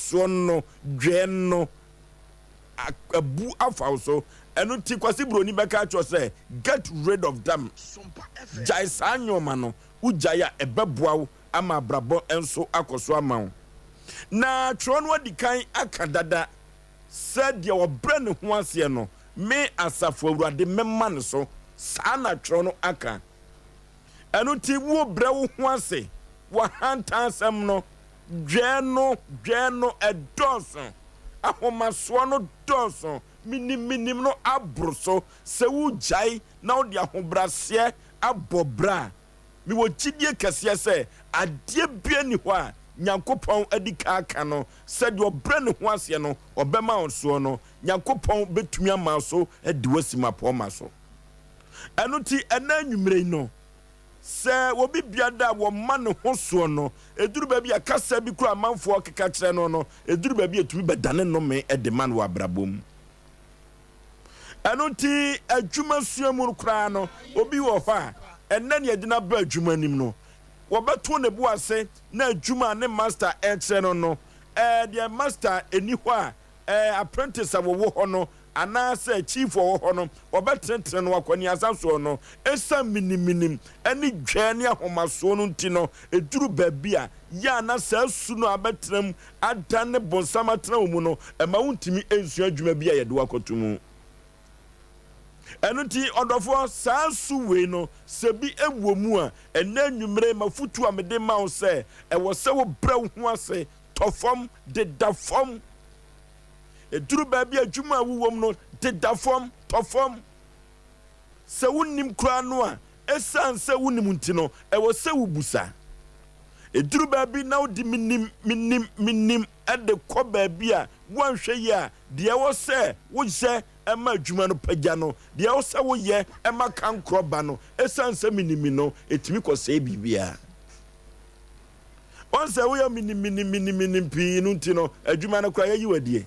Ahomasoɔ no, dwɛɛ no, abu afa wo so. Ɛno nti Kwasi Broni bɛka akyerɛ wo sɛ, get rid of them. Gyae saa nnoɔma no. Wogyae a, ɛbɛboa wo ama abrabɔ nso akɔ so ama wo. Na twerɛ no adi kan aka dada sɛ deɛ ɔbrɛ ne ho aseɛ no, me Asafo Awurade mɛma no so. Saa na twerɛ no aka. Ɛno nti wobrɛ wo ho ase wɔ ahantansɛm no, dwɛɛ no, dwɛɛ no, ɛdɔɔso. Ahomasoɔ no dɔɔso, menim menim no aboro so. Sɛ wogyae na wode ahobraseɛ abɔ bra a, mewɔ gyidie kɛseɛ sɛ adeɛ biara nni hɔ a Nyankopɔn adi kan aka no sɛ deɛ ɔbrɛ ne ho aseɛ no ɔbɛma wo soɔ no, Nyankopɔn bɛtumi ama wo so de wo asi mmapɔmma so. Ɛno nti ɛnnɛ anwummerɛ yi no, sɛ obi biada a wɔma ne ho soɔ no, ɛduru baabi a kasa bi koraa amanfoɔ keka kyerɛ no no, ɛduru baabi a ɛtumi bɛdane nnome de ma no wɔ abrabɔ mu. Ɛno nti adwuma sua mu no koraa no, obi wɔ hɔ a, ɛnnɛ ne yɛde no aba adwuma anim no, wɔbɛto ne bo ase na adwuma a ne master ɛrekyerɛ no no, ɛɛ deɛ master ɛni hɔ a, ɛɛ apprentice a wɔwɔ hɔ no, anaasɛ chief a ɔwɔ hɔ no, wɔbɛtenetene no akɔneasa soɔ no, ɛsiane miniminim ne dwɛɛ ne ahomasoɔ no nti no, ɛduru baabi a, yɛ a na saa su no a abɛtena mu adane bonsam atena wo mu no, ɛma wontumi nsua adwuma bi a yɛde wo akɔto mu. Ɛno nti, ɔdɔfoɔ, saa su wei no, sɛ bi wɔ mu a, ɛnnɛ anwummere m'afotuo a mede ma wo sɛ, ɛwɔ sɛ wobrɛ wo ho ase, tɔ fam, deda fam. Ɛduru baabi a adwuma a wowom no, deda fam, tɔ fam. Sɛ wonnim koraa no a, ɛsiane sɛ wonim nti no, ɛwɔ sɛ wobisa. Ɛduru baabi na wode menim, menim, menim de kɔ baabi a woanhwɛ yie a, deɛ ɛwɔ sɛ woyɛ ma adwuma no pagya no, deɛ ɛwɔ sɛ woyɛ ma kankorɔ ba no, ɛsiane sɛ menim no, ɛtumi kɔsɛe biribiara. Wɔn sɛ woyɛ menim menim menim menim pii no nti no, adwuma no koraa yɛyi wo adie.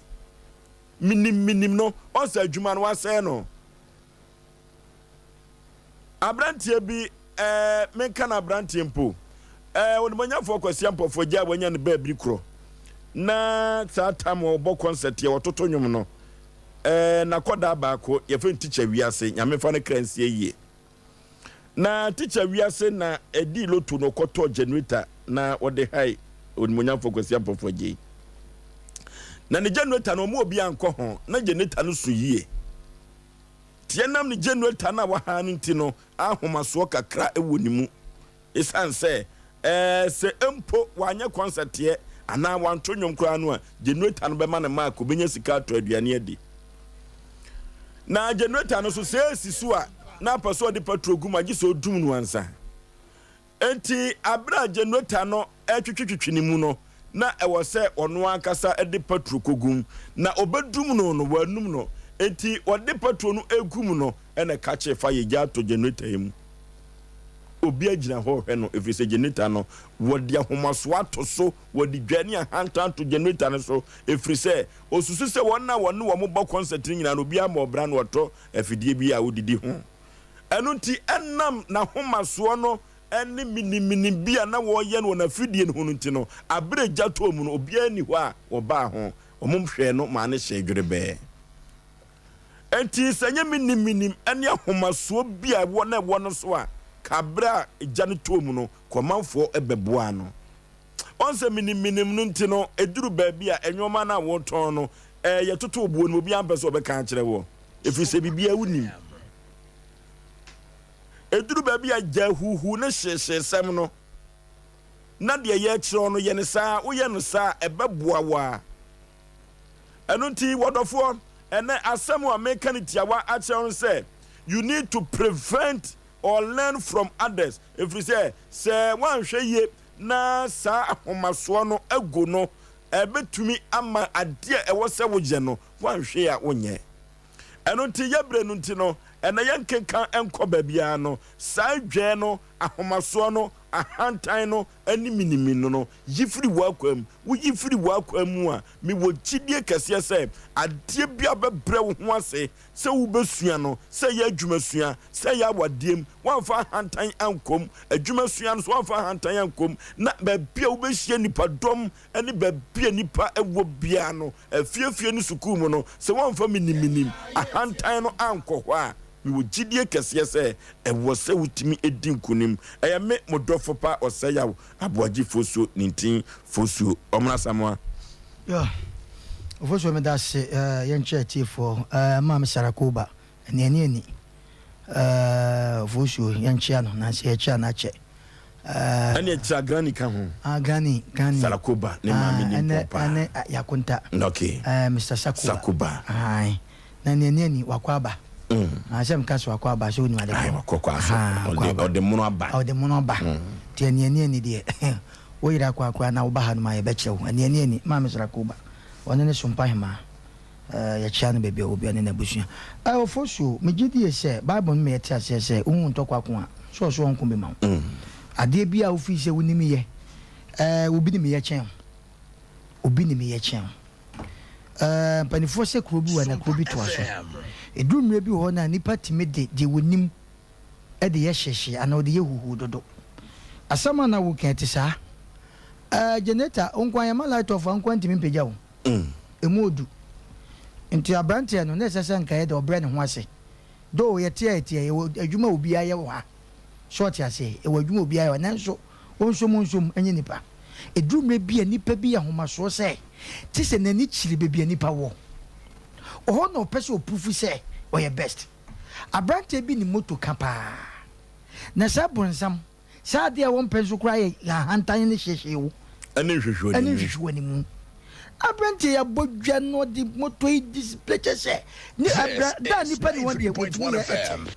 Menim menim no, wɔn sɛ adwuma no wasɛe no. Aberanteɛ bi, ɛɛ menka no aberanteɛ mpo, ɛɛ onimɔnyafoɔ Kwasi Ampɔfoɔ agya a wanya ne baabiri korɔ na saa tam wɔbɔ kɔnsɛt yɛ wɔtoto nnwom no, ɛɛ n'akɔdaa baako yɛfrɛ no Tikya Wiase, Nyame fa ne kra nsie yie. Na tikya wiase na ɛdii loto no ɔkɔtɔɔ generator na ɔde hae Onimuonyamfoɔ Kwasi Ampofo Agyei. Na ne generator no ɔmo obi ankɔ ho, na generator no so yie. Nti ɛnam ne generator no a wahaa no nti no ahomasoɔ kakra wɔ ne mu. Esiane sɛ ɛɛ sɛ mpo wanyɛ kɔnsɛteɛ anaa wanto nnwom koraa no a, generator no bɛma no mark, obenya sika atɔ aduane adi. Na generator no nso sɛ esi so a, na apɛ sɛ ɔde patrol gu mu a, gye sɛ odum no ansa. Enti bere a generator no retwetwetwetwe ne mu no, na ɛwɔ sɛ ɔno ankasa de patrol kogu mu. Na obedum no no, wannum no. Enti ɔde patrol no regu mu no, ɛna ɛka kyee fa yɛ gya atɔ generator yi mu. Obiara gyina hɔ rehwɛ no ɛfiri sɛ generator no, wɔde ahomasoɔ ato so, wɔde dwa ne ahantan ato generator no so ɛfiri sɛ ɔsusu sɛ wɔn a wɔne wɔn bɔ concert no nyinaa no, obiara ma ɔbra na ɔtɔ afidie bi a ɔdidi ho. Ɛno nti ɛnam n'ahomasoɔ no ne minimini bi a na wɔreyɛ no wɔ n'afidie no ho no nti no, aberɛ gya tɔɔ mu no, obiara nni hɔ a wɔbaa ho, wɔhwɛɛ no maa no hyee dwerebɛɛ. Enti sɛ ɛnyɛ miniminim ne ahomasoɔ bi a ɛwɔ na ɛwɔ no so a, ka berɛ a gya no tɔɔ mu no, kɔmanfoɔ bɛboaa no. Ɔn sɛ miniminim no nti no, ɛduru baabi a nnoɔma no a wotɔn no, ɛɛ yɛtoto wo boɔ no mu, obiara mpɛ sɛ ɔbɛka akyerɛ woɔ, ɛfiri sɛ biribiara wonim. Ɛduru baabi a gya huuhuu ne hyeehyeesɛm no, na deɛ yɛrekyerɛ wo no, yɛ no saa, woyɛ no saa a, ɛbɛboa wo ara. Ɛno nti, wɔdɔfoɔ, ɛnɛ asɛm a meka no tiawa akyerɛ wo no sɛ, you need to prevent or learn from others, ɛfiri sɛ, sɛ woanhwɛ yie na saa ahomasoɔ no agu no, ɛbɛtumi ama adeɛ a ɛwɔ sɛ woyɛ no, woanhwɛ a wonyɛ. Ɛno nti, yɛ berɛ no nti no, Ɛnnɛ yɛnkenka nkɔ baabiara no, saa dwɛɛ no, ahomasoɔ no, ahantan no, ne minimini no, yi firi w'akwan mu. Woyi firi w'akwan mu a, mewɔ gyidie kɛseɛ sɛ adeɛ biara bɛbrɛ wo ho ase sɛ wobɛsua no, sɛ ɛyɛ adwumasua, sɛ ɛyɛ awadeɛ mu, woamfa ahantan ankɔ mu, adwumasua no nso woamfa ahantan ankɔ mu, na baabi a wobɛhyia nnipadɔm ne baabi a nnipa wɔ biara no, afiefie ne sukuu mu no, sɛ woamfa miniminim ahantan no ankɔ hɔ a, mewɔ gyidie kɛseɛ sɛ ɛwɔ sɛ wotumi di nkonim. Ɛyɛ me, mo dɔfo pa Ɔsɛeyaw Aboagye Fosuo Nintin Fosuo Ɔmena Asamoah. Yo, Ofosuo meda ase eh, yɛnkyɛ atiefoɔ eh, Maame Sarah Koba, ɛne ɛne ani eh, Ofosuo yɛnkyea no nansa yɛkyea no akyɛ eh, Ɛne ɛkyerɛ Granny ka ho. Ah, Granny, Granny. Sarah Koba ne maame nim pɔn paa. Ɛne Yakonta. Okay. Eh, Mr. Sakoba. Sakoba. Aye. Na nea ni ani, wakɔ aba. Ah, sɛ meka sɛ wakɔ aba, sɛ wonim ade korɔ. Wakɔ kɔ aso. Ɔde, ɔde mono aba. Ɔde mono aba. Nti nea ni ani deɛ, wo yere akɔ akora na woba hanom a yɛbɛkyerɛ wo. Nea ni ani, Maame Srakoba, ɔne ne Sompa Hemaa, eh, yɛkyea no baabi a ɔwɔ biara ne n'abusua. Eh, Ofosuo, megye die sɛ Bible no ma yɛte aseɛ sɛ wohu ntɔkwa ko a, sɛ ɔso ɔnko bi ma wo. Adeɛ biara a wofii sɛ wonim yɛ, eh, obi nim yɛ kyɛn wo. Obi nim yɛ kyɛn wo. Ɛɛ, mpanimfoɔ sɛ kuro bi wɔ na kuro bi toa so. Ɛduru mmerɛ bi wɔ hɔ no a, nnipa tumi de deɛ wɔnim de yɛ hyehye anaa wɔde yɛ huhuu dodo. Asɛm a na woreka yi, ɛte saa? Ɛɛ, generator, wo nko ara, yɛma light off a, wo nko ara ntumi mpagya o. Ɛmu ɔdu. Nti aberanteɛ no, na ɛsɛ sɛ nka ɛyɛ dɛ ɔbrɛ ne ho ase. Though yɛte a yɛte a, yɛwɔ adwuma a obiara yɛ wɔ ha. So ɔte aseɛ? Yɛwɔ adwuma a obiara yɛ wɔ ha. Nanso, ɔnsom ɔnsom nyɛ nipa. Ɛduru mmerɛ bi a nipa bi yɛ ahomasoɔ sɛ te sɛ n'ani kyiri baabi a nipa wɔ. Ɔhɔ na ɔpɛ sɛ ɔpurufu sɛ ɔyɛ best. Aberanteɛ bi nim moto ka paa. Na saa bronsam, saa adeɛ a wɔmpɛ nso koraa yɛ ahantan ne hyehyeewo. Ɛne nhwehwɛanimu. Ɛne nhwehwɛanimu. Aberanteɛ yi abɔ dwa na ɔde moto yi display kyɛ sɛ ne abira da a nipa ne wɔn deɛ wɔtumi yɛ ɛkyɛ.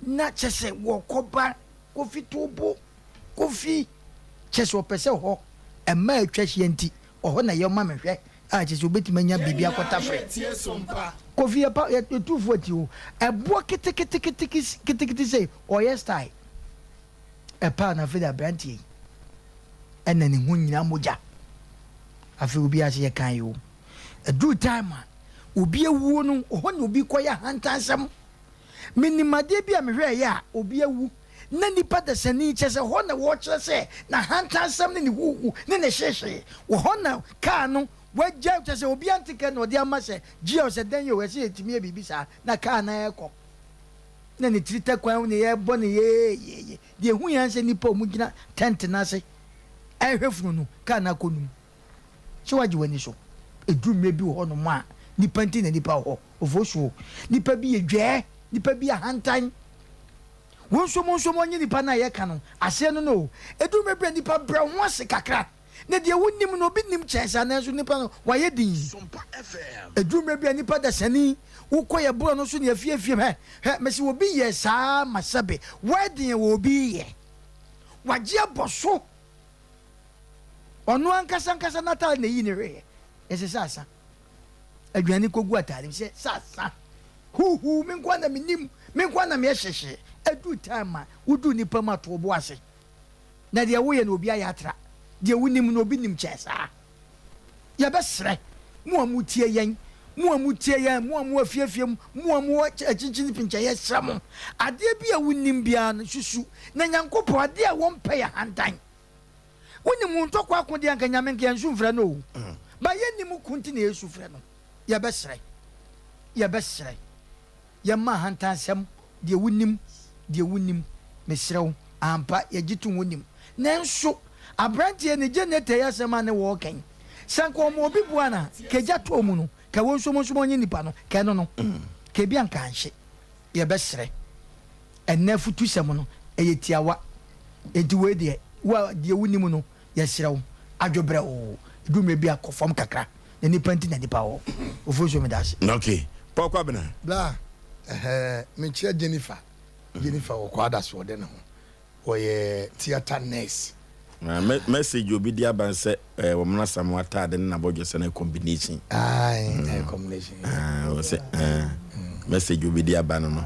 Na kyɛ sɛ wɔkɔba Kofi to bo. Kofi, kyerɛ sɛ ɔpɛ sɛ hɔ mmaa atwa ahyia nti, ɔhɔ na yɛ ma me hwɛ a kyerɛ sɛ obetumi anya biribi akɔtafere. Kofi yɛ pa yɛ tu fo ati o. Ɛboɔ ketekete ketekete sei ɔyɛ style. Ɛpaa na afei de aberanteɛ yi ɛna ne ho nyinaa mogya. Afei obi ase yɛ kan yi o. Ɛduru time a obi awuo no ɔhɔ na obi kɔyɛ ahantansɛm. Menim adeɛ bi a mehwɛɛyɛ a obi awu na nipa dasani, kyerɛ sɛ hɔ na wɔkyerɛ sɛ n'ahantansɛm ne ne huhu ne ne hyehyee wɔ hɔ na kaa no wagya, kyerɛ sɛ obi ante kɛ na ɔde ama sɛ gye o sɛ dɛn o ɛsɛ yɛtumi yɛ biribi saa na kaa no ɛrekɔ na ne tiri tɛ kwan ne yɛrebɔ ne yeeyeye deɛ ɛhu yɛn sɛ nipa a wɔgyina tɛnte no ase ɛrehwɛ funu no kaa no akɔ num sɛ wagye w'ani so ɛduru mmerɛ bi wɔ hɔ nom a nipa nti na nipa wɔ hɔ ofosuo nipa bi yɛ dwɛɛ nipa bi ahantan Wo nso mo nso monnye nipa no a yɛka no aseɛ no no o. Ɛduru mmerɛ bi a nipa brɛ wo ho ase kakra na deɛ wonim no obi nim kyɛn saa nanso nipa no wayɛ dinn. Ɛduru mmerɛ bi a nipa dasani wokɔ yɛ borɔ no so ne afiefie hwɛ hwɛ mese obi yɛ saa ma sɛbe wedding wɔ obi yɛ wagye abɔ so ɔno ankasa ankasa n'ataade na eyi ne hwɛeɛ ɛsɛ sɛ asa aduane kɔgu ataade mu sɛ sɛ asa. Huuhuu me nkoa na menim, me nkoa na meyɛ hyehye. Ɛduru time a woduru nnipa mu a to wo bo ase. Na deɛ woyɛ no obi ayɛ atra. Deɛ wonim no obi nim kyɛn saa. Yɛbɛsrɛ mo a motie yɛn, mo a motie yɛn, mo a mowɔ afiefie mu, mo a mowɔ akyinkyini pinkyɛn, yɛsrɛ mo, adeɛ bi a wonim biara no susu. Na Nyankopɔn, adeɛ a wɔmpɛ yɛ ahantan. Wonim wo ntɔkwa ako deɛ anka Nyame nka yɛnsu mfrɛ no o. But yɛnnim ko nti na yɛsu frɛ no. Yɛbɛsrɛ, yɛbɛsrɛ, yɛmma ahantansɛm, deɛ wonim, deɛ wonim, mesrɛ wo, ampa, yɛgye tom wonim. Nanso, aberanteɛ ne generator yi asɛm a ne wɔɔka yi, sɛ anka ɔma obi boa no a, ka gya tɔɔ mu no, ka wɔ nso mo nso mɔnye nipa no, ka ɛno no, ka ebi anka anhye. Yɛbɛsrɛ, ɛnnɛ afutusɛm no, ɛyɛ tiawa, enti wei deɛ, wo a deɛ wonim no, Yɛsrɛ wo, adwo brɛoo, ɛduru mmerɛ bi a kɔ fam kakra, na nipa nti na nipa wɔ hɔ. Ofosuo meda ase. Ok Paul Kwabena. Bra ɛhɛɛ mekyia Jennifer Jennifer wɔ Kwadaso ɔde ne ho ɔyɛ theatre nurse. Na me message obi de aba nsɛ eh, wɔn Asamoah ataade ne n'abɔdwesɛ no combination. Aye, mm. combination. Ah, wɔ sɛ eh. Message obi de aba no no.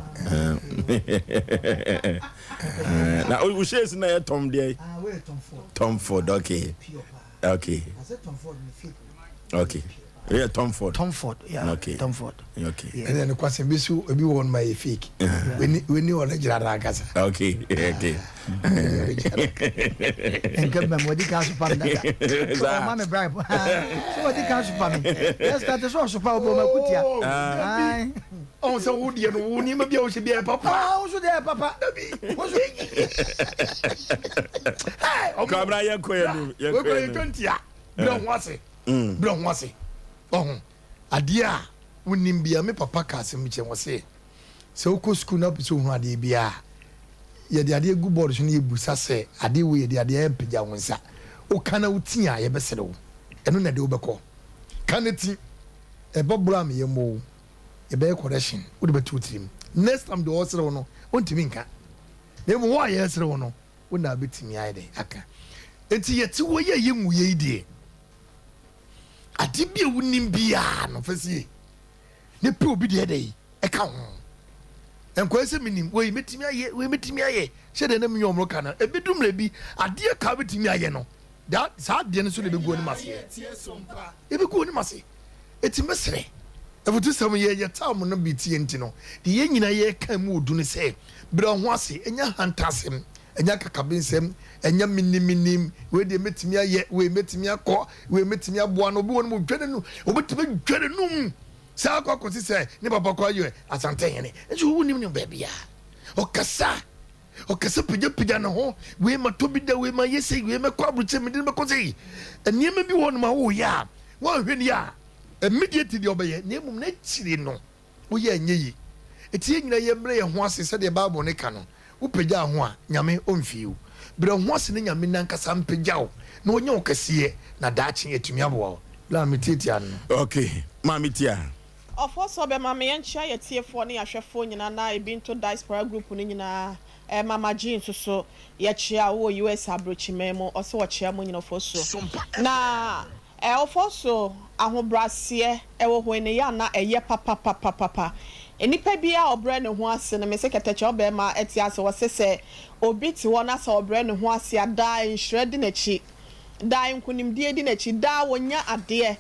Na wo shades na yɛ Tom deɛ. Ah, wei yɛ Tom Ford. Tom Ford, okay. Pure paa. Okay. Na sɛ Tom Ford no fake. Okay. Wei yɛ Tom Ford. Tom Ford, yeah. Okay. Tom Ford. Okay. Yeah. Ɛnna nokwasɛm bi so ebi wɔ no ma yɛ fake. W'ani w'ani original no ankasa. Okay. Okay. Nka mbam wɔdi kan sopa me dada. So ɔma me bribe. So wɔdi kan sopa me. Yɛ start so ɔsopa ɔbɔ ma kutia. Ayi. Ɔn sɛ wo deɛ no wo nneɛma bi a wohyɛ bi yɛ papa. Ah, wo so deɛ yɛ papa. Dabi. Wo so. Kwabra yɛ kɔ yɛ num. Yɛ kɔ yɛ num. Ntia. Brɛ ho ase. Brɛ ho ase. Ɔho. Adeɛ a wonim bia me papa ka asɛm bi kyerɛ me ɔse sɛ wokɔ sukuu na wopɛ sɛ wohunu adeɛ bi a yɛde adeɛ gu bɔɔdo so na yɛbusa sɛ adeɛ wei yɛde adeɛ ayɛ mpagya wo nsa woka na woti a yɛbɛsere wo ɛno na ɛde wobɛkɔ ka no ti ɛbɔ borɔ a meyɛ mmɔ wo yɛbɛyɛ correction wode bɛto wo tirim next time deɛ ɔresere wo no ɔntumi nka na mmom wo a yɛresere wo no wo na wobɛtumi ayɛ dɛn aka enti yɛte hɔ yi a yɛnwuiɛ yi deɛ Ade bi a wonim biara no, fa sie, na pɛ obi deɛ dɛn ɛka ho. Nkɔyɛ sɛ menim wei mɛtumi ayɛ wei mɛtumi ayɛ sɛdeɛ na menye ɔmo ka no. Ɛbɛdu mmerɛ bi adeɛ ka wobɛtumi ayɛ no da saa adeɛ no so na ɛbɛgu anim aseɛ. Ɛbɛgu anim ase. Ɛti mɛsrɛ afutusɛm yɛ yɛ tam no bi tie nti no deɛ yɛn nyinaa yɛka mu odu ne sɛ brɛ ho ase ɛnyɛ ahantasɛm Ɛnyɛ akakabensɛm, ɛnyɛ menim-menim, wei deɛ mɛtumi ayɛ, wei mɛtumi akɔ, wei mɛtumi aboa no. Obi wɔ no mu ɔdwa n'anum, ɔbɛtumi adwa n'anum saa akɔ akɔsi sɛ ne papa kɔ ayɛ Asantehene. Nso wonim no baabiara. Ɔkasa, ɔkasa pagyapagya ne ho, wei matɔ bi da, wei mayɛ sei, wei mɛkɔ aburokyire, mede no bɛkɔ sei. Nneɛma bi wɔ hɔnom a woyɛ a, woanhwɛ ni a, immediately deɛ ɔbɛyɛ, na mmom n'akyiri no, woyɛ a ɛnyɛ yie. Enti yɛn nyinaa yɛmmrɛ yɛn ho ase sɛdeɛ Bible no ka no, Wopagya wo ho a, Nyame ɔmfii wo. Brɛ wo ho ase na Nyame no ankasa mpagya wo na ɔnyɛ wo kɛseɛ na daakye atumi aboa wo. Berɛ a metiatia no no. Ok, Maame tia. Ɔfoɔ sɛ ɔbɛma me yɛnkyea yɛtiefoɔ ne yɛahwɛfoɔ nyinaa na ebi nto diaspora group no nyinaa eh Mama Jean nso so yɛkyea wo wɔ US abrokyiman mu ɔse ɔkyea mo nyina ɔfoɔ so na eh ɔfoɔ so ahobraseɛ ɛwɔ hɔ yi no yɛ a na ɛyɛ papapapapa nnipa biara a ɔbrɛ ne ho ase no mese kɛtɛkyɛ ɔbɛɛma ɛte ase ɔse sɛ obi te hɔ na sɛ ɔbrɛ ne ho ase a daa nhyira di n'akyi daa nkunimdie di n'akyi daa ɔnya adeɛ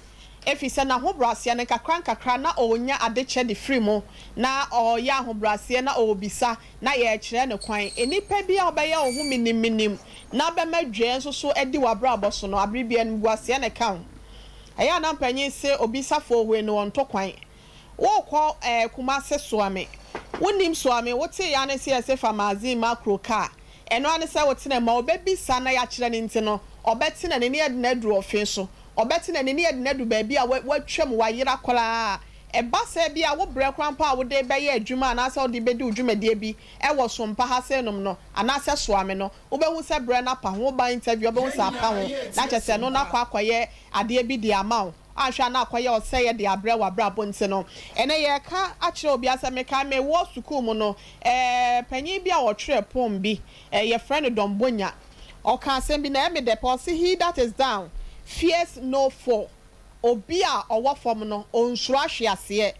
Efisɛ n'ahobrɛaseɛ no, nkakrankakra na ɔrenya adekyɛ de firi mu, na ɔreyɛ ahobrɛaseɛ na ɔrebisa, na yɛrekyerɛ no kwan. Nnipa bi a wobɛyɛ wo ho menimmenim na bɛma dwɛɛ nso so adi w'abrabɔ so no, abere biara animguaseɛ na ɛka wo. Ɛyɛ a na mpanyin se obi safoɔ hue no ɔnto kwan. Worekɔ eh, Kumase Soame. Wonnim Soame, wotee ara ne sɛ yɛse fa magazine ma kuro kaa. Ɛno ara ne sɛ wotena mu a, ɔbɛbisa na yɛakyerɛ no nti no, ɔbɛtena n'ani adi no aduru ɔfe so. Ɔbɛte n'ani ne yɛde no adu baabi a watwam, wayera koraa. Ɛba sɛ ebia wo berɛ koraa mpo a wode rebɛyɛ adwuma anaasɛ wode rebɛdi wo dwumadie bi wɔ Sompa ha seinom no, anaasɛ Soame no, wobɛhu sɛ berɛ no apa ho. Woba interview a, wobɛhu sɛ apa ho, na kyerɛ sɛ ɛno no akɔ akɔyɛ adeɛ bi de ama wo. Anhwɛ a na akɔyɛ ɔsɛeɛ de abrɛ w'abrabɔ nti no, ɛnnɛ yɛreka akyerɛ obiara sɛ, mekae mewɔ sukuu mu no, ɛɛ, panin bi a ɔtwerɛ poem bi, ɛɛ, yɛfrɛ no Don Bonya. Ɔka asɛm bi na ɛyɛ me dɛ paa, ɔse, He that is down fears no fall, Obi a ɔwɔ fam no, onsuro ahweaseɛ.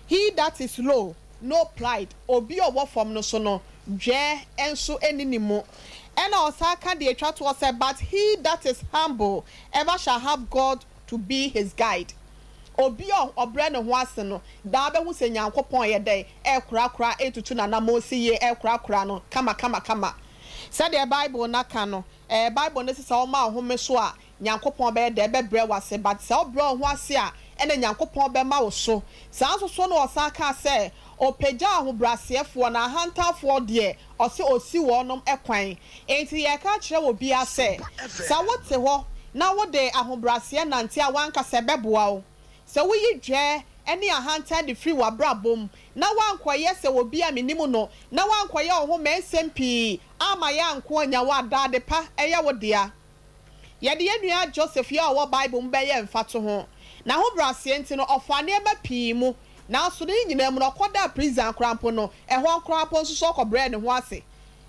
He that is low, no pride, Obi a ɔwɔ fam no so no, dwɛɛ nso nni ne mu. Ɛna ɔsan ka deɛ ɛtwa toɔ sɛ, But he that is humble ever shall have God to be his guide. Obi a ɔbrɛ ne ho ase no, daa bɛhu sɛ Nyankopɔn yɛ dɛn? Ɛrekorakora, ɛretutu n'anammɔn si yie, ɛrekorakora no kama kama kama. Sɛdeɛ Bible no aka no, ɛɛ Bible no se sɛ woma wo home so a, Nyankopɔn bɛyɛ dɛn? Bɛbrɛ wo ase, but sɛ wobrɛ wo ho ase a, ɛna Nyankopɔn bɛma wo so. Saa nso so na ɔsan kaa sɛ, Ɔpagya ahobrɛaseɛfoɔ, na ahantanfoɔ deɛ, ɔse ɔsi wɔnom kwan. Enti yɛreka akyerɛ obiara sɛ, sɛ wote hɔ na wode ahobrɛaseɛ nante a, w'ankasa ɛbɛboa wo. Sɛ woyi dwɛɛ ne ahantan de firi w'abrabɔ mu, na woankɔyɛ sɛ obi a mennim no, na woankɔyɛ wo ho mmɛnsɛm pii amma yɛanko annya wo a, daa adepa yɛ wo dea. Yɛde yɛn nua Joseph yi a ɔwɔ Bible mu bɛyɛ mfatoho. N'ahobrɛaseɛ nti no, ɔfaa nneɛma pii mu, nanso ne nyinaa mu no, ɔkɔdaa prison koraa mpo no, ɛhɔ koraa mpo nso so ɔkɔbrɛɛ ne ho ase.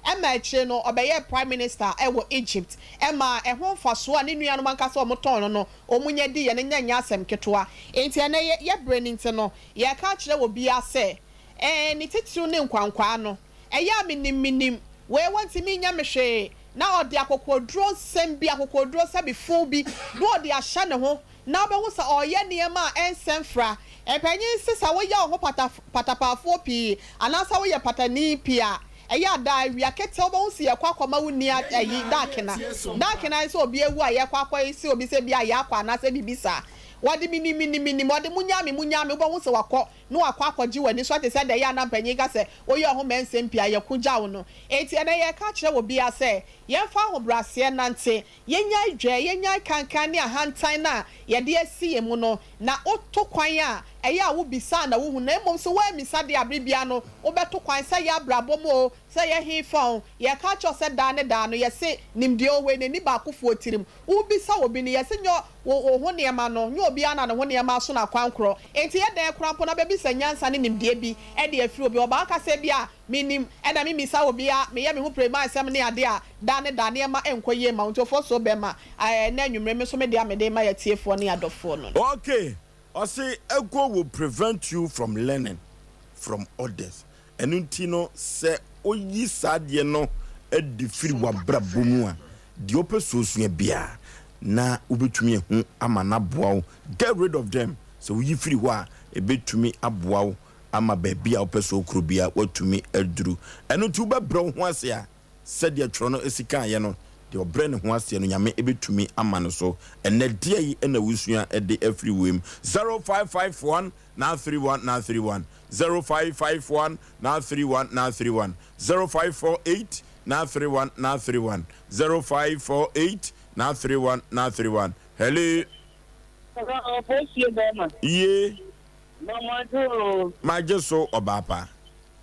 Ɛma akyire no, ɔbɛyɛɛ Prime Minister wɔ Egypt. Ɛmaa ɛho mfasoɔ a ne nuanom ankasa a wɔtɔn no no, wɔnya diiɛ no nyɛ nyɛ asɛm ketewa. Enti ɛnnɛ, yɛ berɛ no nti no, yɛreka akyerɛ obiara sɛ, Ɛɛ, ne titiriw ne nkwankwaa no. Ɛyɛ a minim minim, wei wɔntumi nyɛ me hwee, na ɔde akokoɔduro nsɛm bi, akokoɔduro sɛbe fuu bi, na ɔde ahyɛ ne ho, na wobɛhu sɛ ɔreyɛ nneɛma a ɛnsɛ mfra. Mpanyin se sɛ woyɛ wo ho pata patapaafoɔ pii anaasɛ woyɛ patani pii a, ɛyɛ a daa awia ketee wobɛhu sɛ yɛkɔ akɔma wo nni ayi, daakena. Daakena ne sɛ obi awu a yɛkɔ akɔsi obi sɛ bi a yɛakɔ anaasɛ biribi saa. Wɔde menim menim menim, wɔde monyaa me monyaa me, wobɛhu sɛ wakɔ na wakɔ akɔgye w'ani so te sɛ deɛ ɛyɛ a na mpanyin ka sɛ woyɛ wo ho mɛnsɛm pii a yɛko gya wo no. Enti ɛnnɛ yɛreka akyerɛ obiara sɛ yɛmfa ahobrɛaseɛ nnante, yɛnnyae dwɛɛ, yɛnnyae kankan ne ahantan no a yɛde asi yɛn mu no, na woto kwan a ɛyɛ a wobisa a na wohu na mmom sɛ woammisa deɛ a bere biara no wobɛto kwan sɛ ɛyɛ abrabɔ mu oo, sɛ ɛyɛ hefa oo, yɛreka akyerɛ wo sɛ daa ne daa no yɛse nimdeɛ wɔ hɔ yi n'ani baakofoɔ tirim. Wobisa obi no, yɛse nyɛ wo wo ho nneɛma no, nyɛ obiara na ne ho nneɛma aso no akwankorɔ. Enti yɛ dɛn koraa mpo na bɛbisa nyansa ne nimdeɛ bi de afiri obi hɔ? Ɔbaa ka sɛ, Ebia mennim, ɛna memmisa obiara, meyɛ me ho piremaa nsɛm ne adeɛ a, daa ne daa nneɛma nkɔ yie mma wo. Nti Ofosuo bɛma, ɛnnɛ anwummere me nso me deɛ a mede rema yɛn atiefoɔ ne adɔfoɔ no no. Okay, ɔse ego will prevent you from learning from others. Ɛno nti no, sɛ woyi saa adeɛ no adi firi w'abrabɔ mu a, deɛ wopɛ sɛ osua biara na wobɛtumi ahu ama no aboa wo. Get rid of them. Sɛ woyi firi hɔ a, ɛbɛtumi aboa wo ama baabi a wopɛ sɛ wokɔ biara woatumi aduru. Ɛno nti wobɛbrɛ wo ho ase a, sɛdeɛ twerɛ no si kaeɛ no, deɛ ɔbrɛ ne ho aseɛ no, Nyame bɛtumi ama no so. Ɛnnɛ, deɛn na wosua de afiri wei mu? 0551 931 931 0551 931 931 0548 931 931 0548 931 931 Hello. Hello, Posie bɛrima. Ye. Mama o. Magye so ɔbaa pa.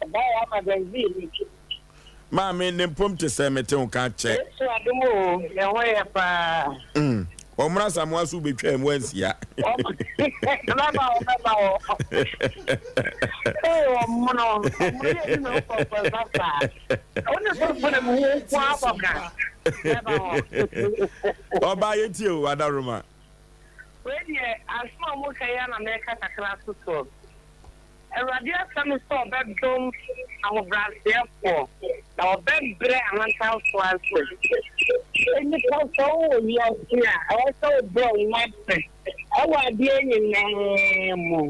Ɔbaa yɛ ama bɛnzii ni. Maame, ne mpom te sɛ mete wo ka kyɛ. Yesu adom o, ne ho yɛ paa. Mm, ɔmmra Asamoah so wobɛtwaa mu ansia. Mɛba hɔ, mɛba hɔ. Ee, ɔmono, ɔmono yɛ ni na ɔpɔpɔ nsa saa. Wo ne sɔfo na mu wo nko abɔ ka. Mɛba hɔ. Ɔbaa yɛtie o, Adaworoma. Wei deɛ, asɛm a wɔka yi ara na mɛka kakra ato soɔ. Awurade asɛm ne sɛ ɔbɛdom ahobrɛaseɛfoɔ, na ɔbɛbrɛ ahantanfoɔ ase. Nnipa, sɛ wowɔ wiase a, ɛwɔ sɛ wobrɛ wo ho ase wɔ adeɛ nyinaa mu.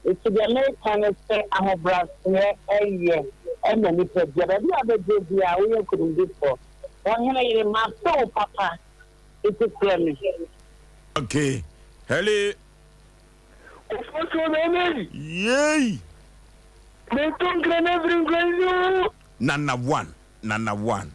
Nti deɛ meka ne sɛ ahobrɛaseɛ yɛ ma nipa biara. Baabi a wobɛduru biara, woyɛ nkonimdifoɔ. Ɔhene yere, mafe wo papa, nti frɛ me. Okay, hello. Ofosuo mene. Yei. Meto nkra na firi nkransi o. Nana one, Nana one.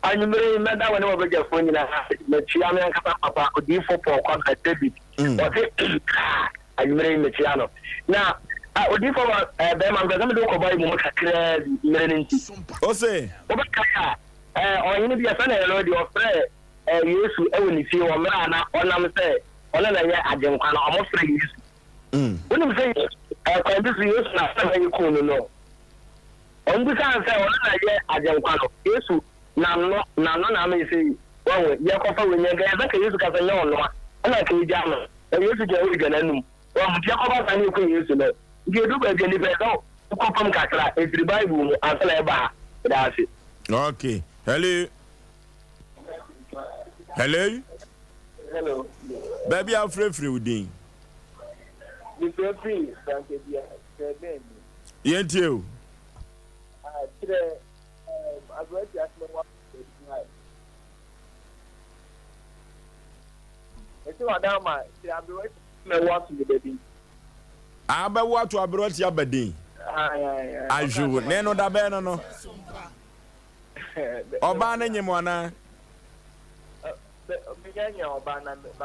Anwummere yi mɛda wo ne w'abadwafoɔ nyinaa ase. Makyia me ankasa papa, Odiyifoɔ Paul Kwabena David. Ɔse kaa anwummere yi mekyia no. Na Odiyifoɔ ba eh, bɛrima mpɛ sɛ mede wo kɔ Bible mu kakraa bi mmerɛ no nti. Ose. Wobɛkae a, eh, ɔhene bi yɛfrɛ no Herode ɔfrɛɛ eh, Yesu wɔ ne fie wɔ mmerɛ a na ɔnam sɛ ɔno na ɛyɛ Agyenkwa no, wɔfrɛ Yesu. Wonim sɛ Yesu, ɛkwan bi so Yesu na asɛm a yɛkuu no no. Wɔbisaa no sɛ ɔno na ɛyɛ Agyenkwa no. Yesu n'ano, n'ano na ama ɛsei. Wahu, yɛkɔfa wei, nka yɛsɛ nka Yesu ka sɛ nyɛ ɔno a, ɛna nka yɛgyaa no. Na Yesu gyina hɔ dwa n'anum. Wahu, nti yɛkɔfa saa na yɛkuu Yesu no. Nti ɛduru baabi a nnipa ɛsɛ wokɔ fam kakra, ɛfiri Bible mu ansa na ɛba ha. Meda ase. Okay. Hello. Hello. Hello. Baabi a wofrɛfrɛ wo din. Mefrɛ firi Frankadua kyerɛ bɛn ni. Yɛn tie o. Ah, kyerɛ aberante asoma wa Ɛsɛ wada ama kyerɛ aberante mɛwo ato ne ba din. Abɛwo ato aberante aba din. Ahwɛ ne no da bɛn no no. Ɔbaa no nyem anaa?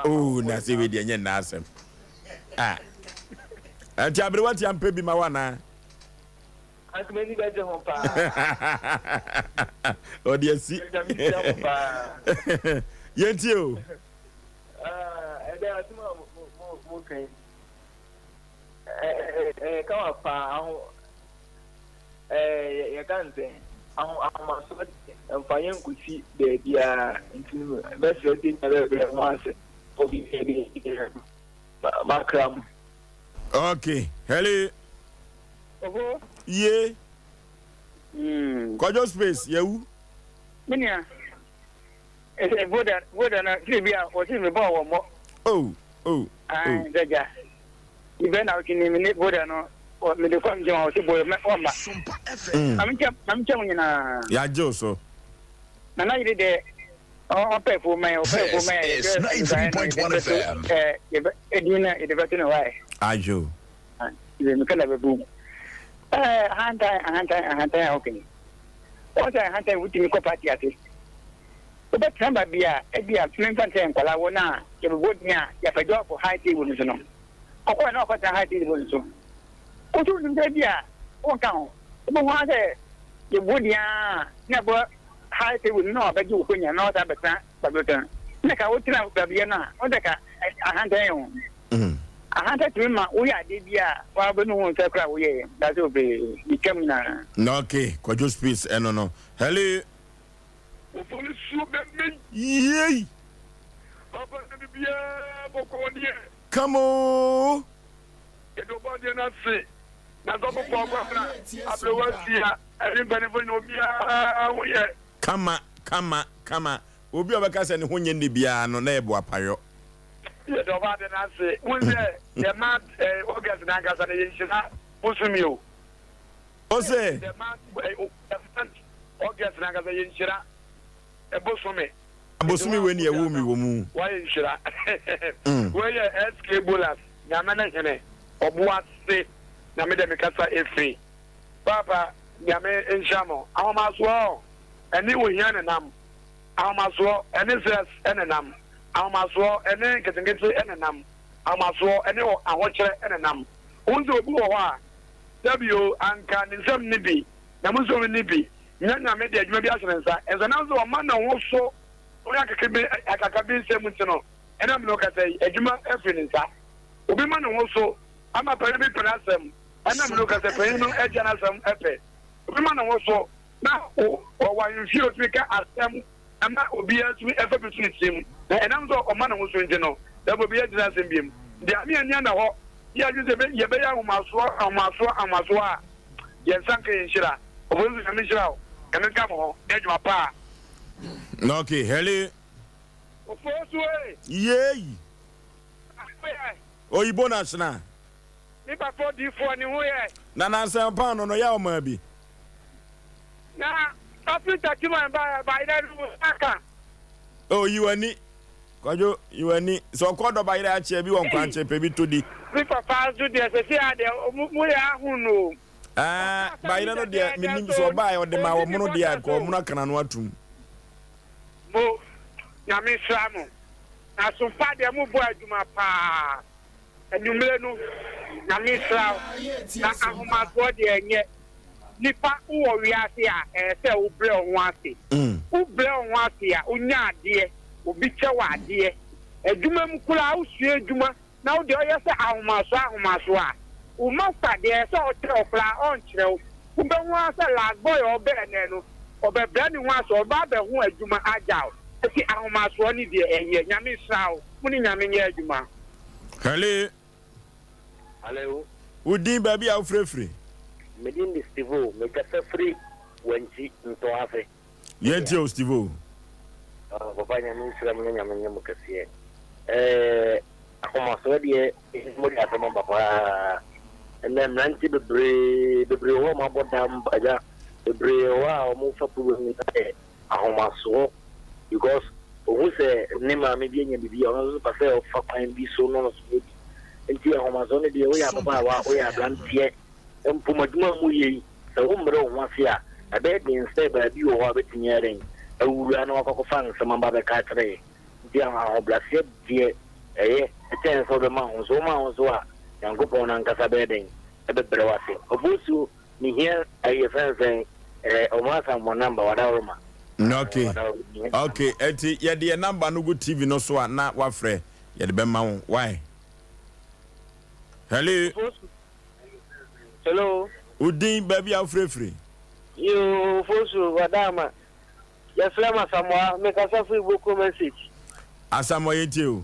Oh, na sɛ wei deɛ nyɛ nna asɛm. Ah. Nti aberewa tia mpɛ bi ma wo anaa? Anka m'ani bɛgye ho paa. Ɔde asi. Yɛntie o. Ɛdɛ asɛm a mo kan. Ɛyɛ kama paa aho Ɛɛ, yɛka no sɛn? Aho, ahomasoɔ deɛ, ɛmfa yɛn nkɔsi baabiara. Nti no, mɛsrɛ sɛ nyina bɛbrɛ ho ase wɔ biribiara bi yɛ makra mu. Okay, hello. Oho. Ye. Mm. Kwadwo space, yɛwu. Me nua, ɛsɛ voda voda na sɛ bi a wɔsi me bɔɔ wɔn mmɔ. Oh, oh, oh. Dagya, ibɛ na ɔtwe ne me ne voda no mede kɔ nkyɛn a wɔsi bɔ wɔn mma. Maame nkyɛn maame nkyɛn mo nyinaa. Yagye wo so. Nana yere dɛ ɔpɛ fo mɛ ɔpɛ fo mɛ This is 93.1 FM. yɛbɛ yɛbɛ edin na yɛde bɛto no wae. Agye o. Yɛ meka na bɛbu. Ɛɛ ahantan ahantan ahantan a ɔkɛn. Wɔn sɛ ahantan wotumi kɔ party ase. Wobɛtena baabi a ebi a memfa nsɛ nkwadaa wɔ no a yɛbɛbɔ din a yɛapagya akɔ high table no so no. Ɔkɔɛ na ɔkɔtena high table no so. Wotu wonim sɛ bi a wonka ho. Wobɛhu ara sɛ yɛbɔ din a na ɛbɔ high table no na wabɛgye wo konya na ɔsan bɛtena baabi ɔtena. Na ka wotena baabi yɛ no a, wo sɛ ka ahantan yɛ ho. Ahantan tumi ma woyɛ adeɛ bi a wabɛnu ho sɛ koraa woyɛɛ. That's all bebree. Metwam nyinaa. Na okay, Kwadwo Space ɛno no. Hello. Ofolisuo bɛmɛn. Yei. Papa na bibiaa bɔkɔɔ deɛ. Come oo. Yɛda Ɔbɔadeɛ no ase, na Sɔfo Paul Kwabena Aberewa Sia ɛne mpaninfoɔ nyinaa obiara ho yɛ. Kama kama kama obi a ɔbɛka sɛ ne ho nyɛ nnɛ biara no na yɛ boapayɔ. Yɛda Ɔbɔadeɛ no ase. Wohu sɛ the month eh, August no ankasa no yɛ nhyira bosome o. Ose. The month, eh, the month August no ankasa yɛ nhyira bosome. Bosome wei ne yɛwoo me wɔ mu. Wayɛ nhyira. Wei yɛ SK Bolas, Nyame ne hene, ɔboase na me deɛ me kasa ɛfiri. Paapa Nyame nhyira mo. Ahomasoɔ ɛne ohia ne nam. Ahomasoɔ ɛne stress ne nam. Ahomasoɔ ɛne nketenkete ne nam. Ahomasoɔ ɛne ahokyerɛ ne nam. Wohu sɛ obi wɔ hɔ a, sɛbi o, anka ne nsam nni bi, na mo nso nni bi. Nya Nyame de adwuma bi ahyɛ ne nsa, nso ɛnam sɛ ɔma ne ho so ɔyɛ akakabensɛm nti no, ɛnam ne ɔkasa yi, adwuma afiri ne nsa. Obi ma ne ho so ama panyin bi pɛ n'asɛm, ɛnam ne ɔkasa panyin no agya n'asɛm pɛ. Obi ma ne ho so na ɔwɔ ahemfie a otumi ka asɛm ma obiara tumi fa bi to ne tirim, na ɛnam sɛ ɔma ne ho so nti no, dɛm obiara nti n'asɛm biom. Nti ame ani anna hɔ, yɛ adwene sɛ yɛbɛyɛ ahomasoɔ, ahomasoɔ, ahomasoɔ a, Yɛn nsa nka yɛn nhyira. Obosusu Nyame nhyira wo. Nyame nka mo ho ne adwuma pa a. Ok hello. Ofosu ee. Yeei. Ahoyɛ. Oyibo na hyena. Me papa odiifoɔ ne ho yɛ. Na nansa paano no yɛ ɔmaa bi. Na ɔfiri Techiman baeɛ bayerɛ no nsa ka. Oh yi w'ani. Kwadwo, yi w'ani. Sɛ ɔkɔ dɔ bayerɛ akyeɛ bi wɔ nkwankyɛn pɛ bi tɔ di. Me papa nso deɛ sɛsei a deɛ mo yɛ ahu no o. Ɛɛ bayerɛ no deɛ menim sɛ ɔbaeɛ ɔde maa ɔmono deɛ a nka ɔmono aka n'ano atum. Mo, Nyame nhyira mo. Na sompa deɛ mo bɔ adwuma paa. Anwummere no, Nyame nhyira wo. Na ahomasoɔ deɛ ɛnyɛ. Nipa wowɔ wiase a, ɛyɛ sɛ wo brɛ wo ho ase. Wo brɛ wo ho ase a, wo nya adeɛ. Obi kyɛ wo adeɛ. Adwuma mu koraa, wo sua adwuma na wo deɛ ɔyɛ sɛ ahomasoɔ ahomasoɔ a, wo master deɛ ɛyɛ sɛ ɔkyerɛ wo koraa, ɔnkyerɛ wo. Wo bɛhu ara sɛ last boy a ɔbɛɛ nnɛ no, ɔbɛbrɛ ne ho ase, ɔbɛba abɛho adwuma agya wo. Enti ahomasoɔ no deɛ ɛnyɛ. Nyame nhyira wo. Mo ne Nyame nyɛ adwuma. Hello. Hello. Wo din, baabi a wofrɛ firi? Me din de Stevo, me kasa firi Wankyi, Ntɔase. Yɛn tie o Stevo. Oh, papa Nyame nhyira mo na Nyame nyɛ mo kɛseɛ. Eh, ahomasoɔ deɛ mo de asɛm aba paa. Ɛnɛ mmeranteɛ bebree bebree wɔ hɔ a wɔabɔ dam agya bebree wɔ hɔ a wɔfa problem nyinaa yɛ ahomasoɔ because ohu sɛ ne maame bi anya biribi a ɔno nso pɛ sɛ ɔfa kwan bi so na ɔno nso nya bi. Nti ahomasoɔ no deɛ woyɛ ababaawa, woyɛ aberanteɛ, mpo adwuma a moyɛ yi, sɛ wommrɛ wo ho ase a, ɛbɛyɛ den sɛ baabi wɔ hɔ a wobɛtumi ayɛ dɛn awura na wakɔkɔfa nsɛm aba abɛka akyerɛ yɛn. Nti ahobrɛaseɛ deɛ ɛyɛ kyɛn sɛ wobɛma ho so. Woma ho so a, Nyankopɔn no ankasa bɛyɛ dɛn? Ɛbɛbrɛ wo ase. Obosuo Mehia ɛyi yɛfrɛ no sɛn ɛɛ ɔmo asan mo number wadaworoma. Ok ok ɛti yɛde yɛ number no gu TV no so a na wafrɛ yɛde bɛma wo why hello. Hello. Wo din baabi a wofrɛ firi. Yoo Fosu wadaama yɛfrɛ me Asamoah mekasa firi Bokom Estate. Asamoah yɛntie o.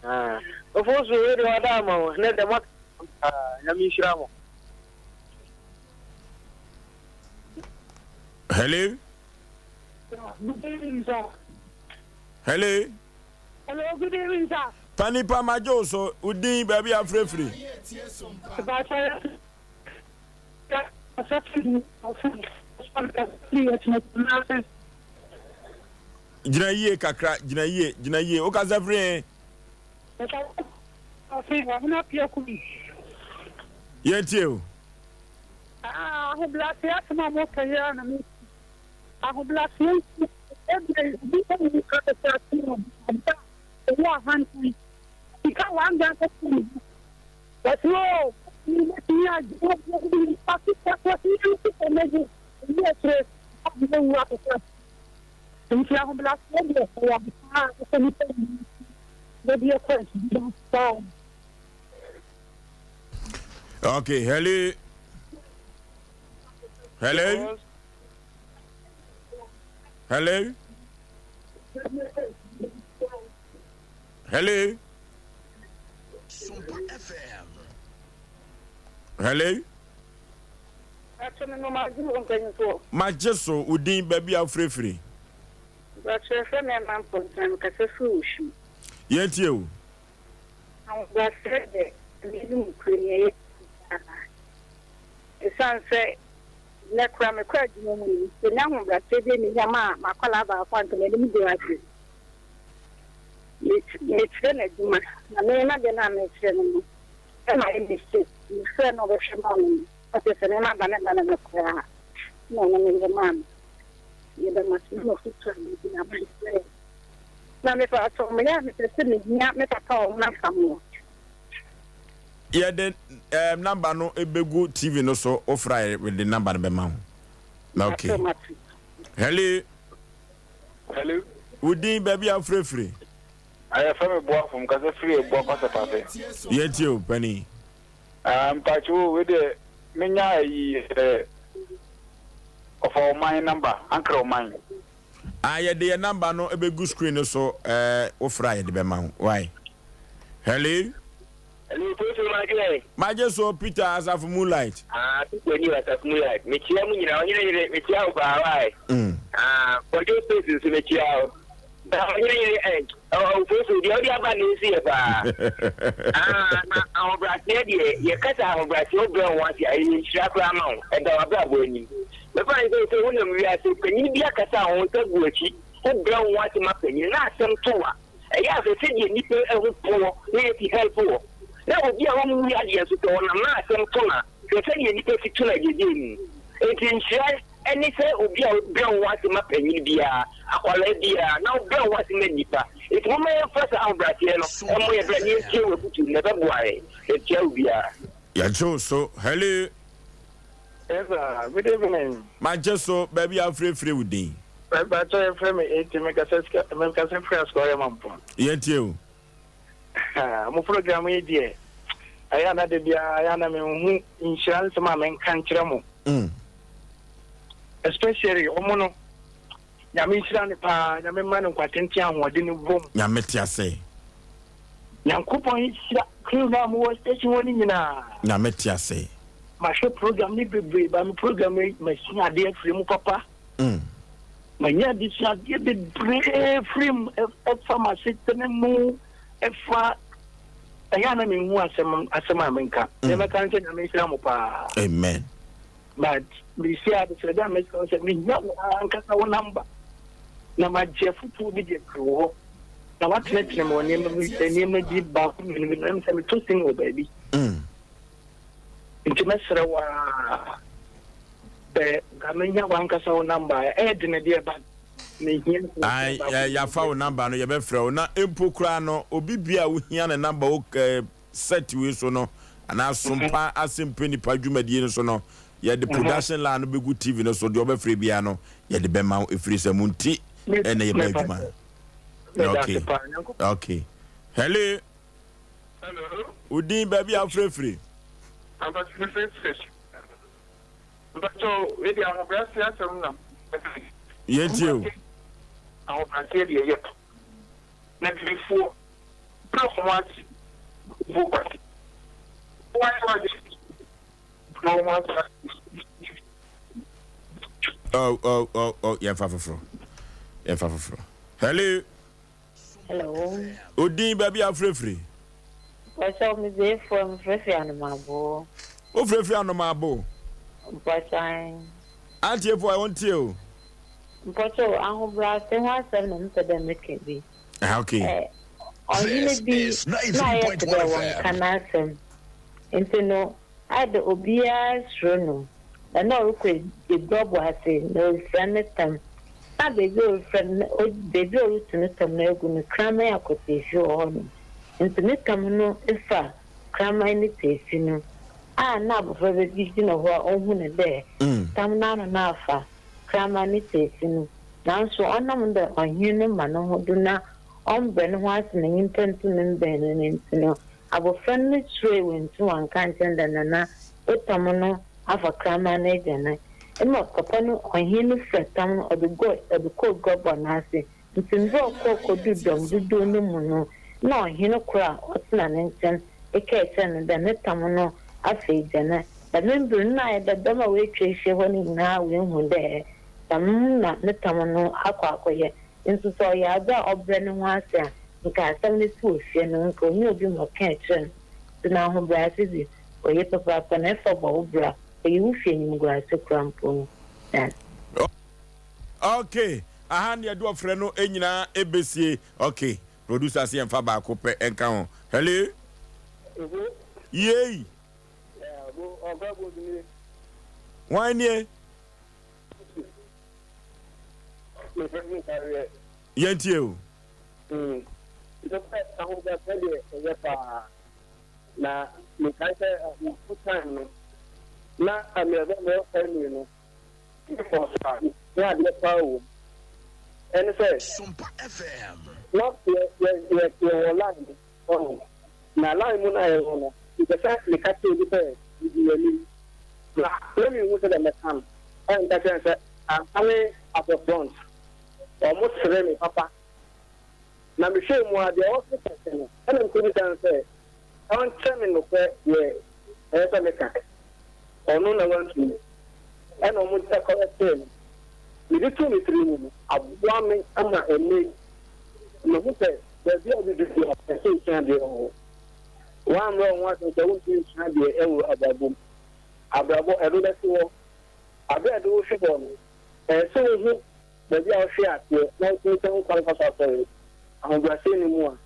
Ah Ofosu wei deɛ wadaama o ɛnɛ deɛ moaka paa Nyame nhyira mo. Hello. Good evening, sir. Hello. Hello, good evening, sir. Panipa magye so wo din baabi a frɛfiri. Gyina yie kakra, gyina yie, gyina yie. Wokasa firi he? Yɛntie o. Ahobrɛaseɛ asɛm a moka yi ara na me ahobrɛaseɛ nti ebia obi awu akɔhyɛ ase wɔ aba a ɛwɔ ahantan sika one Ghana cedi wɔsi o mɛtumi agye wɔsi yɛn nso ɛyi akyire a wɔwu akɔhyɛ ase nti ahobrɛaseɛ deɛ ɛyɛ ade paa a ɛsɛ nipa nyinaa bɛbi ɛkɔ akyi paa. Okay, hello. Hello. Hello. Hello. Hello. Magye so wo din baabi a wofirefiri. Yɛntie o. Ahobrɛaseɛ deɛ, ɛno ne nokorɛ ni, ɛyɛ paa. Ɛsiane sɛ nnɛ koraa mekɔ adwuma mu yi, menya ahobrɛaseɛ bi a menya maa m'akwadaa baako a anka m'anim gu ase. Mekyerɛ no adwuma, na me m'adeɛ no a mekyerɛ no no, ɛma ayɛ mistake. Mefrɛ no ɔbɛhwɛ maa me no, ɔkyerɛ sɛ me maba ne ba no no koraa na ɔno no yɛ maa me. Meda mo ase ne mo afotuo a mode ama me. Na me pa kyɛw meyɛ a mepɛ sɛ mehia me papa a ɔwɔ Asamoah. Yɛde ɛɛm number no begu TV no so wo fra yɛ de number no bɛma wo. Okay. Hello. Hello. Wo din baabi a wofrɛ firi. Ayɛfrɛ me Boafo mekasa firi Abua Kwasapase. Yɛtie o panin. Ah mpakyɛw o wei deɛ menya ayi eh, ɔfa ɔman number ankara ɔman. Ah yɛde yɛ number no bɛgu screen no so eh, wo frɛ a yɛde bɛma wo wai. Hello. Hello Kofi Magye. Magye so Peter Asafo Moonlight. Ah Peter ni Asafo Moonlight. Mekyia mu nyinaa ɔhene yere mekyia wo paa wai. Mm. Ah Kwadwo Space nso mekyia wo. Na ɔhene yere eh Ofosu deɛ ɔde aba ne nso yɛ paa. Ah na ahobrɛaseɛ deɛ yɛkasa ahobrɛaseɛ wobrɛ wo ho ase a ɛyɛ nhyira koraa ma wo ɛda w'abrabɔ anim. Mɛfa no sɛ sɛ wonam wiase, panyin bi akasa wo ho sɛ gu akyi, wobrɛ wo ho ase ma panyin na asɛm to wo a, ɛyɛ a hwɛ sɛdeɛ nnipa ho poɔ na yɛsi help wɔ. Na obi a ɔmmu adeɛ nso sɛ ɔnam na asɛm to no a, hwɛ sɛdeɛ nnipa si to no agyegyeɛ mu. Enti nhyira ne sɛ obi a wobrɛ wo ho ase ma panyin biara, akwadaa biara, na wobrɛ wo ho ase ma nnipa. Enti momma yɛmfa saa ahobrɛaseɛ no mmɔ yɛn bra na yɛntie w'afotu na ɛbɛboa yɛn. Yɛkyia obiara. Yɛgye wo so. Hello. Yes sir, good evening. Magye so, baabi a wofirefire wo din? Mepakyɛ yɛfrɛ me Eti, mekasa sika mekasa firi Asukɔre Mampong. Yɛntie o. Mo program yi deɛ ɛyɛ ana da biara ɛyɛ ana menhu nhyira nsɛm a menka nkyerɛ mo. Mm. Especially ɔmo no Nyame nhyira no paa, Nyame mma no nkwa tenten ahoɔden bom. Nyame te ase. Nyankopɔn nhyira crew no a mowɔ station hɔ no nyinaa. Nyame te ase. Mahwɛ program no bebree ba me program yi masua adeɛ afiri mu papa. Mm. Manya adesuadeɛ bebree firi mu ɛfa m'asetena mu ɛfa ɛyɛ a na menhu asɛm asɛm a menka. Mm. Deɛ mɛka ne sɛ Nyame nhyira mo paa. Amen. But mesi adesrɛde a mɛsrɛ wo sɛ mehia wo ankasa wo number na magye afotuo bi de afiri wo hɔ na woatenetene me wɔ nneɛma bi nneɛma bi baako mmienu bi na sɛ metɔ sin wɔ baabi mm. nti mɛsrɛ wo a sɛ nka menya w'ankasa wo number ɛyɛ dene deɛ ba yɛafa wo number no yɛbɛfrɛ wo na mpo koraa no obi bia a wohia ne number wo eh, Set wei so no anaa Sompa Asɛmpɛ Nipa dwumadie no so no, yɛde production line no bɛgu TV no so, deɛ ɔbɛfrɛ biara no yɛde bɛma wo, ɛfiri sɛ mo nti ɛna yɛbɛ adwuma. Okay, okay. Hello. Hello. Wo din baabi a wofrɛfiri? Yɛntie o. Ahobrɛaseɛ deɛ yɛ na bibifoɔ Brɛ wo ho ase bu kwati. Woayɛ w'adwene brɛ wo ho ase. Oh, oh, oh, oh, yɛmfa foforɔ. Yɛmfa foforɔ. Hello. Hello. Odin baabi a wofirefiri? Mpakyɛw medze efua mefirefiri Anomabo. Wofirefiri Anomabo? Mpakyɛw. Auntie Efua wɔn tie o. Mpakyɛw ahobrɛase ho asɛm na mepɛ dɛ meka bi. Ah, okay. Eh, ɔhene bi na ayɛ te dɛ wɔnka n'asɛm nti no ayɛ dɛ obiara suro no na na ɔrokɔ eguabɔ ase na orifura ne tam na beebi a orifura no beebi a orutu ne tam no egu no kraman akɔteefi wɔ hɔnom nti ne tam no fa kraman ne teefi no a na abofra bi gyina hɔ a ohu no dɛ tam no ano no afa kraman ne teefi no naaso ɔnam dɛ ɔhen no ma no ho do na ɔmmbrɛ no ho ase na nyimpa nntum mmbɛn no no ntsi no, abofra no suroe oenntum ɔannka annkyerɛ no dɛ Nana, wo tam no afa kraman no egyanan. Mma papa no, ɔhen no fura tam no ɔdze gua ɔdze kɔr guabɔ no ase. Ntsi mber a ɔkɔr kodur dɔm dodow no mu no, nna ɔhen kor a ɔtsena ne nkyɛn kɛɛ kyerɛɛ no dɛ ne tam no afa egyanan. Dɛm mber no nna ayɛ dɛ dɔm a woetwa ehyia hɔ no nyina woehu dɛ dɛm na ne tam no akɔ akɔyɛ. Nso sɛ ɔyɛ adze a ɔbrɛ no ho ase a, nka asɛm no si wɔ fie no, nka onnyi obi ma ɔkã kyerɛ no. Ntsi no ahobrɛase dze, oye papaapa na efa bɔ wo bra, oyi wo fi enyimguase koraa mpo mu. Dan. Ok, aha ne yɛde ɔfrɛ no nyinaa ɛbɛsie. Ok, producer se yɛmfa baako pɛ nka ho. Hello? Yei. Hwan nie? Yɛntie o. Nokorɛ ahobrɛaseɛ deɛ ɛyɛ paa na mekae sɛ mpo time no na mmerɛ mewɔ primary no mekɔɔ so a mesua adeɛ paa wɔ mu ɛne sɛ na yɛ yɛwɔ line mu ɔho na line mu no a yɛwɔ no mepɛ sɛ meka kyerɛ obi sɛ medi w'anim na na menhu sɛdeɛ mɛka no ɛna meka kyerɛ no sɛ I'm coming at the front wɔn sere me papa na mehwɛɛ mu a deɛ ɔsere kɛse no ɛna mekɔbisa no sɛ ɔnkyerɛ me nokorɛ deɛ ɛyɛ sɛ meka ɔno na wantumi ɛna wɔn ɛkɔrɛtee me mede too me tiri mu no aboa me ama ɛnnɛ yi mahu sɛ baabi a wobɛdu biara ɛsɛ sɛ wosua adeɛ wɔ hɔ woammrɛ wo ho ase sɛ wontumi nsua adeɛ ɛwɔ abrabɔ mu abrabɔ ɛdo bɛte hɔ aberɛ a ɛde wo hwe hɔ no ɛyɛ sɛ wohu baabi a wohwe aseɛ na wotumi sɛ ho kwan fa so asɔre. Ahobrɛaseɛ nni mu a,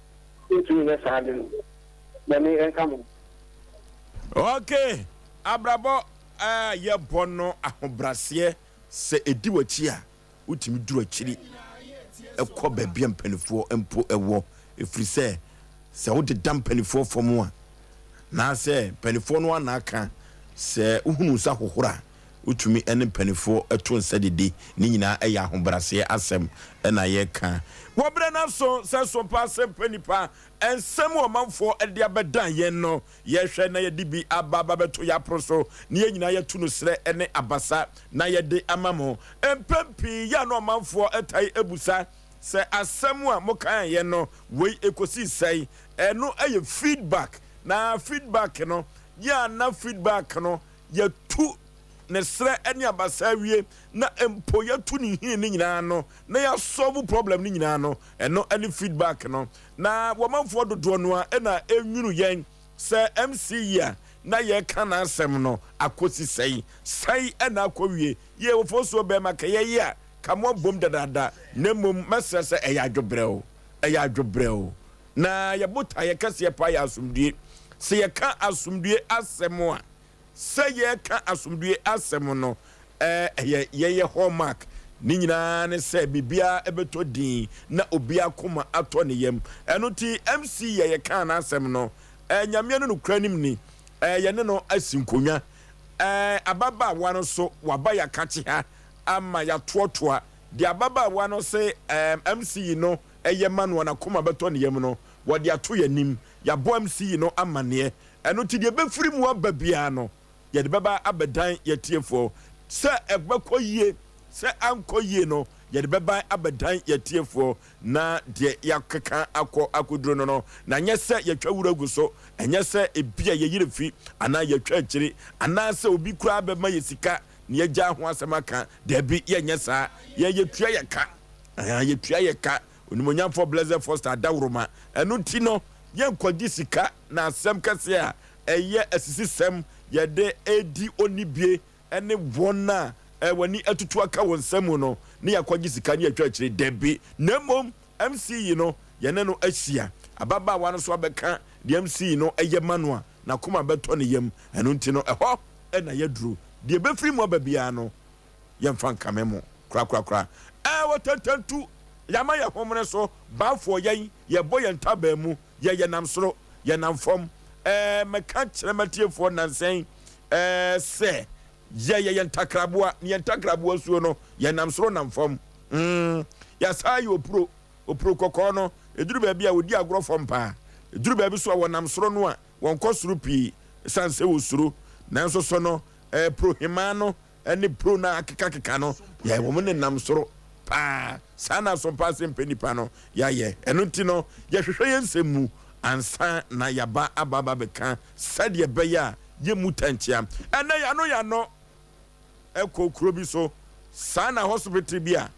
wontumi nyɛ saa ade no. Nyame nka mo. Ok, abrabɔ a yɛbɔ no ahobraseɛ sɛ ɛdi w'akyi a wotumi duru akyiri kɔ baabi a mpanifoɔ mpo wɔ ɛfiri sɛ sɛ wodeda mpanifoɔ fam a naasɛ mpanifoɔ no ara na aka sɛ wohunu nsa hohoro a wotumi ne mpanimfoɔ to nsa didi. Ne nyinaa yɛ ahobrɛaseɛ asɛm na yɛka. Wɔ berɛ no aso sɛ sompa asɛmpa nnipa nsɛm a ɔmanfoɔ de abɛdan yɛn no, yɛhwɛ na yɛde bi aba aba bɛto yɛn apono so na yɛn nyinaa yɛto no serɛ ne abasa na yɛde ama mo. Mpɛn pii yɛ a na ɔmanfoɔ tae busa sɛ asɛm a mokaeɛ no wei ɛkɔsii sɛn? Ɛno yɛ feedback na feedback no yɛ a na feedback no yɛatu ne serɛ ne abasa awie na mpo yɛatu ne nhini no nyinaa no na yɛasɔlvo problem no nyinaa no, ɛno ne feedback no. Na wɔmanfoɔ dodoɔ no ara na ɛnwunu yɛn sɛ MC yi a na yɛreka n'asɛm no akɔsi sɛn? Sɛn na akɔwie? Yie Ofosuo bɛrima kɛyɛ yi a ka mo abom dadaada na mmom mɛsrɛ sɛ ɛyɛ adwobrɛw, ɛyɛ adwobrɛw. Na yɛ botaeɛ kɛseɛ paa yɛ asomdue. Sɛ yɛka asomdue asɛm a, sɛ yɛreka asomdue asɛm no, ɛyɛ yɛn hallmark. Ne nyinaa ne sɛ biribiara bɛtɔ din na obiara koma atɔ ne yam. Ɛno nti MC yɛ yɛkaa n'asɛm no, Nyame ne nokorɛ nim ni, yɛne no asi nkonnwa. Ababaawa no nso waba yɛakakye ha ama yɛatoatoa. Deɛ ababaawa no se MC yi no yɛ ma no a n'akoma bɛtɔ ne yam no, wɔde ato yɛn anim. Yɛabɔ MC yi no amanneɛ. Ɛno nti, deɛ ɛbɛfiri mu aba biara no, yɛde bɛba abɛdan yɛn atiefoɔ. Sɛ ɛbɛkɔ yie, sɛ ankɔ yie no, yɛde bɛba abɛdan yɛn atiefoɔ, na deɛ yɛakeka akɔ akɔduru no no, na nyɛ sɛ yɛatwa wura agu so, ɛnyɛ sɛ ebia yɛyere fi anaa yɛatwa akyiri, anaasɛ obi koraa bɛma yɛn sika. na yɛagyaa ho asɛm aka. Dabi, yɛnyɛ saa. Yɛn, yɛtua yɛn ka. Ahaa, yɛtua yɛn ka. Onimuonyamfoɔ Blessed Foster adaworoma. Ɛno nti no, yɛnkɔgye sika na asɛm kɛseɛ a ɛyɛ asisisɛm yɛde redi onnibie ne wɔn a wɔn ani atutu aka wɔn nsa mu no ne yɛakɔgye sika ne yɛatwa akyire. Dabi, na mmom MC yi no, yɛne no ahyia. Ababaawa no nso abɛka deɛ MC yi no yɛ ma no a, n'akoma bɛtɔ ne yam. Ɛno nti no, ɛhɔ na yɛaduru. Deɛ ɛbɛfiri mu aba biara no, yɛmfa nkame mo korakorakora. Ɛɛ, ɔtantantu, yɛama yɛn homene so, baafoɔ yɛn, yɛbɔ yɛn ntaban mu, yɛ yɛnam soro, yɛnam fam. Ɛɛ, mɛka kyerɛ m'atiefoɔ nnansa yi, ɛɛ, sɛ yɛyɛ yɛn ntakraboa, ne yɛn ntakraboa suo no, yɛnam soro nam fam. Mm, yɛasan ayɛ opuro, opuro kɔkɔɔ no, ɛduru baabi a wɔdi agorɔ fam paa. Ɛduru baabi so a wɔnam soro no a, wɔnkɔ soro pii, ɛsiane sɛ wɔsuro. Nanso so no, ɛɛ, prohemaa no ne pro no a akekakeka no, yɛ wɔn nenam soro paa. Saa na asompa ase mpɛ nipa no yɛayɛ. Ɛno nti no, yɛhwehwɛ yɛn nsɛm mu ansa na yɛaba aba aba abɛka sɛdeɛ ɛbɛyɛ a yɛmmu tɛnkyea. Ɛnnɛ yɛano yɛano kɔ kuro bi so. Saa na hospital bi a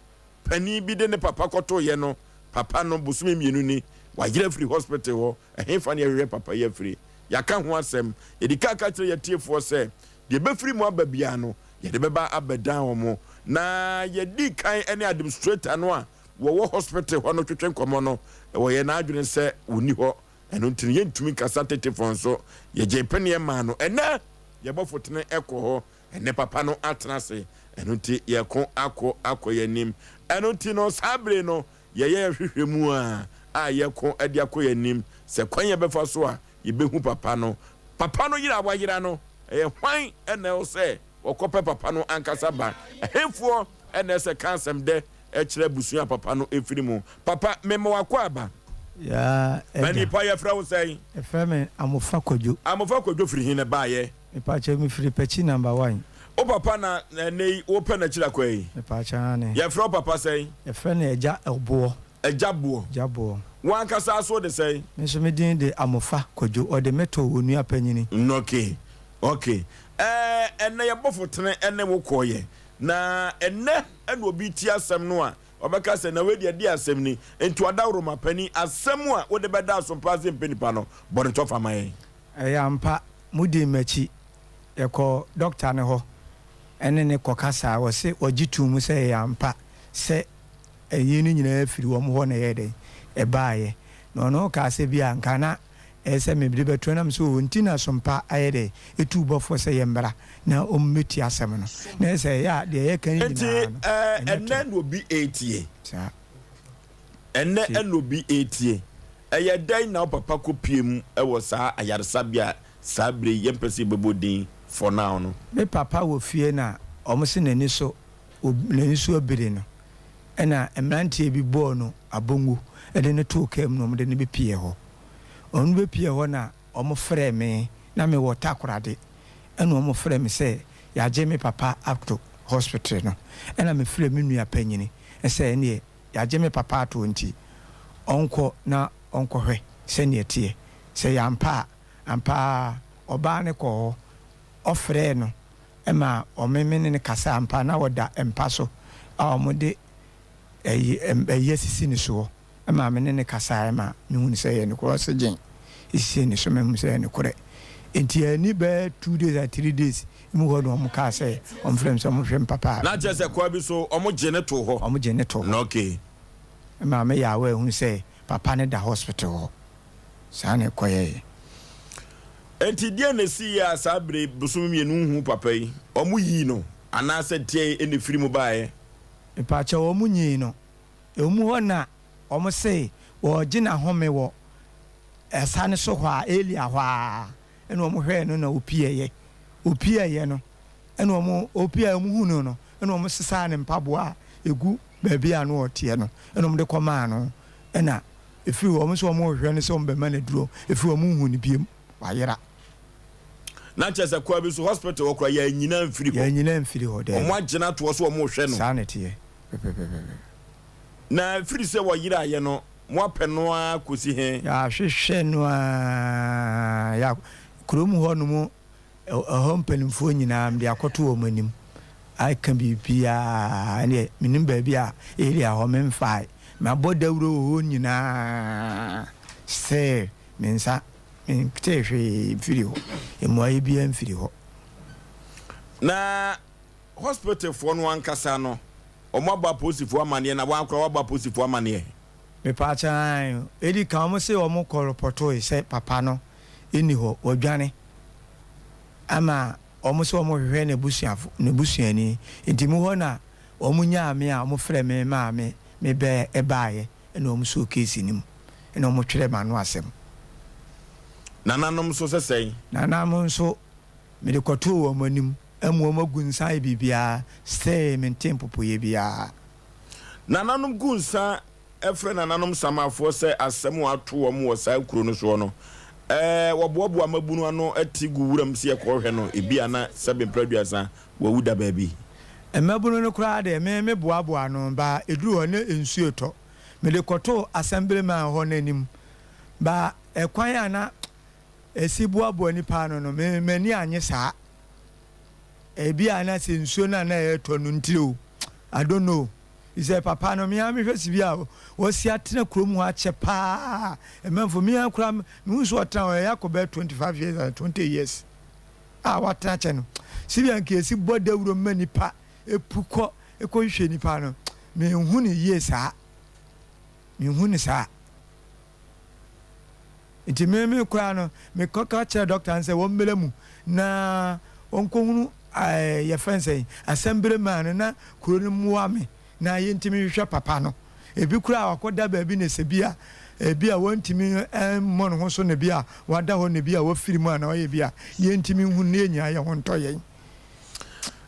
panin bi de ne papa kɔtoeɛ no, papa no bosome mmienu ni, wayera afiri hospital hɔ. Ɛhefa na yɛhwehwɛ papa yi afiri? Yɛaka ho asɛm. Yɛdi kan ka kyerɛ yɛn atiefoɔ sɛ, deɛ ɛbɛfiri mu aba biara no, yɛde bɛba abɛdan wɔn. Na yɛdii kan ne administrator no a wɔwɔ hospital hɔ no twetwe nkɔmmɔ no, wɔyɛɛ n'adwene sɛ wɔnni hɔ. Ɛno nti no, yɛntumi nkasa tetefon so. Yɛgyee peneɛ maa no. Ɛnnɛ, yɛbɔ fotene kɔ hɔ. Ɛnnɛ papa no atena ase. Ɛno nti, yɛko akɔ akɔ yɛn anim. Ɛno nti no, saa bere no, yɛyɛ yɛn hwehwɛmu a a yɛko de akɔ yɛn anim sɛ kwan yɛbɛfa so a yɛbɛhu papa no. Papa no yera a wayera no, ɛyɛ hwan na ɛwɔ sɛ wɔkɔpɛ papa no ankasa ba? Ɛhefoɔ na ɛsɛ ka asɛm dɛ kyerɛ abusua a papa no firi mu? Papa, mema wo akwaaba. Yaa agya. Panin pa, yɛfrɛ wo sɛn? Yɛfrɛ me Amofa Kwadwo. Amofa Kwadwo firi he na ɛbaeɛ? Mepakyɛw mefiri Pakyi number one. Wo papa na ɛnnɛ yi wopɛ n'akyiri akɔ yi? Mepakyɛw aane. Yɛfrɛ wo papa sɛn? Yɛfrɛ no Agya Ɔboɔ. Agya Boɔ. Agya Boɔ. Wo ankasa nso wode sɛn? Me nso me din de Amofa Kwadwo, wɔde me too onua panyini. Ok, ok. Ɛɛ ɛnnɛ yɛbɔ fotene ɛne wo kɔeɛ, na ɛnnɛ ɛna obi tie asɛm no a, ɔbɛka sɛ na wei deɛ ɛdeɛn asɛm ni? Nti ɔdawuroma panin, asɛm a wode bɛda asompa ase mpɛ nipa no, bɔ no tɔfa ma yɛn. Ɛyɛ ampa, modii m'akyi. Yɛkɔɔ dɔkta no hɔ ne no kɔkasaa. Ɔse ɔgye too mu sɛ ɛyɛ ampa sɛ ɛyi no nyinaa firi wɔn hɔ na ɛyɛɛ dɛn? Ɛbaeɛ. Na ɔno kaa sɛ bi a nka na ɛyɛ sɛ mede bɛto nam sɛ oo nti na Sompa ayɛ dɛn? Ɛtuu bɔfoɔ sɛ yɛmmra na ɔmmɛtie asɛm no. Na ɛyɛ sɛ ɛyɛ a deɛ yɛka no Enti nyinaa no, ɛɛ, ɛnyɛ ɛnnɛ torɔ. na obi retie. Saa. Ɛnnɛ Nti. na obi retie. Ɛyɛ dɛn na wo papa kɔpue mu wɔ saa ayaresabea a saa berɛ yi yɛmpɛ sɛ yɛbɛbɔ din for now no? Me papa wɔ fie na wɔn se n'ani so n'ani so abiri no, ɛna mmeranteɛ bi bɔɔ no abongu de no too kaa mu na wɔde no bɛpuee hɔ. Wɔn bɛpuee hɔ na wɔfrɛɛ me, na mewɔ Takoradi, ɛna wɔfrɛɛ me sɛ yɛagye me papa ato hospital no, ɛna mefrɛɛ me nua panyini sɛ ɛneɛ yɛagye me papa ato nti ɔnkɔ na ɔnkɔhwɛ sɛdeɛ ɛteɛ. Sɛ ɛyɛ ampa a, ampa ara ɔbaa no kɔɔ hɔ, ɔfrɛɛ no ma ɔme me ne no kasaa ampa na ɔda mpa so a wɔde ayi ayi asisi ne soɔ ma me ne no kasaeɛ ma mehunu sɛ ɛyɛ nokorɛ oxygen sisi ne so ma mehunu sɛ ɛyɛ nokorɛ. Nti anni bɛyɛ 2 days or 3 days mu hɔ na wɔn kaa sɛ wɔn frɛ me sɛ wɔn hwɛ me papa a. Na kyerɛ sɛ kwa bi so wɔn gye no too hɔ. Wɔn gye no too hɔ. Okay. Ɛmaa me yɛ aware hunu sɛ papa no da hospital hɔ. Saa na ɛkɔyɛeɛ. Enti deɛn na ɛsiiɛ a saa berɛ yi bosome mmienu nhuu papa yi? Wɔn yii no anaasɛ deɛn na ɛfiri mu baeɛ? Mepaakyɛw wɔn nyii no. Ɛwɔ mu hɔ na wɔn se wɔregye n'ahome wɔ ɛsa no so hɔ a, Elia hɔ ara. Ɛna wɔn hwɛɛ no na ɔpiaeɛ. Ɔpiaeɛ no, ɛna wɔn, ɔpiaeɛ wɔn huu no no, ɛna wɔn sesaa ne mpaboa a ɛgu baabi a na ɔteɛ no, ɛna wɔn de kɔmaa no. Ɛna ɛfiri hɔ, wɔn nso wɔn rehwɛ no sɛ wɔn bɛma no aduro. Ɛfiri hɔ, wɔn nhuu no biom. Wayera. Na kyerɛ sɛ kwan bi so, hospital hɔ koraa, yɛannyina amfiri hɔ. Yɛannyina amfiri hɔ, daabi. Wɔn agyina ato hɔ sɛ wɔn rehwɛ no. Saa na ɛteɛ, pɛpɛpɛpɛ. Na ɛfiri sɛ wɔyeraeɛ no, Moapɛ no ara kɔsi he? Yɛahwehwɛ no ara, yɛ kurom hɔ nom, ɛhɔ mpanimfoɔ nyinaa, mede akɔto wɔn anim. Aka biribiara ɛneɛ menim baabi a area hɔ memfae. Mabɔ dawuro wɔ hɔ nyinaa still me nsa mentee hwee mfiri hɔ. Mmuaeɛ biara mfiri hɔ. Na hospital foɔ no ankasa no wɔn abɔ apolisifoɔ amaneɛ na wɔn koraa wɔabɔ apolisifoɔ amaneɛ? Mepaakyɛw aane, edi kan wɔn se wɔn kɔ repɔtoe sɛ papa no nni hɔ, wadwane ama wɔn se wɔn hwehwɛ n'abusuafo, n'abusuani, nti mu hɔ na wɔn nyaa me a wɔn frɛ me maa me me bɛ baeɛ ɛna wɔn soo case no mu ɛna wɔn twerɛ m'ano asɛm. Nananom nso sɛ sɛn? Nananom nso mede kɔtoo wɔn anim amu wɔn agu nsa ayɛ biribiara still mente mpopoeɛ biara. Nananom gu nsa frɛ nananom Samafoɔ sɛ asɛm a ato wɔn wɔ saa kuro no soɔ no, wɔboaboa mmabunu ano te gu wuram sɛ yɛkɔhwɛ no, ebia na sɛbe mprɛ aduasa wawu da baabi. Mmabunu no koraa deɛ, me meboaboa ano, ba ɛduru hɔ na nsuo retɔ. Mede kɔtoo assemblyman hɔ no anim, ba ɛkwan a na ɛsi boaboa nnipa ano no, me m'ani annye saa. Ebia na sɛ nsuo no a na ɛretɔ no ntire o, I don't know. Sɛ papa no, me ara mehwɛ si bi a wasi atena kurom hɔ akyɛ paa. Mmanfo, me ara koraa mehu sɛ ɔtena hɔ ɛyɛ akɔ bɛyɛ 25 years and 20 years a watena kyɛ no. Si bi a nka esi bɔ dawuro ma nipa epu kɔ ekɔhwehwɛ nipa no, menhu no yie saa. Menhu no saa. Nti me me koraa no, mekɔka kyerɛɛ dɔkta no sɛ wɔmmra mu na wɔnkɔhunu ɛɛ yɛfrɛ no sɛn, asɛmbere man no na kuro no mmoa me na yɛntumi nhwehwɛ papa no. Ebi koraa wakɔda baabi na sɛ bi a ebi a wɔntumi mmɔ ne ho so na bi a wada hɔ na bi a wafiri mu anaa ɔyɛ bi a yɛntumi nhu no na yɛn nyinaa yɛn ho ntɔ yɛn.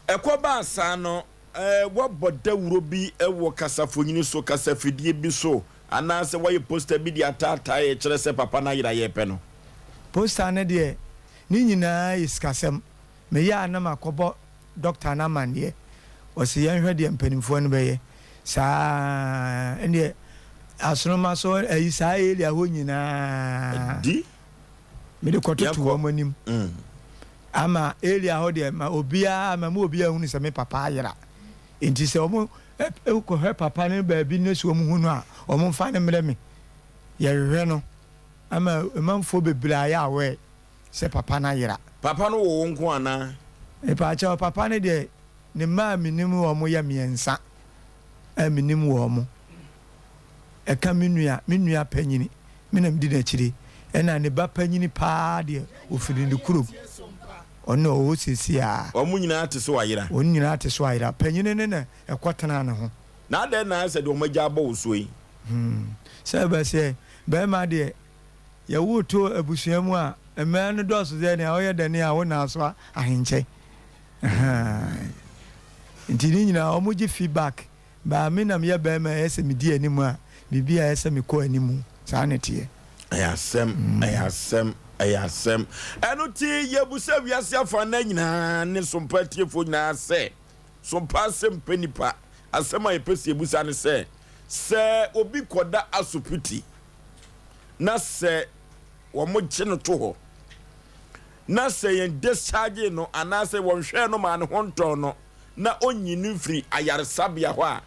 Ɛkɔbaa saa no, wɔabɔ dawuro bi wɔ kasafonini so, kasafidie bi so, Anaasɛ woayɛ poster bi de ataatae a ɛkyerɛ sɛ papa no ayera yɛrepɛ no? Poster no deɛ, ne nyinaa yɛ sikasɛm. Meyɛ a na makɔbɔ dɔkta no amanneɛ. Ɔse yɛnhwɛ deɛ mpanimfoɔ no bɛyɛ. Saa ara, ɛnneɛ Asoroma so ayi saa area hɔ nyinaa. Di. Mede kɔtoto Yɛnkɔ. wɔn anim. Ama area hɔ deɛ, ma obiara, ma mu obiara hunu sɛ me papa ayera. Enti sɛ wɔkɔhwɛ papa no baabi na sɛ wɔhu no a, wɔmfa no mmrɛ me. Yɛhwehwɛ no ama manfoɔ bebree ayɛ aware sɛ papa no ayera. Papa no wo wo nko anaa? Mepaakyɛw, papa no deɛ, ne mma a menim wɔn yɛ mmiɛnsa a menim wɔn. Ɛka me nua, me nua panyini, me na medi n'akyire, ɛna ne ba panyini paa deɛ, ɔfiri ne kurom. Ɔno na ɔwɔ hɔ seesei ara. Wɔn nyinaa te so ayera. Wɔn nyinaa te so ayera. Panyin no na ɛkɔtenaa ne ho. Na adɛn na ayɛ sɛ deɛ wɔn agya abɔ wo soɔ yi? Hmm. Sɛ ɛbɛ sɛ barima deɛ, yɛwo to abusua mu a, mmaa no dɔɔso sɛ nea ɔyɛ dɛn a wo na aso ahenkyɛ. Ahaa. Nti ne nyinaa wɔgye feedback. But me na meyɛ barima a ɛyɛ sɛ medi anim a, biribi a ɛyɛ sɛ mekɔ anim. Saa na ɛteɛ. Ɛyɛ asɛm, ɛyɛ asɛm, ɛyɛ asɛm. Ɛno nti yɛbusa wiase afanan nyinaa ne Sompa atiefoɔ nyinaa sɛ, Sompa asɛm pɛ nipa. Asɛm a yɛpɛ sɛ yɛbusa ne sɛ, sɛ obi kɔda asopiti na sɛ wɔgye no to hɔ na sɛ yɛn discharge no anaasɛ wɔnhwɛɛ no maa ne ho ntɔɔ no na ɔnyi no mfiri ayaresabea hɔ a,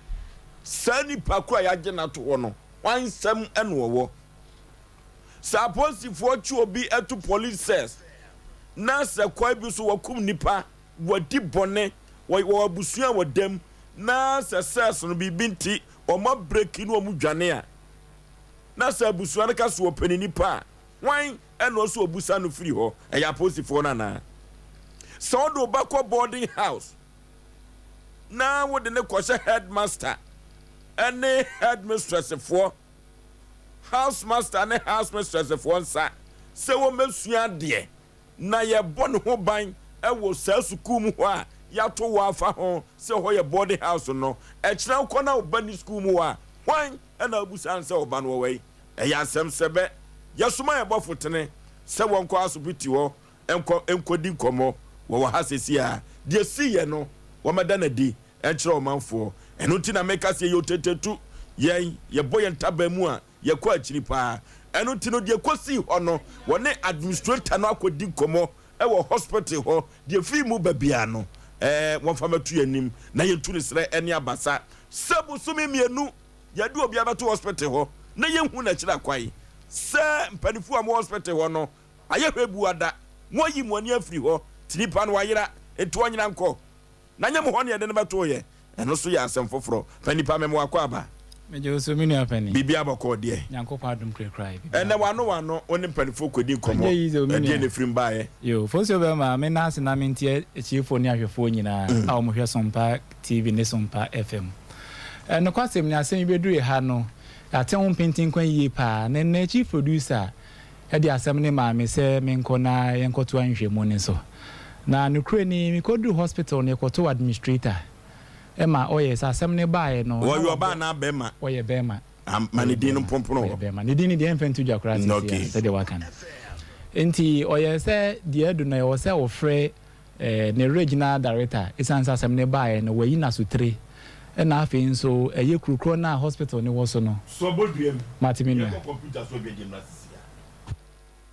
saa nipa ko a yɛagye no ato hɔ no, hwan nsam na ɔwɔ? Sɛ apolisifoɔ kye obi to police cells na sɛ kwan bi so wɔkum nipa, wɔadi bɔne, wɔwɔ abusua a wɔda mu, na sɛ cells no biribi nti wɔn abreki na wɔn dwane a, na sɛ abusua no ka sɛ wɔpɛ ne nipa a, hwan na ɔsɛ ɔbusa no firi hɔ? Ɛyɛ apolisifoɔ no anaa? Sɛ wode wo ba kɔ boarding house na wode no kɔhyɛ headmaster ne headmistressfoɔ, house master ne house mistressfoɔ nsa sɛ wɔmmɛsua adeɛ na yɛbɔ ne ho ban wɔ saa sukuu mu hɔ a yɛato wɔ afa ho sɛ hɔ yɛ boarding house no, ɛkyena wokɔ na wo ba nni sukuu mu hɔ a, hwan na wobisa no sɛ wo ba no wɔ wai? Ɛyɛ asɛm sɛ bɛ yɛsoma yɛn bɔfo tene sɛ wɔnkɔ asopiti hɔ nkɔ nkɔdi nkɔmmɔ. Wɔwɔ ha seesei ara. Deɛ esiiɛ no, wɔmmɛda no adi nkyerɛ ɔmanfoɔ. Ɛno nti na meka sɛ yɛyɛ otetetu. Yɛn, yɛbɔ yɛn ntaban mu a, yɛkɔ akyiri paa. Ɛno nti no, deɛ ɛkɔsii hɔ no, wɔne administrator no akɔdi nkɔmmɔ wɔ hospital hɔ. Deɛ ɛfiri mu ba biara no. Ɛɛ, wɔmfa mmɛto yɛn anim na yɛntu no serɛ ne abasa sɛ bosome mmienu yɛde obi abɛto hospital hɔ na yɛnhu n'akyiri akwan. Sɛ mpanimfoɔ a wɔwɔ hospital hɔ no ayɛ hwɛbuada, moayi mo ani afiri hɔ, nti nipa no wayera, nti ɔnyera nkɔ. Na nyɛ mo hɔ na yɛde no bɛtoo yɛ. Ɛno nso yɛ asɛm foforɔ. Panin pa, mema wo akwaaba. Megye wo so, me nua panin. Biribiara bɔkɔɔ deɛ? Nyankopɔn adom kurakura yɛ, biribiara Ɛnnɛ bɔkɔɔ. w'ano w'ano, wo ne mpanimfoɔ kɔdi nkɔmmɔ. Ɛnyɛ easy o, me Ɛdeɛn nua. na ɛfiri mu baeɛ? Yoo, Fosuo bɛma me nan ase na mentie atiefoɔ ne ahwɛfoɔ nyinaa a wɔhwɛ Sompa TV ne Sompa FM. Nokwasɛm ni, asɛm yi bɛduruu ha no, yɛate ho mpentenkwa yie paa. Na ɛnnɛ Chief Producer de asɛm no maa me sɛ menkɔ na yɛnkɔtoa nhwehwɛmu no so. Na nokorɛ ni, mekɔduruu hospital no, yɛkɔtoo administrator ma ɔyɛɛ sɛ asɛm no baeɛ no, na Ɔyɛ wabɔ ɔbaa anaa bɛrima? Ɔyɛ bɛrima. Ah, ma ne Ɔyɛ din no bɛrima. mpompone Ɔyɛ hɔ. bɛrima. Ne din no deɛ ɛmfa nto dwa koraa seesei a, Okay. sɛdeɛ waka no. Enti ɔyɛɛ sɛ deɛ adu no, ɛwɔ sɛ ɔfrɛ ne regional director, ɛsiane sɛ asɛm no baeɛ no, wayi no asotire. Ɛna afei nso, ɛyɛ kuro korɔ no a hospital no wɔ so no. Sɔ bɔ dua mu. Mate me nua. Yɛnkɔ kɔmputa so adwadie mmra sisi a.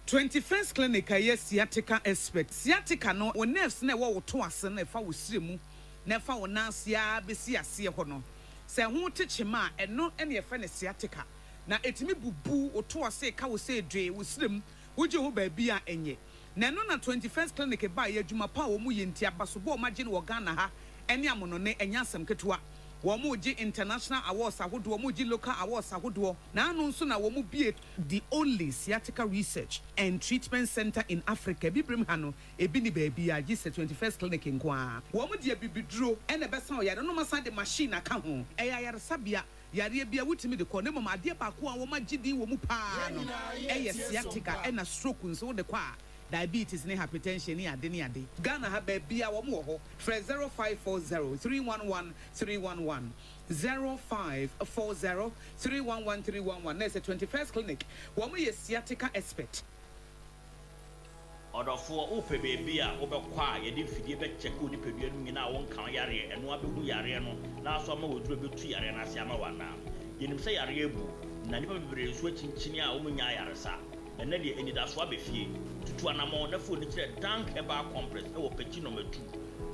21st Clinic a ɛyɛ sciatica expert. Sciatica no, wo nerves no a ɛwɔ wo to ase no a ɛfa wo srɛ mu na ɛfa wo nan ase ara bɛsi aseɛ hɔ no, sɛ ɛho te kyema a, ɛno na yɛfrɛ no sciatica. Na ɛtumi bubu wo to ase, ɛka wo sɛ dwee, wo srɛ mu, wogye ho baabi a ɛnyɛ. Na ɛno na 21st Clinic baeɛ, adwuma pa a wɔyɛ nti, abasobɔ a wɔagye no wɔ Ghana ha ne amonone, ɛnyɛ asɛm ketewa. Wɔregye international awards ahodoɔ, wɔregye local awards ahodoɔ, na ano nso na wɔbue the only sciatica research and treatment centre in Africa, Abibirem ha no, ebi nni baabiara gye sɛ 21st Clinic nko ara. Wɔde abibiduro na ɛbɛsa wo yareɛ na wɔasan de machine aka ho. Ɛyɛ ayaresabea, yareɛ biara wotumi de kɔ, na mmom adeɛ baako a wɔagye din wɔ mu pa ara no yɛ sciatica ɛna stroke nso wode kɔ a, diabetes ne hypertension ne ade ne ade. Ghana ha baabiara wɔn wɔ hɔ, frɛ 0540 311 311, 0540 311 311 na ɛsɛ 21st Clinic, wɔn yɛ sciatica expert. Ɔdɔfoɔ, wopɛ baabi a wobɛkɔ a yɛde mfidie bɛkyɛke wo nipadua no nyinaa a wonka wo yareɛ, ɛno ara bɛhu yareɛ no na aso ama wo aduro a ɛbɛtu yareɛ no ase ama wo anaa? Yɛnim sɛ yareɛ abu, na nnipa bebree nso akyinkyini a wɔnnya ayaresa. Ɛnnɛ deɛ, anidasoɔ aba fie. Tutu anammɔn na fa w'ani kyerɛ Dank Herbal Complex wɔ Pekyi Nɔma Tu.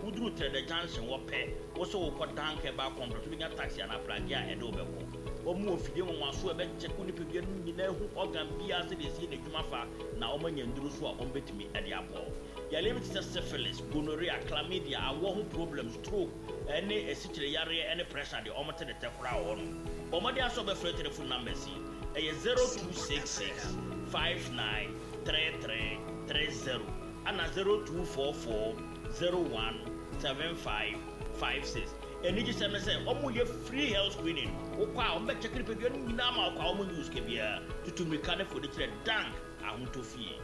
Woduru Trɛdɛ Junction hɔ pɛ, wo sɛ worekɔ Dank Herbal Complex, wobɛnya taxi anaa pragea a ɛde wo bɛkɔ. Wɔwɔ mfidie nwanwasoɔ a ɛbɛkyɛke wo nipadua no nyinaa ahu organ biara sɛdeɛ ɛsi yɛ n'adwuma fa na wɔanya nnuro nso a wɔbɛtumi de aboa wo. Yareɛ bi te sɛ syphilis, gonorrhea, chlamydia, awoɔ ho problems, stroke, ne asikyire yareɛ ne pressure deɛ wɔte ne tɛ koraa wɔ hɔnom. Bɔ mmɔden ara sɛ wobɛfrɛ telephone numbers yi, ɛyɛ 0266 59 33 30 ɛna 0244 01 75 56. Anigyesɛm ne sɛ wɔyɛ free health screening, wokɔ a wɔbɛkyɛke nipadua no nyinaa ma wo kwa, wɔnnye wo sika biara. Tutu mmirika ne fa w'ani kyerɛ Dank Ahotɔ Fie.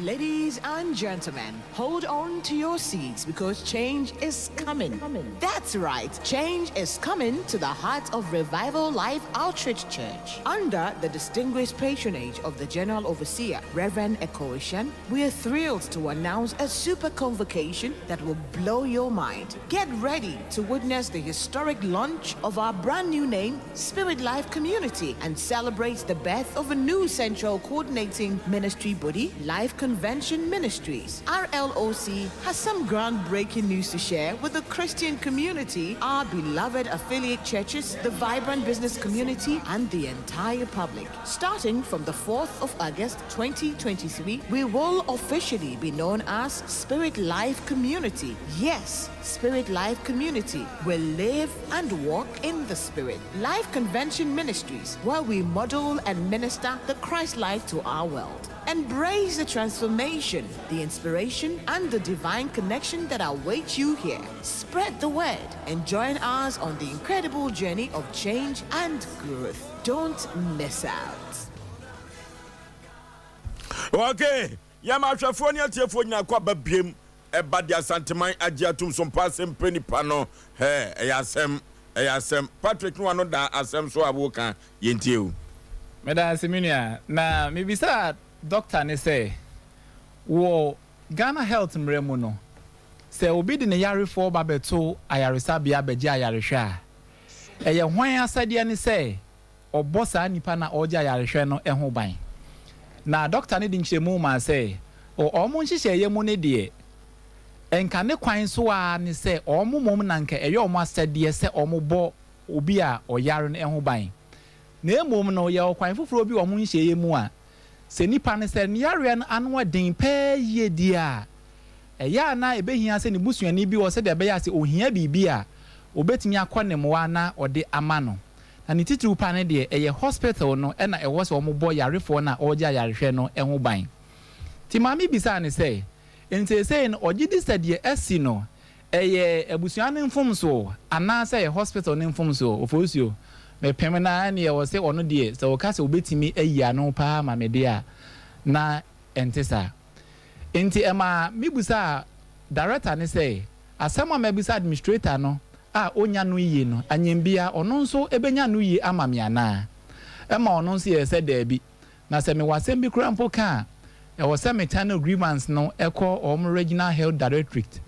Ladies and gentlemen, hold on to your seats because change is coming. That's right, change is coming to the heart of Revival Life Outreach Church. Under the distinguished patronage of the General Overseer, Reverend Ekoishan, we are thrilled to announce a super convocation that will blow your mind. Get ready to witness the historic launch of our brand new name, Spirit Life Community, and celebrate the birth of a new central coordinating ministry body, Life Convention Ministries. RLOC has some groundbreaking news to share with the Christian community, our beloved affiliate churches, the vibrant business community, and the entire public. Starting from the 4th of August 2023, we will officially be known as Spirit Life Community. Yes, Spirit Life Community will live and walk in the Spirit. Life Convention Ministries, where we model and minister the Christ life to our world. Embrace the transformation, the inspiration, and the divine connection that await you here. Spread the word and join us on the incredible journey of change and growth. Don't miss out. Okay, yɛma ahwɛfoɔ ne atiefoɔ nyinaa kɔ aba biem ɛba de Asanteman agye atum so mpa asɛm pɛ nipa no hɛ ɛyɛ asɛm ɛyɛ asɛm Patrick no ano da asɛm so a woka yɛntie o. Meda ase me nua. Na mebisaa doctor no sɛ wɔ Ghana health mmara mu no, sɛ obi de ne yarefoɔ ba bɛto ayaresabea bɛgye ayarehwɛ a, ɛyɛ hwan asɛdeɛ ne sɛ ɔbɔ saa nipa no a ɔregye ayarehwɛ no ho ban? Na doctor no de nkyerɛmu maa sɛ, wɔ wɔn nhyehyɛeɛ mu no deɛ, Nka ne kwan so ara ne sɛ wɔn mmom na nka ɛyɛ wɔn asɛdeɛ sɛ wɔbɔ obi a ɔyare no ho ban. Na mmom no, yɛwɔ kwan foforɔ bi wɔ wɔn nhyehyɛeɛ mu a, sɛ nipa no sɛ ne yareɛ no ano yɛ den paa yie deɛ a, ɛyɛ a na ɛbɛhia sɛ ne busuani bi wɔ hɔ sɛdeɛ ɛbɛyɛ a sɛ ɔhia biribi a, ɔbɛtumi akɔ ne mmoa na ɔde ama no. Na ne titiriw pa no deɛ, ɛyɛ hospital no na ɛwɔ sɛ wɔbɔ yarefoɔ no a ɔregye ayarehwɛ no ho ban. Nti maame bisaa no sɛ, Enti seesei no ɔgye di sɛ deɛ asi no, ɛyɛ abusua no mfomsoɔ anaasɛ ɛyɛ hospital no mfomsoɔ? Ofosuo, Mepem no ara ɛnneɛ ɔse ɔno deɛ sɛ ɔka sɛ ɔbɛtumi ayi ano paa ama me deɛ a, na ɛnte saa. Enti ɛmaa mebisaa director no sɛ, asɛm a mabisa administrator no a ɔnnya no yie no, anyɛnbia ɔno nso bɛnya no yie ama me anaa? Ɛma ɔno nso yɛɛ sɛ daabi. Na sɛ mewɔ asɛm bi koraa mpo ka a, ɛwɔ sɛ me channel grievance no kɔ wɔn Regional Health Directorate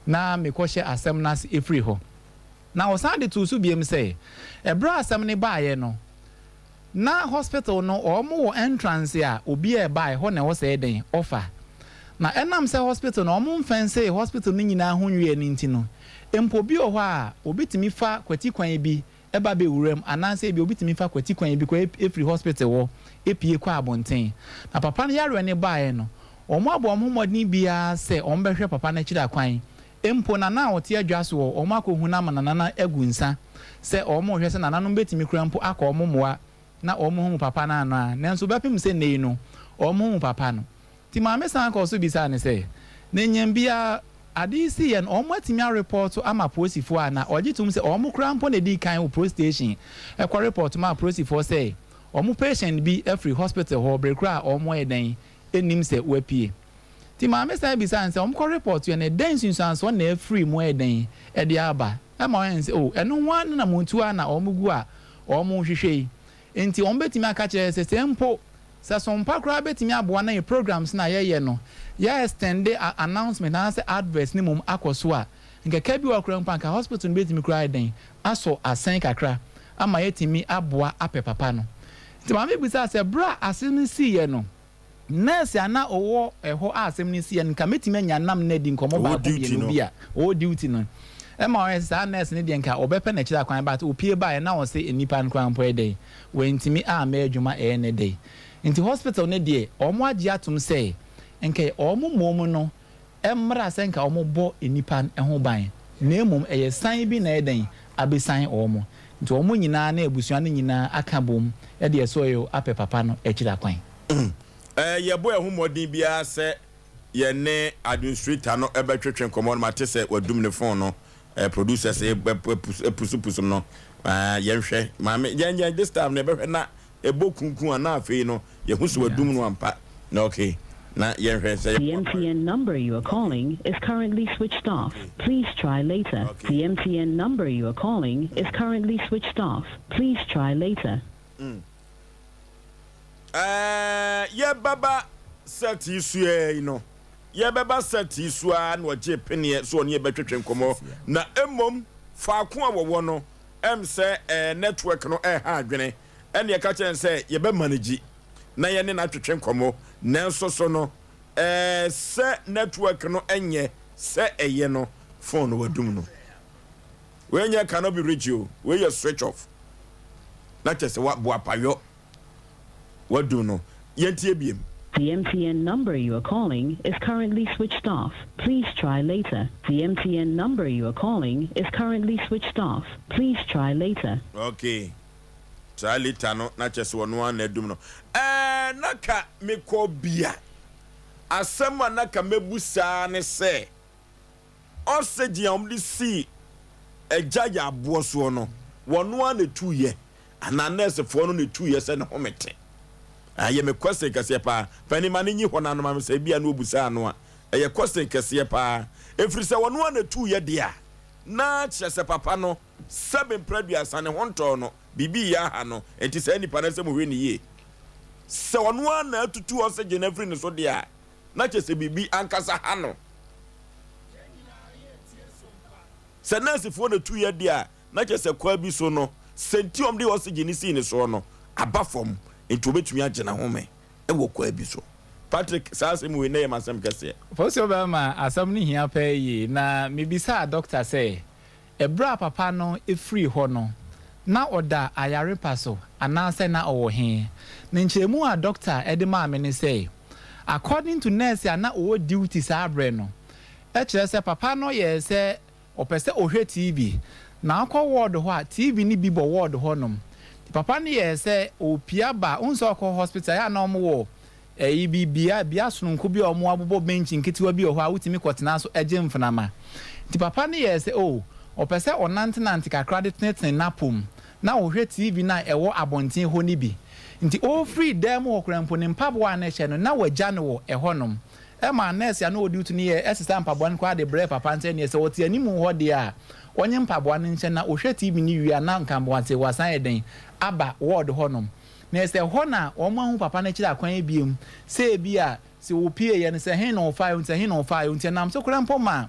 na mekɔhyɛ asɛm no ase firi hɔ. Na ɔsan de too so biom sɛ, ɛberɛ a asɛm no baeɛ no, na hospital no wɔn wɔ entrance a obi a ɛba a ɛhɔ na ɛwɔ sɛ ɛyɛ dɛn ɔfa. Na ɛnam sɛ hospital no wɔn mfɛnsee hospital no nyinaa ho nwieɛ no nti no, mpo bi wɔ hɔ a obi tumi fa kwati kwan bi ba bɛ wuram anaasɛ ebia obi tumi fa kwati kwan bi kɔ firi hospital hɔ pue kɔ abonten. Na papa no yareɛ no baeɛ no, wɔn abɔ wɔn ho mmɔden biara sɛ wɔn bɛhwɛ papa no akyiri akwan. Mpo nana a ɔte adwa soɔ, wɔn akɔhu no ama nana no agu nsa sɛ wɔn rehwɛ sɛ nananom bɛtumi koraa mpo akɔ wɔn mmoa na wɔn ahu papa no anaa. Nanso bɛpem sɛ nnɛ yi no, wɔn nhu papa no. Nti maame san kɔɔ so bisaa no sɛ, Na nyɛ biaa ade yi siiɛ no wɔn atumi arepɔɔto ama polisifoɔ anaa? Ɔgye toom sɛ wɔn koraa mpo na ɛdii kan wɔ police station kɔ repɔɔto maa polisifoɔ sɛ wɔn patient bi afiri hospital hɔ bere korɔ a wɔn ayɛ dɛn nnim sɛ wapue. Nti maame san bisaa no sɛ wɔn kɔ repɔɔtoɛ no dɛn nsunsuansoɔ na afiri mu ayɛ dɛn de aba? Ɛma ɔyɛɛ no sɛ oh ɛno ho ara ne namontuo ara na wɔn gu a wɔn rehwehwɛ yi. Nti wɔn bɛtumi aka kyerɛ yɛ sɛ sɛ mpo Sɛ sompa koraa bɛtumi aboa na yɛ programs no a yɛyɛ no yɛ extende announcement anaasɛ adverts no mmom akɔ so a, nkɛkɛ bi wɔ hɔ koraa mpo a anka hospital no bɛtumi koraa ayɛ dɛn asɔ asɛn kakra ama yɛatumi aboa apɛ papa no. Nti maame bisaa sɛ berɛ a asɛm no siiɛ no, nurse a na ɔwɔ ɛhɔ a asɛm no siiɛ no nka mɛtumi anya nam no adi nkɔmmɔ Ɔwɔ baako duty mmienu no. bi a, ɔwɔ duty no. Ɛma ɔyɛ sɛ saa nurse no deɛ nka ɔbɛpɛ n'akyiri akwan but ɔpue baeɛ na ɔse nnipa no koraa mpo ayɛ dɛn Wantumi amma adwuma ɛyɛ nnɛ da yi. Nti hospital no deɛ wɔn agye atom sɛ nka wɔn mmom no mmra sɛ nka wɔn bɔ nnipa ho ban na mmom ɛyɛ san bi na ɛyɛ dɛn abesan wɔn. Nti wɔn nyinaa ne abusua no nyinaa aka bom de ɛsɔeɛ apɛ papa no akyiri akwan. Yɛbɔ yɛn ho mmɔden biara sɛ yɛne administrator no bɛtwetwe nkɔmmɔ no, mate sɛ wadum ne phone no. Eh, producers eh, pusu pusu no. Eh, yɛnhwɛ maame yɛn yɛn this time no yɛbɛhwɛ na ɛbɔ kunkun a na afei no yɛhu sɛ wadum no ampa na okay na yɛnhwɛ sɛ The MTN number you are calling is currently switched off. Please try later. The MTN number you are calling is currently switched off. Please try later. Eh, yɛbɛba set yi so yi no Yɛbɛba set yi so ara na ɔgyee peneɛ sɛ ɔne yɛn bɛtwetwe nkɔmmɔ, na mmom faako a wɔwɔ no, ɛm sɛ ɛɛ network no ɛreha adwene, ɛna yɛka kyerɛɛ no sɛ yɛbɛ manage na yɛne no atwetwe nkɔmmɔ, nanso so no ɛɛ sɛ network no nyɛ sɛ ɛyɛ no, phone no wadum no. Wei nyɛ cannot be reached o, wei yɛ switch off, na kyerɛ sɛ wa boapayɔ. Wadum no. Yɛntie biem. The MTN number you are calling is currently switched off. Please try later. The MTN number you are calling is currently switched off. Please try later. Okay. Try later no na kyerɛ sɛ ɔno ara na adum no. Ɛɛ na ka mekɔ bia. Asɛm a na ka mɛbu saa ne sɛ. Oxygen a wɔde sii agya yɛ aboɔ soɔ no, wɔn ara na ɛtuiɛ anaa nɛɛsefoɔ no na ɛtuiɛ sɛ ne home te? Ɛyɛ me question kɛseɛ paa. Panin ma no nyi hɔ no ano ma me sɛ ebia na ɔbusaa ano a. Ɛyɛ question kɛseɛ paa. Ɛfiri sɛ wɔn ara na ɛtuiɛ deɛ a, na kyerɛ sɛ papa no sɛbe mprɛ aduasa ne ho ntɔɔ no, biribi reyɛ aha no, enti saa nipa no ɛsɛ mohwɛ no yie. Sɛ ɔno ara na atutu oxygen afiri ne so deɛ a, na kyerɛ sɛ biribi ankasa ha no. Sɛ nɛɛsefoɔ na ɛtuiɛ deɛ a, na kyerɛ sɛ kwaa bi so no, sɛ nti wɔde oxygen no sii ne soɔ no aba fam, nti wɔbɛtumi agye n'ahome wɔ kwaa bi so. Patrick, saa asɛm wei na ɛyɛ m'asɛm kɛseɛ. Fosuo bɛrima, asɛm no hia paa yie. Na mebisaa dɔkta sɛ, ɛberɛ a papa no firii hɔ no, na ɔda ayarepa so anaasɛ na ɔwɔ he? Ne nkyerɛmu a dɔkta de maa me ne sɛ, according to nurse a na ɔwɔ duty saa berɛ no, ɛkyerɛ sɛ papa no yɛɛ sɛ Ɔpɛ sɛ ɔhwɛ TV. Na ɔkɔ ward hɔ a, TV no bi bɔ ward hɔnom. Nti papa no yɛɛ sɛ ɔrepia ba. Wohu sɛ ɔkɔ hospital, ɛyɛ a na wɔwɔ ɛyi bi, bea, bea sononko bi a wɔabobɔ bench nketewa bi wɔ hɔ a wotumi kɔtena so gye mfenama. Nti papa no yɛɛ sɛ oh, ɔpɛ sɛ ɔnantenante kakra de tenetene n'apɔm, na ɔhwɛ TV no a ɛwɔ abɔnten hɔ no bi. Nti ɔrefiri dan mu hɔ koraa mpo, ne mpaboa a na ɛhyɛ no, na wagya no wɔ ɛhɔnom. Ɛmaa nɛɛse a na ɔdi to no yɛɛ sesaa mpaboa no koraa de brɛɛ papa no sɛ neɛ sɛ ɔte anim hɔ deɛ a, ɔnye mpaboa no nhyɛ na ɔhwɛ TV no wie a na nka mboanse wasan ayɛ dɛn aba ward hɔ nom. Na ɛsɛ hɔ na wɔn ahu papa no akyiri akwan biom sɛ ebia sɛ ɔpieeɛ no sɛ he na ɔfaeɛ o sɛ he na ɔfaeɛ o nti ɛnam so koraa mpo maa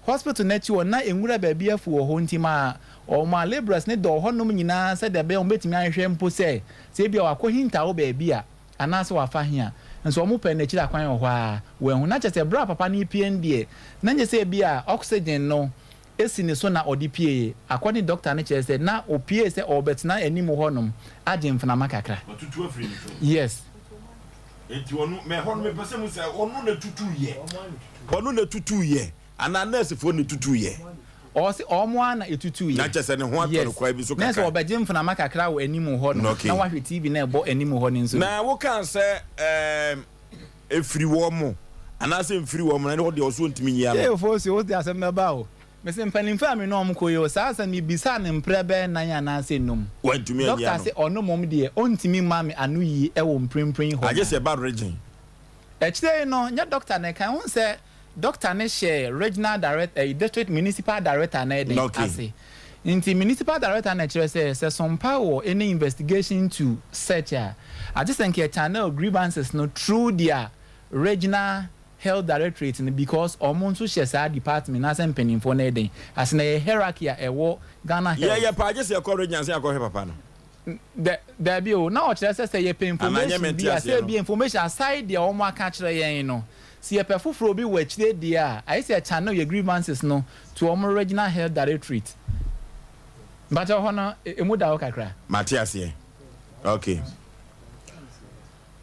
hospital no akyi hɔ na nwura baabi afu wɔ hɔ nti maa wɔmaa labourers no dɔɔ hɔ nom nyinaa sɛdeɛ ɛbɛyɛ wɔn bɛtumi ahwehwɛ mpo sɛ sɛ ebia wakɔ hinta wɔ baabi a Anaasɛ wafa he a, nso wɔpɛ no akyiri akwan wɔ hɔ ara, wɔanhu. Na kyerɛ sɛ berɛ a papa no repue no deɛ, na nyɛ sɛ ebia oxygen no si ne so na ɔde pueeɛ. According to doctor no kyerɛ sɛ na ɔpuee sɛ ɔrebɛtena anim hɔnom agye mfenama kakra. Watutu afiri ne so. Yes. Enti ɔno, mɛ hɔ no mepɛ sɛ muhu sɛ ɔno na ɛtutuiɛ. Ɔno na ɛtutuiɛ. Anaa nɛɛsefoɔ na ɛtutuiɛ? Ɔse ɔmo ara na ɛtutuiɛ. Na kyerɛ sɛ ne ho atɔ no kwan bi so kakra. Yes, nɛɛse ɔbɛgye mframa kakra wɔ anim hɔ nom na wahwɛ TV no a ɛbɔ anim hɔ no nso bi. Na wokaa sɛ ɛɛm ɛfiri wɔn mo anaasɛ ɛmfiri wɔn mo na ɛne hɔ deɛ ɔse ɔntumi nyi ano. Yei Ofosu wode asɛm bɛba o. Mese mpanimfoɔ a me ne wɔn kɔ yi o, saa asɛm yi mebisaa no mprɛ bɛyɛ nnan anaasɛ nnum. Wantumi anyi Doctor ano. se ɔno mmom deɛ ɔntumi mma me ano yie wɔ mprempren hɔ Agye sɛ ɛba region. Akyire yi no, nyɛ doctor na ɛkae, wohu sɛ Doctor no hyɛɛ regional director ɛyi district municipal director no den Okay. ase. Nti municipal director no kyerɛ sɛ sɛ Sompa wɔ any investigation to search a, agye sɛ nka yɛ channel grievances no through their regional health directorate no because ɔmo nso hyɛ saa department no anaasɛ mpanimfoɔ no den ase na ɛyɛ hierarchy a ɛwɔ Ghana health. Yɛyɛ paa gye sɛ yɛkɔ region ansa yɛakɔhwɛ papa no. Dɛ, daabi o, na ɔkyerɛ sɛ sɛ yɛpɛ Anaa nyɛ information me bi a, sɛ nteaseɛ no. ebia information aside deɛ wɔn aka akyerɛ yɛn no, sɛ yɛpɛ foforɔ bi wɔ akyire deɛ a, ayɛ sɛ yɛ channel yɛ grievances no to wɔn regional health directorate. Mpakyɛw hɔ no, emu da hɔ kakra. Mate aseɛ. Ok.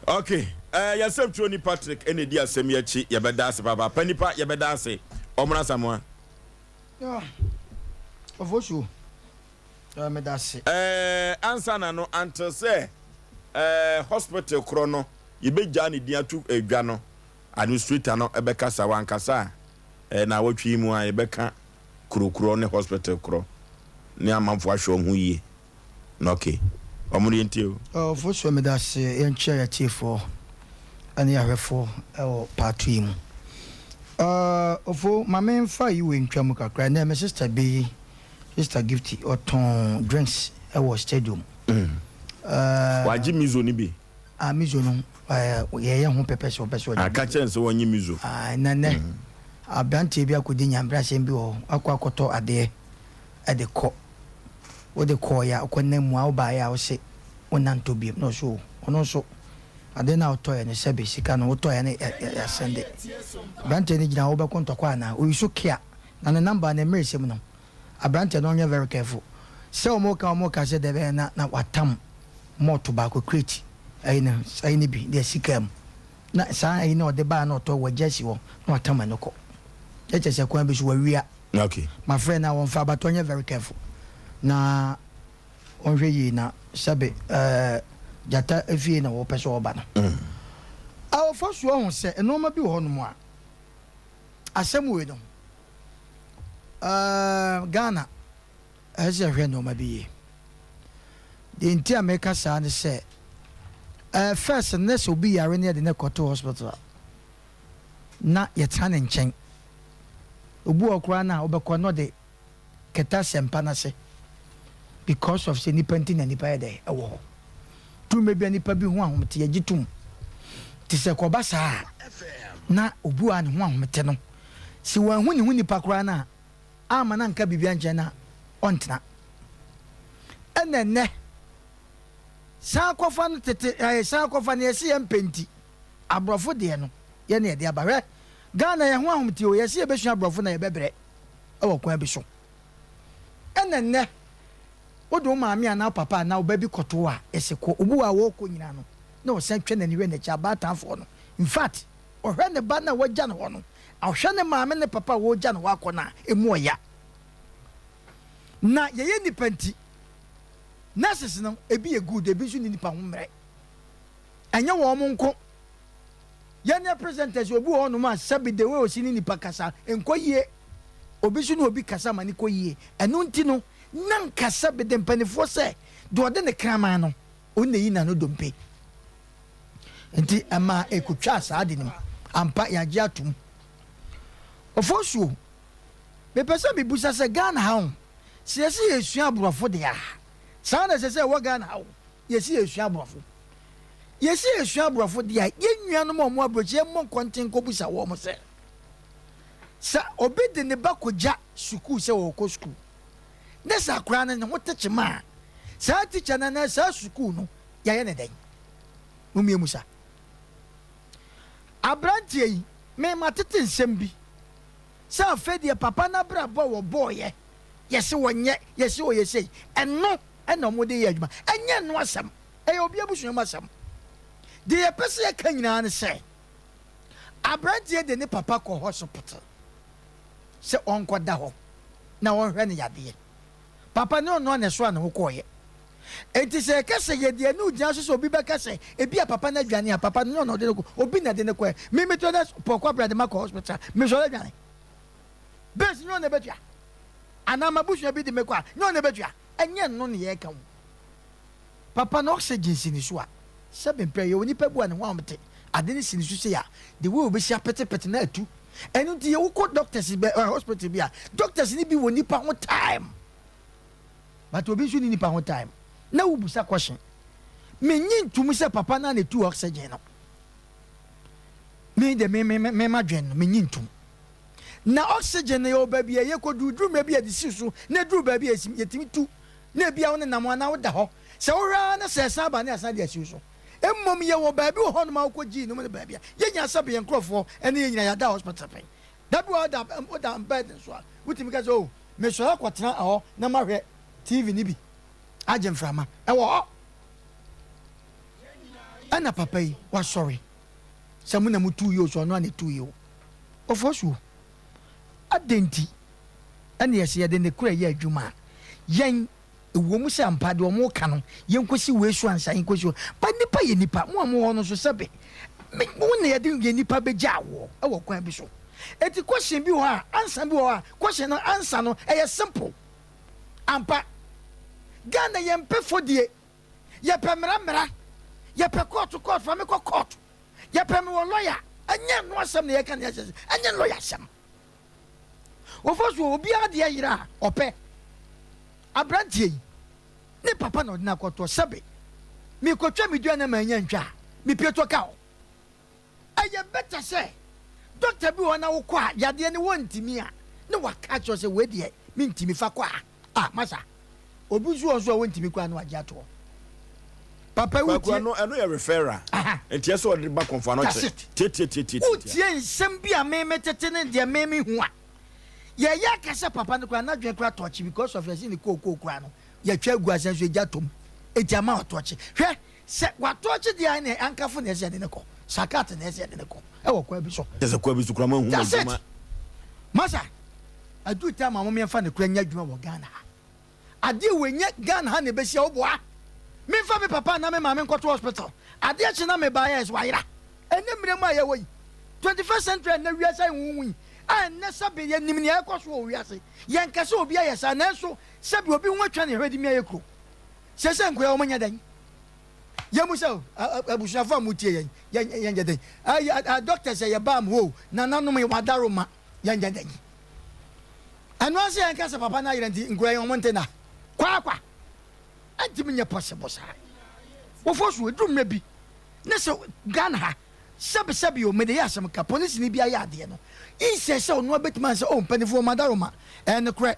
Ok. Eh, yɛn sɛmtwerɛni Patrick ɛna ɛdi asɛm yi akyi. Yɛbɛda ase papaapa. Nipa, yɛbɛda ase. Ɔmmra Asamoah. Ah, Ofosuo. Eh, meda ase. Eh, ansa na no, until sɛ eh, hospital korɔ no yɛbɛgyaa ne din ato eh, dwa no, administrator no bɛkasa, wankasa a, eh, naawɔtwe yi mu a yɛbɛka kuro korɔ ne hospital korɔ ne amanfoɔ ahwɛ wɔn ho yie. Na okay, wɔn no yɛntie o. Ofosuo meda ase yɛnkyia yɛatiefoɔ ne yɛahwɛfoɔ wɔ part yi mu. Ofo ma memfa yi wei ntwa mu kakra ɛnɛ me sister bi Sister Gifty ɔtɔn drinks wɔ stadium. Wagye mizo no bi. Ah mizo no yɛyɛ ho pɛpɛ sɛ ɔpɛ sɛ ɔgye. Aka kyerɛ no sɛ wɔnye mizo. Ah na nɛ aberanteɛ bi akɔdi nyambrasɛm bi wɔ hɔ akɔ akɔtɔ adeɛ de kɔ wode kɔɔeɛ a wokɔ nam mu a wobaeɛ a wose wonantɔ biom na ɔse o ɔno nso adeɛ no a wotɔeɛ no sɛbe sika no wotɔeɛ no yɛasɛnde aberanteɛ no gyina hɔ wobɛko ntɔkwa anaa oyi so kea Na ne number ne mmerɛsɛ mu no abranteɛ no ɔnyɛ very careful sɛ ɔmo ka ɔmo ka sɛ dɛbɛn na na watam malt baako crate ɛyi no ɛyi no bi de asi kaa mu na saa ɛyi no ɔde baa na ɔtɔ wagya asi hɔ na watam ɛno kɔ ɛkyɛ sɛ kwan bi so wawia okay ma frɛ na wɔn fa but ɔnyɛ very careful na ɔnhwɛ yie na sɛbe ɛɛ gyata efie na wɔpɛ sɛ ɔba no mm. Awɔfo so ɔho sɛ nneɛma bi wɔ hɔnom a Asɛm wei no, uh, Ghana, ɛsɛ sɛ yɛhwɛ nneɛma bi yie. Deɛ nti a meka saa ne sɛ, uh, first no, na sɛ obi yare ne yɛde no kɔto hospital a, na yɛtena ne nkyɛn. Obi wɔ koraa no a wobɛkɔ na ɔde kɛtɛ ahyɛ mpa no ase because of sɛ nipa nti na nipa yɛ dɛ ɛwɔ hɔ. Tumi bia nipa bi ho ahomete yɛgye tom. Te sɛ kɔba saa a na obi wɔ a ne ho ahomete no sɛ wanhu ne ho nipa koraa no a amma no anka biribi ankyerɛ no a ɔntena. Ɛna ɛnɛ san kɔfa no tete ɛɛ san kɔfa no yɛse yɛmpɛ nti. Aborɔfo deɛ no, yɛn na yɛde aba. Hwɛ, Ghana yɛn ho ahomte o, yɛse yɛbɛsua aborɔfo na yɛbɛbrɛ wɔ kwan bi so. Ɛna nnɛ, wode wo maame anaa wo papa anaa wo ba bi kɔto hɔ a, yɛse kɔ. Obi wɔ hɔ a ɔrekɔ nyinaa no, na ɔsan twa n'ani hwɛ n'akyi, abaatanfoɔ no. In fact, ɔhwɛ ne ba no a wagya no hɔ no, ɔhwɛ ne maame ne papa a wɔregya no hɔ akɔ no a, ɛmu ɔya. Na yɛyɛ nnipa nti, nurses no, ebi yɛ good, ebi nso nni nnipa ho mmerɛ. Ɛnyɛ wɔn nko. Yɛn ne presenters obi wɔ hɔnom a sɛbi the way osi ne nipa kasa nkɔ yie. Obi nso ne obi kasa ma ne kɔ yie. Ɛno nti no na nka sɛbi de mpanifoɔ sɛ deɛ ɔde ne kraman no ɔno na eyi n'ano dompe. Nti ɛmaa ekotwaa saa ade no mu. Ampa yɛagye atom. Ofosuo, mepɛ sɛ mebusa sɛ Ghana ha o, sɛ yɛse yɛresua aborɔfo deɛ a, saa na ɛsɛ sɛ ɛwɔ Ghana ha o? Yɛse yɛresua aborɔfo. Yɛse yɛresua aborɔfo deɛ a, yɛn nuanom a wɔn aburokyi yɛmmɔ nkɔnten nkɔbusa wɔn sɛ, sɛ obi de ne ba kɔgya sukuu sɛ ɔrekɔ sukuu, ne sɛ akwadaa no ne ho te kyema a, saa tikya no anaa saa sukuu no, yɛayɛ no dɛn? Mommie mu sa. Aberanteɛ yi, me matete nsɛm bi sɛ afei deɛ papa no abrabɔ a wɔbɔɔyɛ, yɛse wɔnyɛ, yɛse ɔyɛ sei, ɛno na wɔde yɛ adwuma. Ɛnyɛ ɛno asɛm. Ɛyɛ obi abusua mu asɛm. Deɛ yɛpɛ sɛ yɛka nyinaa ne sɛ, aberanteɛ de ne papa kɔ hospital sɛ ɔnkɔda hɔ na ɔnhwɛ no yadeɛ. Papa no ɔno ara na ɛsoaa ne ho kɔeɛ. Enti sɛ yɛka sɛ yɛde ani gyina so sɛ obi bɛka sɛ ebia papa no adwane a, papa no nyɛ ɔno na ɔde no kɔ, obi na ɛde no kɔɛ. Me metɔ na pɔnkɔ abira de makɔ hospital, mesɔre adwane. Base nyɛ ɔno na ɛbɛtua. Anaa m'abusua bi de me kɔ a, nyɛ ɔno na ɛbɛtua. Ɛnyɛ ɛno na yɛreka o. Papa no oxygen si ne so a, sɛbe mprɛ yɛwɔ nipa bi a ne ho ahomete, ade no si ne so sei a, the way obesi apetepete na atu. Ɛno nti yɛ wokɔ doctors bɛ eh, hospital bi a, doctors no bi wɔ nipa ho time. But obi nso ni nipa ho time. Na wobusa question. Menye ntum sɛ papa no a na etu oxygen no. Me de me me me madwen no menye ntum. Na oxygen no yɛwɔ baabi a yɛkɔduru, duru mmerɛ bi a yɛde si so na ɛduru baabi a yɛtumi tu na ebia wo nenam anaa woda hɔ. Sɛ wohwɛ ara na sɛ ɛsan ba ne asan de asi wo so. Mmom yɛwɔ baabi wɔ hɔnom a wokɔ gyii nom ne baabi a yɛnya sɛbe yɛn nkorɔfoɔ ne yɛn nyinaa yɛada hospital pɛn. Da bi wɔ hɔ a woda bed nso a wotumi ka sɛ oh mesɔre akɔtena hɔ na mahwɛ TV no bi agye mframa. Ɛwɔ hɔ. Ɛna papa yi wasɔre sɛ mo na motuu yi o sɛ ɔno a na ɛtuu yi o. Ofosuo, adɛn nti na yɛsɛ yɛde ne korɛ yɛ adwuma a, yɛn, ɛwɔ mu sɛ ampa deɛ wɔn reka no, yɛnkɔsi wei so ansa yɛnkɔsi hɔ, but nnipa yɛ nnipa, mo a mowɔ hɔ no nso sɛbe, me, mo na yɛde yɛn nnipa bɛgya awoɔ wɔ kwan bi so. Enti question bi wɔ hɔ a, ansa bi wɔ hɔ a, question no ansa no ɛyɛ simple. Ampa, Ghana yɛmpɛ fɔdie, yɛpɛ mmara mmara, yɛpɛ court court, fa me kɔ court. Yɛpɛ me wɔ lɔya. Ɛnyɛ ɛno asɛm na yɛka ne yɛsɛ ɛnyɛ lɔya asɛm. Wɔfa so obiara deɛ yera a ɔpɛ. Aberanteɛ yi ne papa na ɔde no akɔtoɔ sɛbe mekɔtwa me dua na manya ntwa a mepie tɔ ka hɔ. Ɛyɛ better sɛ doctor bi wɔ hɔ na wokɔ a yadeɛ no wɔntumi a na waka akyerɛ wo sɛ wei deɛ mentumi fa kɔ a. Ah masa obi nso wɔ nso a wɔntumi koraa na wagye ato hɔ. Papa Kwaku wotie. ɛno ɛno yɛ referral. Aha. Nti ɛsɛ ɔde ba kɔnfo ano That's kyɛ. it. Tie tie tie tie tie. Wotie nsɛm bi a me me tete ne deɛ me me hu a. Yɛyɛ aka sɛ papa no koraa n'adwene koraa tɔkye because of yɛse ne kookoo koraa no yɛtwa agu ase nso egya tɔ mu. Eti ama ɔtɔkye. Hwɛ sɛ watɔkye deɛ a ɛne ankafo na ɛsɛ yɛde no kɔ. Sakat na ɛsɛ yɛde no kɔ ɛwɔ kwan bi so. Kyɛ sɛ kwan bi so koraa mahu That's it. m'adwuma. Masa Aduru time a mom yɛnfa nokora nyɛ adwuma wɔ Ghana ha. Adeɛ wei nyɛ Ghana ha na ɛbɛsi a woboa. Menfa me papa anaa me maame nkɔto hospital. Adeɛ kye na mebaeɛ a ɛsɛ wayera. Ɛnɛ mmerɛ mu a yɛwɔ yi, 21st century a ɛnɛ wiase ayɛ huhuhu yi, a ɛnɛ sɛbe yɛnim nea ɛkɔ so wɔ wiase. Yɛnka sɛ obi ayɛ saa nanso sɛbe obi ho atwa ne hwɛ de mi ayɛ kuro. Seesei nkoa wɔn nyɛ dɛn? Yɛn mu sɛ abusuafo a motie yɛn, yɛn yɛnyɛ dɛn? Ɛyɛ doctors a yɛbaa mu hɔ o, nananom yɛ wadaroma, yɛnyɛ dɛn? Ɛno ara sɛ yɛnka sɛ papa no ayera nti nkura yɛn wɔn nte na kwaakwa ɛntumi nyɛ possible saa. Wɔfɔ so ɛduru mmerɛ bi ne sɛ Ghana ha sɛbi sɛbi o mede yɛ asɛm ka polisini bi ayɛ adeɛ no insɛ sɛ ɔno abɛtumi ansɛ o mpanimfoɔ madaroma ɛyɛ nokorɛ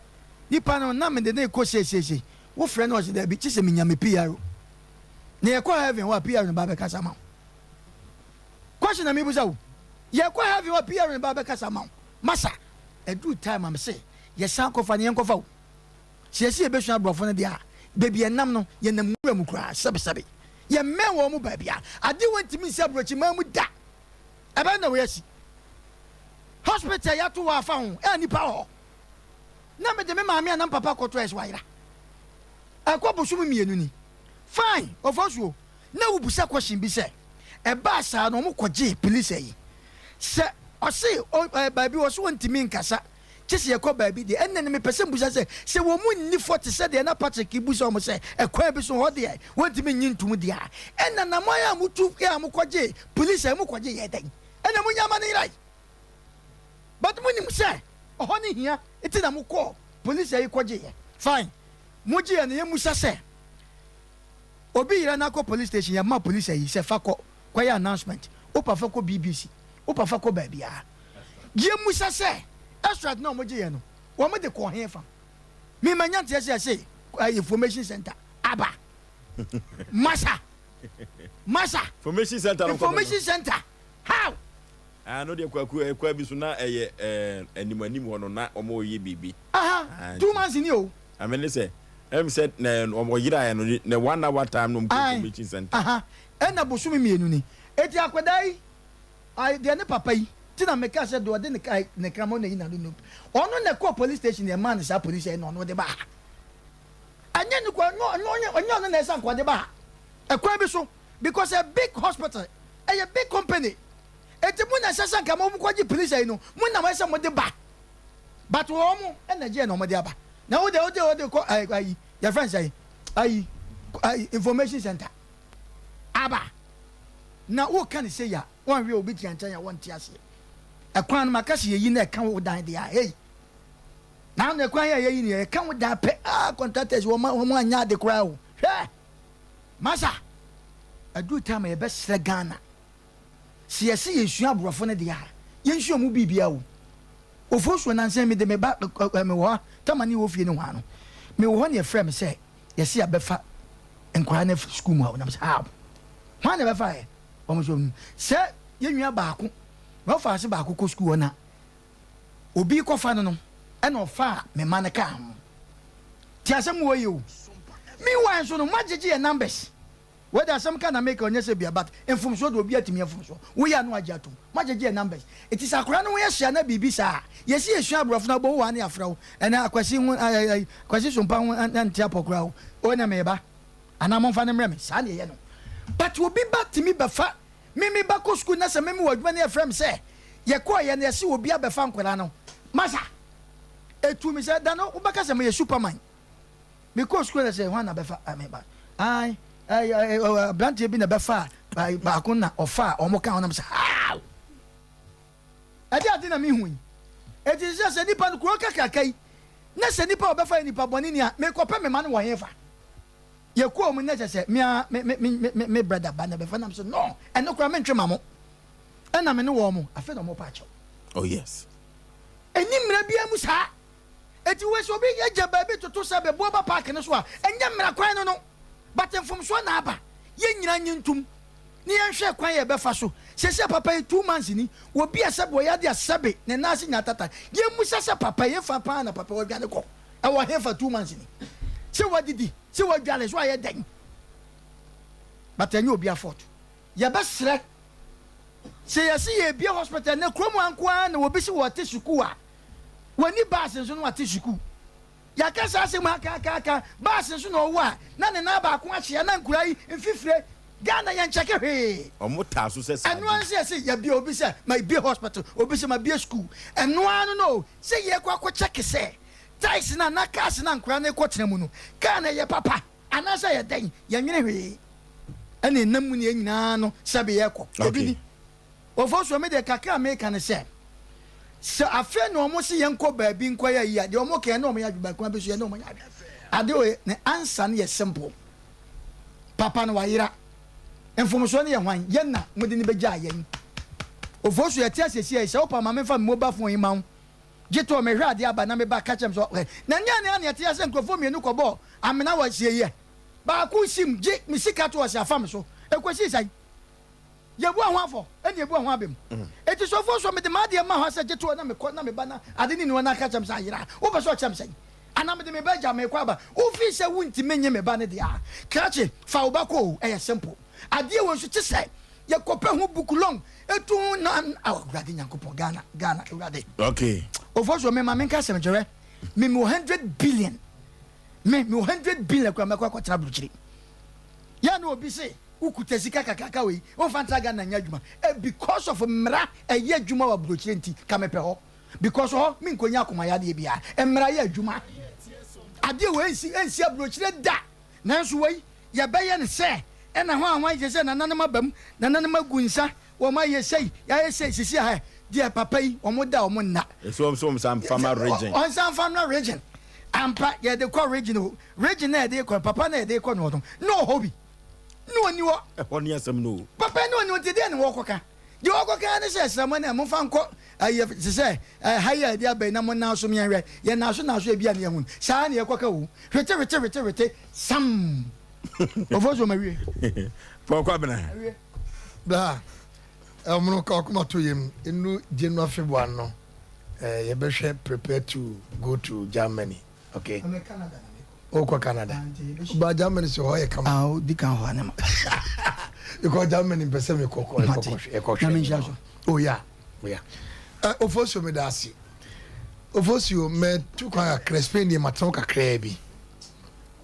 nipa no na mede ne kɔ seeseesei wofrɛ no ɔsɛ daabi kye sɛ menya me PR na yɛkɔ heaven hɔ a PR no ba bɛkasa ma wo. Question na mebusa wo. Yɛkɔ heaven hɔ PRN ba bɛkasa ma wo. Masa, ɛduru time a mese yɛsan kɔfa no yɛnkɔfa wo. Sɛ yɛse yɛbɛsua aborɔfo no deɛ a, baabi yɛnam no, yɛnam nwura mu koraa, sɛbesɛbe. Yɛmmɛn wɔn mu baabiara. Adeɛ wei ntumi nsi aburokyiman mu da. Ɛbɛyɛ na wei asi. Hospital a yɛato hɔ afa ho a nnipa wɔ hɔ. Na mede me maame anaa me papa kɔto ɛsɛ wayera. Ɛkɔ bosome mmienu ni. Fine, Ofosuo, na wobisa question bi sɛ, ɛbaa saa no wɔn kɔgyee police ayi. Sɛ ɔse o, ɛɛ, baabi ɔse ɔntumi nkasa Gye sɛ yɛkɔ baabi deɛ, ɛnna no mepɛ sɛ mebisa sɛ, sɛ wɔn mu nni fɔ te sɛ deɛ na Patrick rebisa wɔn sɛ, ɛkwan bi so hɔ deɛ wɔntumi nnye ntom deɛ a, ɛnna anammɔn a motu a mokɔgyee police a mokɔgye yɛɛ dɛn? Ɛnna monya ama no yerae. But monim sɛ ɔhɔ no hia nti na mokɔɔ police ayi kɔgyeeɛ. Fine, mogyeeɛ no yɛmmisa sɛ, obi yera no akɔ police station, yɛma police ayi sɛ fa kɔ kɔyɛ announcement, wopa fa kɔ BBC, wopa fa kɔ baabiara. Yɛmmisa sɛ, Extract no a wɔgyeeɛ no, wɔde kɔɔ hefa? Me manya nteɛ sɛ yɛse ɛyɛ information center aba. Masa! Masa! Information center no Information center! How? Ah, no deɛ kwaku ɛkwa bi so na ɛyɛ ɛɛ anim anim hɔ no na wɔn reyɛ biribi. Aha, Ah, 2 months ni o. Ame ne sɛ ɛm sɛ na wɔn yeraeɛ no na one hour time no wɔn kɔ information center. Aha, ɛna bosome mmienu ni. Eti akwadaa yi Ae deɛ ne papa yi ti na meka sɛ deɛ ɔde ne ka ne kraman na yi na no no ɔno na ɛkɔɔ police station na ɛmaa no saa police ɛna ɔno de ba ha ɛnyɛ ne kɔ ɛnyɛ ɔnyɛ ɔnyɛ ɔno na ɛsɛ nka ɔde ba ha ɛkwan bi so because a big hospital ɛyɛ big company eti mo na ɛsɛ sɛ nka mo kɔgye police ayi no mo na ɛsɛ mo de ba but wɔn mo ɛna gye na wɔn de aba na wo de wo de wo de kɔ ayi ayi yɛ fɛn sɛ ayi ayi information center aba. Na woka no sei a, woanhwɛ a obi gyina nkyɛn a wɔnte aseɛ. Ɛkwan no maka sɛ yɛyi na ɛka wo dan deɛ a, hei! Na ano ɛkwan yɛ a yɛyi no yɛ ɛka wo dan pɛ, ah, contractors wɔn wɔn anyɛ ade koraa o. Hwɛ! Masa! Aduru time a yɛbɛsrɛ Ghana. Sɛ yɛse yɛsua aborɔfo no deɛ a, yɛnsua wɔn biribiara o. Ofosuo nansa yi mede me ba, mewɔ ha, Tama ne wɔ fie no hɔ ano. Mewɔ hɔ na yɛfrɛ me sɛ yɛse yɛabɛfa nkwadaa no afiri sukuu mu a, wɔnam sɛ how? Hwan na ɛbɛfa yɛ? Wɔn nso wɔn sɛ yɛn nua baako na ɔfa ase baako kɔ sukuu hɔ na obi kɔfa no no ɛna ɔfa me ma no kaa ho. Ti asɛm wɔ yɛ o. Meanwhile nso no moagyegye yɛ numbers. Wei de asɛm ka na meka ɔnyɛ sɛ bia but mfomsoɔ de obi atumi mfomsoɔ. Woyɛ a na wagye atom. Moagyegye yɛ numbers. Eti sɛ akwadaa no ho yɛ hye anaa biribi saa a, yɛsi yɛsua aborɔfo no abɔ wo a ne yɛafrɛ wo. Ɛnɛ Akwasi ho ɛɛ Akwasi Sompa ho nte apɔ koraa o. O ɛnɛ meba. Anaa momfa no mmrɛ me. Saa na yɛyɛ no. But obi ba tumi bɛfa me me ba kɔ sukuu na sɛ me mewɔ adwuma na yɛfrɛ me sɛ yɛkɔɔyɛ no yɛse obi abɛfa nkwadaa no. Masa! Etu me sɛ da no wobɛka sɛ meyɛ superman. Mekɔɔ sukuu na sɛ hwan na bɛfa me ba? Ae, aberanteɛ bi na bɛfa baako na ɔfa a wɔn ka ho nam sɛ how? Ɛde ade na mehu yi. Eti sɛ sɛ nipa no kuro kakraka yi na sɛ nipa a ɔbɛfa yɛ nipa bɔne ni a mekɔpɛ me ma no wɔ hefa? Yɛkɔɔ mu na kyɛ sɛ me a me me me me me brother ba na bɛfa nam sɛ no ɛno koraa mentwe ma mo. Ɛna me ne wɔn mo afei na wɔn pa akyɛw. Oh yes. Ɛni mmara biara mu saa. Eti wei sɛ obi agya baabi toto sɛ bɛboa ba park no so a, ɛnyɛ mmara kwan no no. But mfomsoɔ na aba. Yɛn nyinaa nye ntom ne yɛnhwɛ kwan a yɛbɛfa so. Seesei papa yi 2 months ni, obi a sɛbe ɔyɛ adeɛ a sɛbe ne nan ase nya tata. Yɛmmisa sɛ papa yi hefa paa na papa yi wadwane kɔ? Ɛwɔ hefa 2 months ni? Sɛ wadidi, sɛ wadware, sɛ wayɛ dɛn? But ɛnyɛ obia fault. Yɛbɛsrɛ sɛ yɛse yɛrebue hospital nnɛ kurom ha nko ara na obi se wɔte sukuu a, wɔnni bus nso na wate sukuu. Yɛaka saa asɛm yi akaakaaka, bus nso na ɔwɔ a na ne nan baako akyea na nkuraa yi mfifire. Ghana yɛnkyɛke hwee. Wɔn taa so sɛ saa Ɛno ara bi. nso yɛse yɛabue obi sɛ mabue hospital, obi sɛ mabue sukuu. Ɛno ara no no o, sɛ yɛrekɔ akɔkyɛke sɛ tiles no anaa cars no a nkuraa no rekɔtena mu no, car no ɛyɛ papa. Anaasɛ ɛyɛ dɛn? Yɛnnwene hwee. Ɛna ɛnam mu ne yɛn nyinaa no sɛbe yɛkɔ. Ebi ni. Ofosuo, me deɛ kakra a meka ne sɛ, sɛ afei na wɔn se yɛnkɔ baabi nkɔyɛ ayi a, deɛ wɔn ka yɛne wɔn yɛ adwene, but kwan bi so yɛne wɔn nyɛ adwene. Ade wei, ne answer no yɛ simple. Papa no wayera. Mfomsoɔ no yɛ hwan? Yɛn na mode no bɛgyaa yɛn. Ofosuo, yɛte aseɛ sei, sɛ wopɛ a ma memfa me mobile phone yi ma wo. Gye too mehwɛ adeɛ aba na me ba ka kyerɛ me sɛ ɔhwɛ na nea nea nea ɛteɛ sɛ nkurɔfoɔ mmienu kɔbɔɔ amena wɔ asieeɛ baako sim gye me sika to ɔse afa me so ɛkɔsii sɛn? Yɛbua ho afɔ ɛna yɛbua ho abem. Enti sɔfoɔ sɔ mede m'adeɛ ma hɔ sɛ gye toɔ na mekɔ na meba na ade no nni hɔ na aka kyerɛ me sɛ ayera a, wopɛ sɛ ɔkyerɛ me sɛn? Anaa mede me ba agya merekɔ aba? Wofii sɛ wontumi nye me ba no deɛ a, krakye fa wo ba kɔ o, ɛyɛ simple. Adeɛ wei nso kyesɛ yɛkɔpɛ ho book long ɛtu ho na oh Awurade Nyankopɔn Ghana Ghana Awurade. Okay. Ofosuo me ma menka asɛm nkyerɛ me mewɔ 100 billion me mewɔ 100 billion kura mɛkɔ akɔtena aburukyiri yɛ na obi se wokuta sika kakraka wei womfa ntra Ghana nyɛ adwuma eh, because of mmara ɛyɛ adwuma wɔ aburokyire nti ka mepɛ hɔ because hɔ menkɔnya akomayadeɛ biara mmara yɛ adwuma adeɛ wei nsi nsi aburokyire da Nanso wei, yɛbɛyɛ no sɛ ɛna hwan hwan kyerɛ sɛ nananom aba mu, nananom agu nsa, wɔn ayɛ sei, yɛayɛ sei, sisi ha deɛ papa yi, wɔn da wɔn nna. Ɛsɛ wɔn sɛ wɔn san fa ma region. Wɔn san fa ma region. Ampa, yɛde kɔ region o, region na yɛde kɔ no, papa na yɛde kɔ no hɔ no, na ɔhɔ bi, na ɔni hɔ. Ɛhɔ ne asɛm no o. Papa yi na ɔni hɔ nti deɛ na wɔkɔka. Deɛ wɔkɔka ara ne sɛ, srɛ mo nnɛ, momfa nkɔ ɛyɛ te sɛ ha yi a yɛde aba yi na monnan so meɛnhwɛ. Yɛnnan so nan so ebia na yɛahu no. Saa ara na yɛkɔka o. Hwete hwete hwete hwete sam. Ofosuo mawie. Paul Kwabena. Awie. Bra ɛmono ka wakoma to yam enu January February no eh, yɛbɛhwɛ prepare to go to Germany okay. Canada na mekɔ. Wokɔ Canada? Ba Germany so hɔ yɛ kama. Ah, di kan hɔ anam. Because Germany mpɛ sɛ mekɔ kɔ ɛkɔ kɔ hwɛ. Na menhyia so. Oh yeah, oh yeah. Uh, Ofosuo meda ase. Ofosuo mɛtu kwan kakra Spain deɛ matena kakraa bi.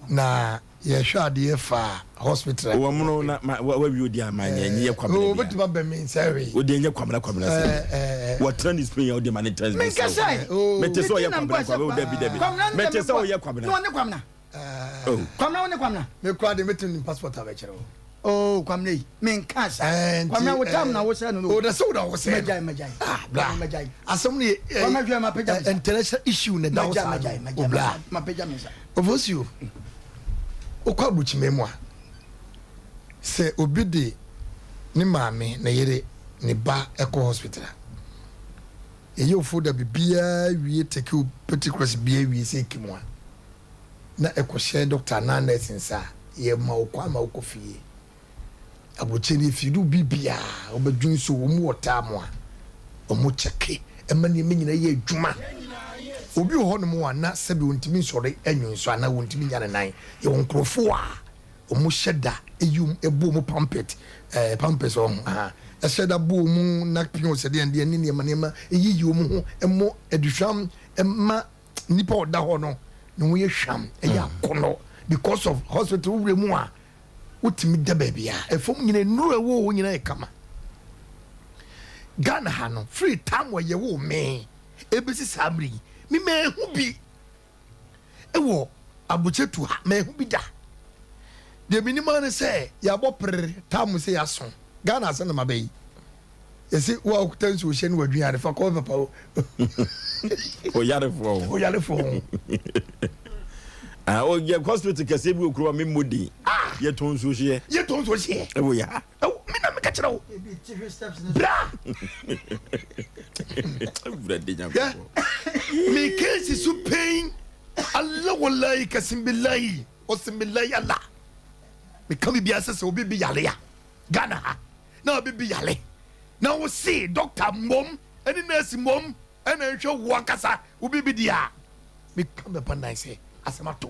Na yɛhwɛ adeɛ fa hospital. Wɔ mono na ma wawi odi ama nyɛ nyɛ yɛ kwabena bi. Obetuma bɛ mi nsɛ hwee. Odi nyɛ kwabena kwabena sɛ. Wɔtena ne Spain a odi ma ne tena Spain. Menkasa. Mete sɛ ɔyɛ kwabena kwabena dabi dabi. Mete sɛ ɔyɛ kwabena. Na ɔne kwabena. Kwamina wo ne Kwamina. Me kura de metumi nim passport abɛkyerɛ wo. Oh Kwamina yi menka sa. Kwamina wo tam na wo sɛ no no. O na sɛ wo na wo sɛ. Magyae magyae. Ah bra. Magyae. Asɛm no yɛ. Kwamina hwɛ ma pagya me nsa. International issue na da wo saa. Magyae magyae magyae. Ma pagya me nsa. Ofosuo wokɔ aburukyima mu a sɛ obi de ne maame ne yere ne ba ɛkɔ hospital a yɛyɛ ofo da bibiara wie take particulars biara wie sɛ ekimu a. na ɛkɔhyɛ dɔkta anaa nɛɛse nsa a, yɛma wo kwan ma wokɔ fie. Aburokyire no efie do biribiara wobɛdwo nso wɔn wɔ time a wɔn kyɛke ɛma nneɛma nyinaa yɛ adwuma. Obi wɔ hɔnom a na sɛbi wɔntumi nsɔre nnwo nso anaa wɔntumi nya ne nan. Yɛwɔ nkurɔfoɔ a wɔn hyɛ da yi wɔn ɛbɔ wɔn pampet ɛɛ pampers wɔn aha ɛhyɛ da bɔ wɔn napkin sɛdeɛ deɛ ne nneɛma nneɛma eyiyi wɔn ho ɛmɔ aduhwam ɛma nipa ɔda hɔ no ne ho yɛ hwam ɛyɛ mm. akɔnɔ because of hospital wura mu a wotumi da baabi a ɛfam nyina nnuro ɛwɔ hɔ nyina yɛ kama Ghana ha no free time wɔ yɛ wo me ebesi saa mmiri yi me mɛhu bi ɛwɔ abokyetu ha mɛhu bi da deɛ menim ara ne sɛ yɛabɔ pere tam sɛ yɛaso Ghana asɛm na maba yi yɛsi wo a wokuta nsuo hyɛ ne w'aduane fa kɔ papa o oyarefoɔ ho oyarefoɔ ho ah, ɔyɛ hospital kɛseɛ bi wɔ kurom a memmɔ din ah! yɛtɔn nsuo hyeɛ yɛtɔn nsuo hyeɛ ɛwɔ yɛ ha ɛwɔ me na meka kyerɛ wo bra meka si so pɛn Allah wallahi kasim billahi ɔsim billahi Allah meka biribiara sɛ sɛ obi bi yare a Ghana ha na obi bi yare na wo se doctor mmom ɛne nurse mmom ɛna nhwɛ wo ankasa wo bi bi deɛ a meka bɛba nan sɛ asɛm ato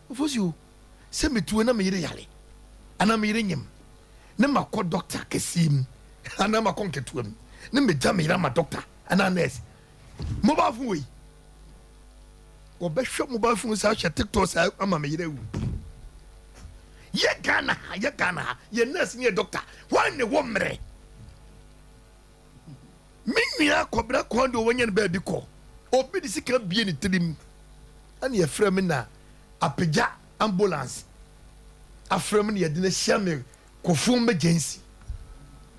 wo fosi o sɛ metuo na meyere yare anaa meyere nyem ne makɔ doctor kɛseɛ mu anaa makɔ nketewa mu ne megya meyere ama doctor anaa nurse mobile phone wei wɔbɛhwɛ mobile phone saa hwɛ tiktok saa ama me yere awu yɛ ghana ha yɛ ghana ha yɛ nurse ne yɛ doctor wɔn ne wɔ mmerɛ me nua kɔbra kwan de wɔnyɛ no baabi kɔ obi de sika bie ne tirim ɛna yɛfrɛ me na apagya ambulance afrɛ me na yɛde no ahyia me kɔfoɔ emergency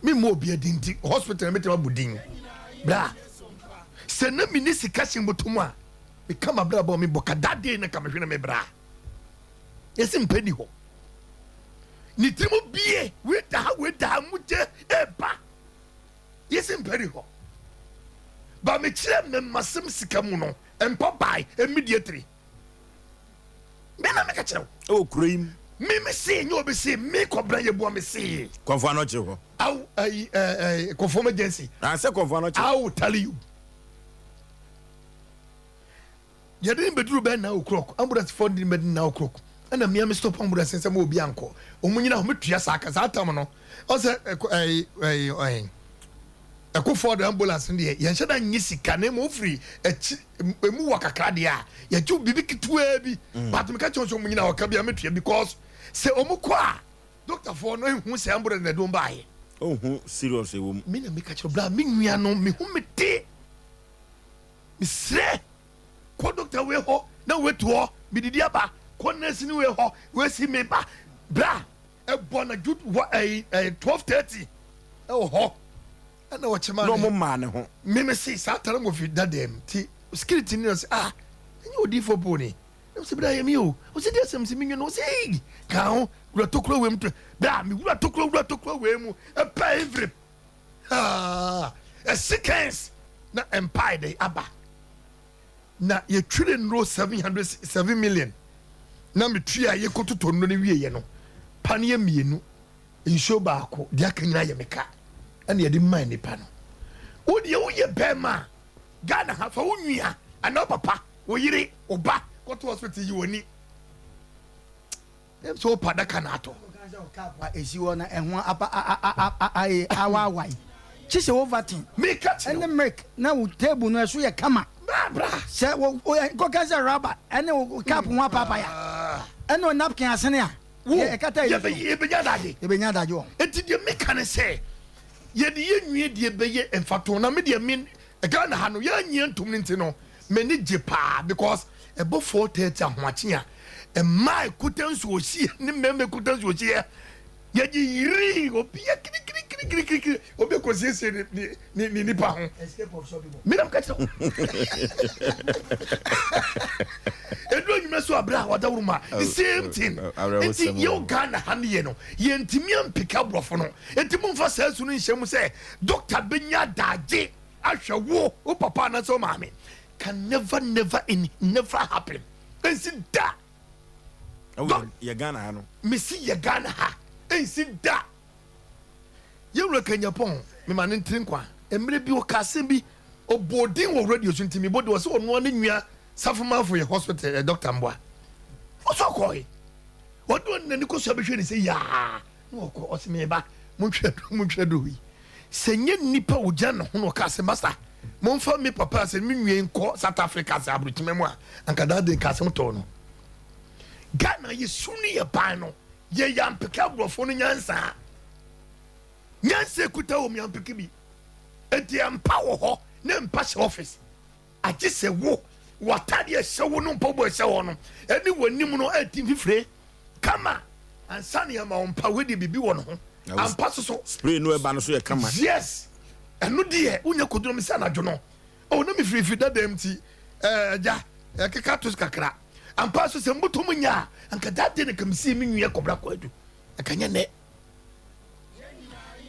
me mmɔ obi adi nti hospital na mɛtumi abɔ din bra sɛ na menni sika hyɛ mbɔtɔ mu a meka mabrabɔ a mebɔ ka that day na ka mehwene me bra yɛsi mpɛ ni hɔ ne tiri mu bie wei da ha wei da ha mu gye ɛba yɛsi mpɛ ni hɔ ba mekyerɛ mɛmasɛm sika mu no mpa bae immediately me na meka kyerɛ wo ɛwɔ kuro yi mu. Me me se nyɛ obi se me kɔbena yɛ bua me se. Kɔnfo anɔkye hɔ. Aw ayi ɛɛ ɛɛ kɔnfo emergency. Ah sɛ kɔnfo anɔkye. I will tell you. Yɛde ne bɛduru bɛyɛ nine o'clock ambulance foɔ de ne bɛduru nine o'clock ɛna mmea me stop ambulance sɛ mo obi ankɔ wɔn nyina wɔn tua saa ka saa tam no ɔsɛ ɛkɔ ɛyi ɛyi ɛyi ɛkɔ ford ambulance no deɛ yɛn hyɛ da nye sika na emu ofiri akyi emu wɔ kakra deɛ a yɛgye biribi ketewaa bi mm. but meka kyerɛ sɛ wɔn nyina ɔka bi a metua because sɛ wɔn kɔ a doctor foɔ no ehu sɛ ambulance na ɛde wɔn baayɛ. Ohun serious ɛwɔ mu. Me na meka kyerɛ bra me nua no mehu me te. Mesrɛ, kɔ dɔkta wei hɔ na wei to hɔ, medidi aba, kɔ nɛɛseni wei hɔ, wei si me ba, bra, ɛbɔ anadwo wɔ ɛyi ɛyi 12:30 ɛwɔ hɔ, ɛna wɔkyɛ maa ne. Na ɔmo maa ne ho. Meme se saa tare mo fi dada mu ti security ni ɔse ah ɛnyɛ odiifo po ni na ɔse bra yɛ mi o ɔse di asɛm se mi nwi no ɔse ei ka ho wura tokuro wei mu to bra me wura tokuro wura tokuro wei mu ɛpɛ envelope Haa ɛsekɛns na mpae de aba na yɛtwere nnuro 707 million na metua yɛkɔtotɔ nnuro no wieɛ no paneɛ mmienu nsuo baako deɛ aka nyinaa yɛ meka ɛna yɛde maa nipa no wo deɛ woyɛ bɛrima a Ghana ha fa wo nua anaa wo papa wo yere wo ba kɔto hospital yi w'ani Ɛm sɛ wopɛ adaka na atɔ. Cup a esi hɔ na ɛho apa a awaawae. Kye sɛ Ovaltine ne milk na wo table no ɛso yɛ kama. Sɛ wo kɔka sɛ rubber ɛne wo cup ho apaapae a ɛne wo napkin asene a ɛkata yi so. Yɛbɛnya adagye. Yɛbɛnya adagye wɔ ho. Enti deɛ meka ne sɛ yɛde yɛ nwie deɛ bɛyɛ mfatoho na me deɛ me Ghana ha no yɛanyie ntom no nti no m'ani gye paa because ɛbɔ 4:30 ahomakye a mmaa ɛkuta nsuohyeɛ ne mmarima ɛkuta nsuohyeɛ yɛgye yirii obi yɛ kirikirikirikiri obi kɔ siesie ne ne ne ne nipa ho menam ka kyerɛ wo ɛduru anwummerɛ so aberɛ a wadaworo ma the same thing nti yɛwo Ghana ha ne yɛ no yɛntumi ampika aborɔfo no nti momfa saa su no nhyɛ mu sɛ Doctor bɛnya adagye ahwɛ wo, wo papa anaasɛ wo maame can never never in never happen. Ɛnsi da. Ɛwɔ yɛ Ghana ha no. Mesi yɛ Ghana ha. Ɛnsi da. Yɛwura Kanyapɔn, mema ne ntiri nkwa. Mmerɛ bi ɔka asɛm bi, ɔbɔɔ din wɔ radio so nti mebɔ din, ɔsɛ ɔnoa ne nua Safomanfo yɛ hospital, ɛ doctor mboa. Ɔsɛ ɔkɔe. Ɔde ɔde n'ani kɔ so abɛhwɛ ne sɛ yaa. Na ɔkɔ, ɔse meba, montwerɛ duro, montwerɛ duro yi. Sɛ nyɛ nnipa a ɔgyina ne ho na ɔkaa sɛ, Masa, momfa me papa sɛ me nua yi nkɔ South Africa sɛ aburokyima mu a, anka that day nka asɛm tɔɔ no. Ghana yɛ su ne yɛ ban no, yɛ yampeke aborɔfo no nyansa. Nyansa ekuta wɔn yampeke bi. Enti mpa wɔ hɔ na mpa hyɛ office. Agye sɛ wo, w'atade a ɛhyɛ wo no mpaboa a ɛhyɛ hɔ no, ɛne w'anim no ɛti mfifire kama ansa na yɛama wo mpa. Wei deɛ biribi wɔ ne ho ampa so so. Spray no ɛba no so yɛ kama. Yes, ɛno deɛ wonya koduro me sɛ anadwo no. Oh, na mefirifiri dada mu ti ɛɛ agya ɛkeka to so kakra. Ampa so sɛ mbotom nya a, anka that day na nka mesii me nua kɔbra kwadu. Anka nyɛ nnɛ.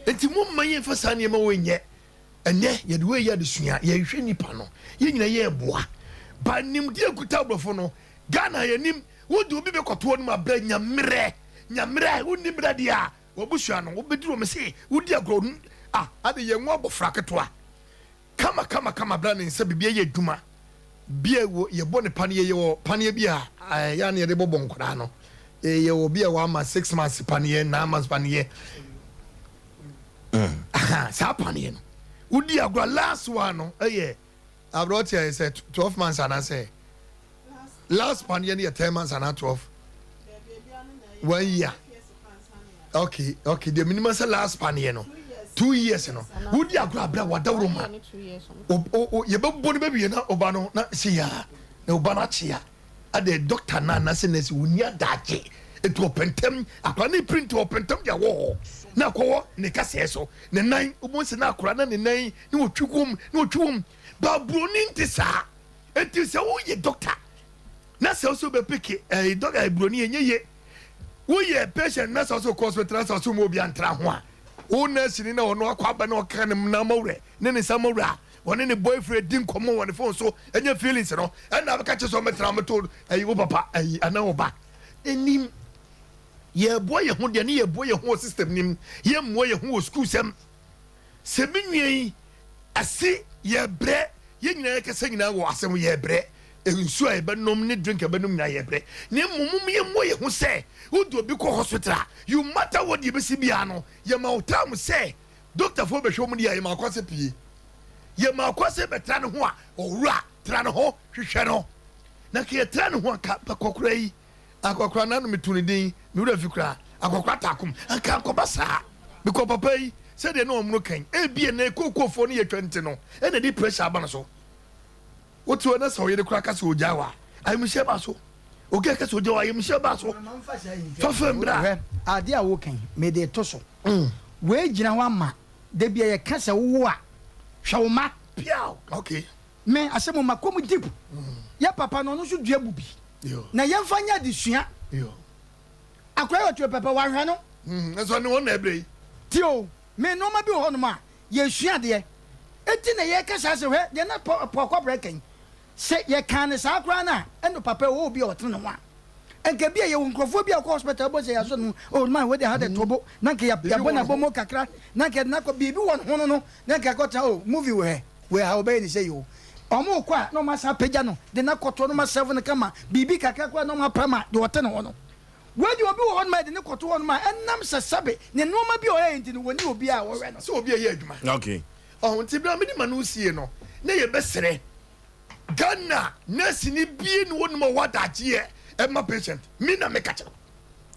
Enti momma yɛmfa saa nneɛma wei nyɛ. Ɛnnɛ, yɛde wei yɛ adesua, yɛhwehwɛ nnipa no, yɛn nyinaa yɛreboa. Ba nimdeɛ nkuta aborɔfo no, Ghana yɛnim, wode obi bɛkɔto hɔ nom abrɛ nya mmerɛ, nya mmerɛ, wonni mmerɛ deɛ a, wabusua no, wobɛduru wɔn se, wodi agorɔ, ah, ade yɛn ho abɔfra ketewa, kama kama kama bra ne nsa biribi ayɛ adwuma, bi a wɔ yɛbɔ ne paneɛ, yɛwɔ paneɛ bi a, yɛ a na yɛde bɔbɔ nkwadaa no, yɛwɔ bi a wɔama six months paneɛ, nine months paneɛ, saa paneɛ no wodi agorɔ last one no ɛyɛ aberɛ ɔte ayɛ sɛ 12 months anaasɛ last paneɛ no yɛ 10 months anaa 12 one year okay okay deɛ minima sɛ last paneɛ no two years no wodi agorɔ aberɛ a wadaworo ma yɛbɛbɔ no bɛwie na ɔba no na sɛ yɛ a na ɔba no akyea Adɛn doctor no anase nurse wɔnni adagye nti ɔpɛ ntɛm akwadaa no repiri nti ɔpɛ ntɛm de awɔ hɔ na akɔwɔ ne kasɛɛ so ne nan wobɛhu sɛ na akwadaa no ne nan ne wɔtwi wom ne wɔtwi wom ba buroni nte saa nti sɛ woyɛ doctor na sɛ wosɛ wobɛpeke ɛɛ doctor ɛɛ buroni ɛnyɛ ye woyɛ patient na sɛ wosɛ wokɔ hospital na sɛ wosɛ woma obi antra ho a wo nurse ni na ɔno akɔ aba na ɔka ne nan mɔwerɛ ne ne nsa mɔwerɛ a Wɔne ne boyfriend di nkɔmmɔ wɔ ne phone so nya feelings no ɛna abɛka kyerɛ sɛ ɔmɛtena ɔmɛto ɛyi wo papa ɛyi anaa wo ba anim. Yɛreboa yɛn ho deɛ ne yɛboa yɛn ho wɔ system no mu, yɛmmoa yɛn ho wɔ sukuusɛm. Sɛ me nua yi ɛse yɛbrɛ, yɛn nyinaa yɛkasa nyinaa wɔ asɛm yɛbrɛ, nsuo a yɛbɛnom ne drink a yɛbɛnom nyinaa yɛbrɛ. Na mmom mom yɛmmoa yɛn ho sɛ wode obi kɔ hospital a, you matter what deɛ ɛbɛsi biara no, yɛma wo time sɛ doctorfoɔ bɛhwɛ wɔn deɛ a yɛma akɔ sɛ pie. Yɛma akɔ sɛ bɛtra ne ho a, owura tra ne ho hwehwɛ no. Na nka yɛtra ne ho a nka bɛkɔkora yi Akɔkora no ano meto ne din, me werɛ afi koraa. Akɔkora Takum. Anka ankɔba saa. Mekɔ papa yi, sɛdeɛ na ɔmono kan. Ebia na kookoofoɔ no yɛ twa nti no, ɛna ɛde pressure aba no so. Wote hɔ na sɛ ɔyere koraa ka sɛ ɔgyae wo a, ayamhyehyeɛ ba so. Obi ka sɛ ɔgyae wo a, ayamhyehyeɛ ba so. Fa fam bra. Hwɛ, adeɛ a woka yi, mede reto so. Wei gyina hɔ ama da bi a yɛka sɛ wowo a, hwɛ wo mma. Piaw! Okay. Me asɛm o makɔ mu deep. Yɛ papa no ɔno nso dua bu bi. Na yɛmfa nyɛ adesua. Akora yɛ ɔtwe pɛpɛ wahwɛ no. Nso ne wɔn na ɛbrɛ yi. Ti o me nneɛma bi wɔ hɔnom a yɛsua adeɛ. Eti na yɛka saa sɛ hwɛ deɛ na Paul Kwabrɛ ka yi. Sɛ yɛkaa no saa koraa no a ɛno papa ɛwɔ obi a ɔtene ne ho a. Nka bi a yɛwɔ nkurɔfoɔ bi a wɔkɔ hospital bɔ sɛ yɛasɔ ne ho oh man wei deɛ ha deɛ tobo na nka yɛabɔ no abɔmmɔ kakra na nka yɛde no akɔ biribi wɔ ne ho no no na nka akɔtena oh movie wɔ hɛ wei ha wɔbɛyɛ ne sɛ yi o wɔn rekɔ a na wɔn asan apagya no de no akɔto na wɔn asɛvo no kama biribi kakra koraa na wɔn apam a deɛ ɔte ne ho no wei deɛ obi wɔ hɔ nom a yɛde ne kɔto hɔ nom a ɛnam sɛ sɛbe ne nneɛma bi a ɔyɛ nti no wɔnni obi a ɔhwɛ no. Sɛ obi a ɛyɛ adwuma. Okay. Ɔho nti berɛ a mede ma no sie no na yɛbɛsrɛ Ghana nurse ni bie ni wɔnom a ɔwɔ adagyeɛ ɛma patient me na meka kyerɛ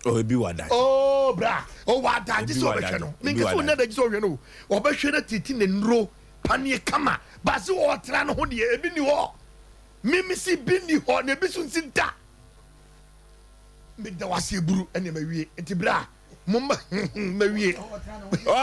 wo. Oh ebi wɔ adagye. Oh bra ɔwɔ adagye sɛ ɔbɛhwɛ no menka sɛ ɔnni adagye sɛ ɔhwɛ no o ɔbɛhwɛ no atiti ne nnuro paneɛ kama baase ɔtra no ho deɛ ebi ni hɔ me mesi bi ni hɔ na ebi so nsi da meda wase eburu ɛne mawie nti bra mo ma mawie.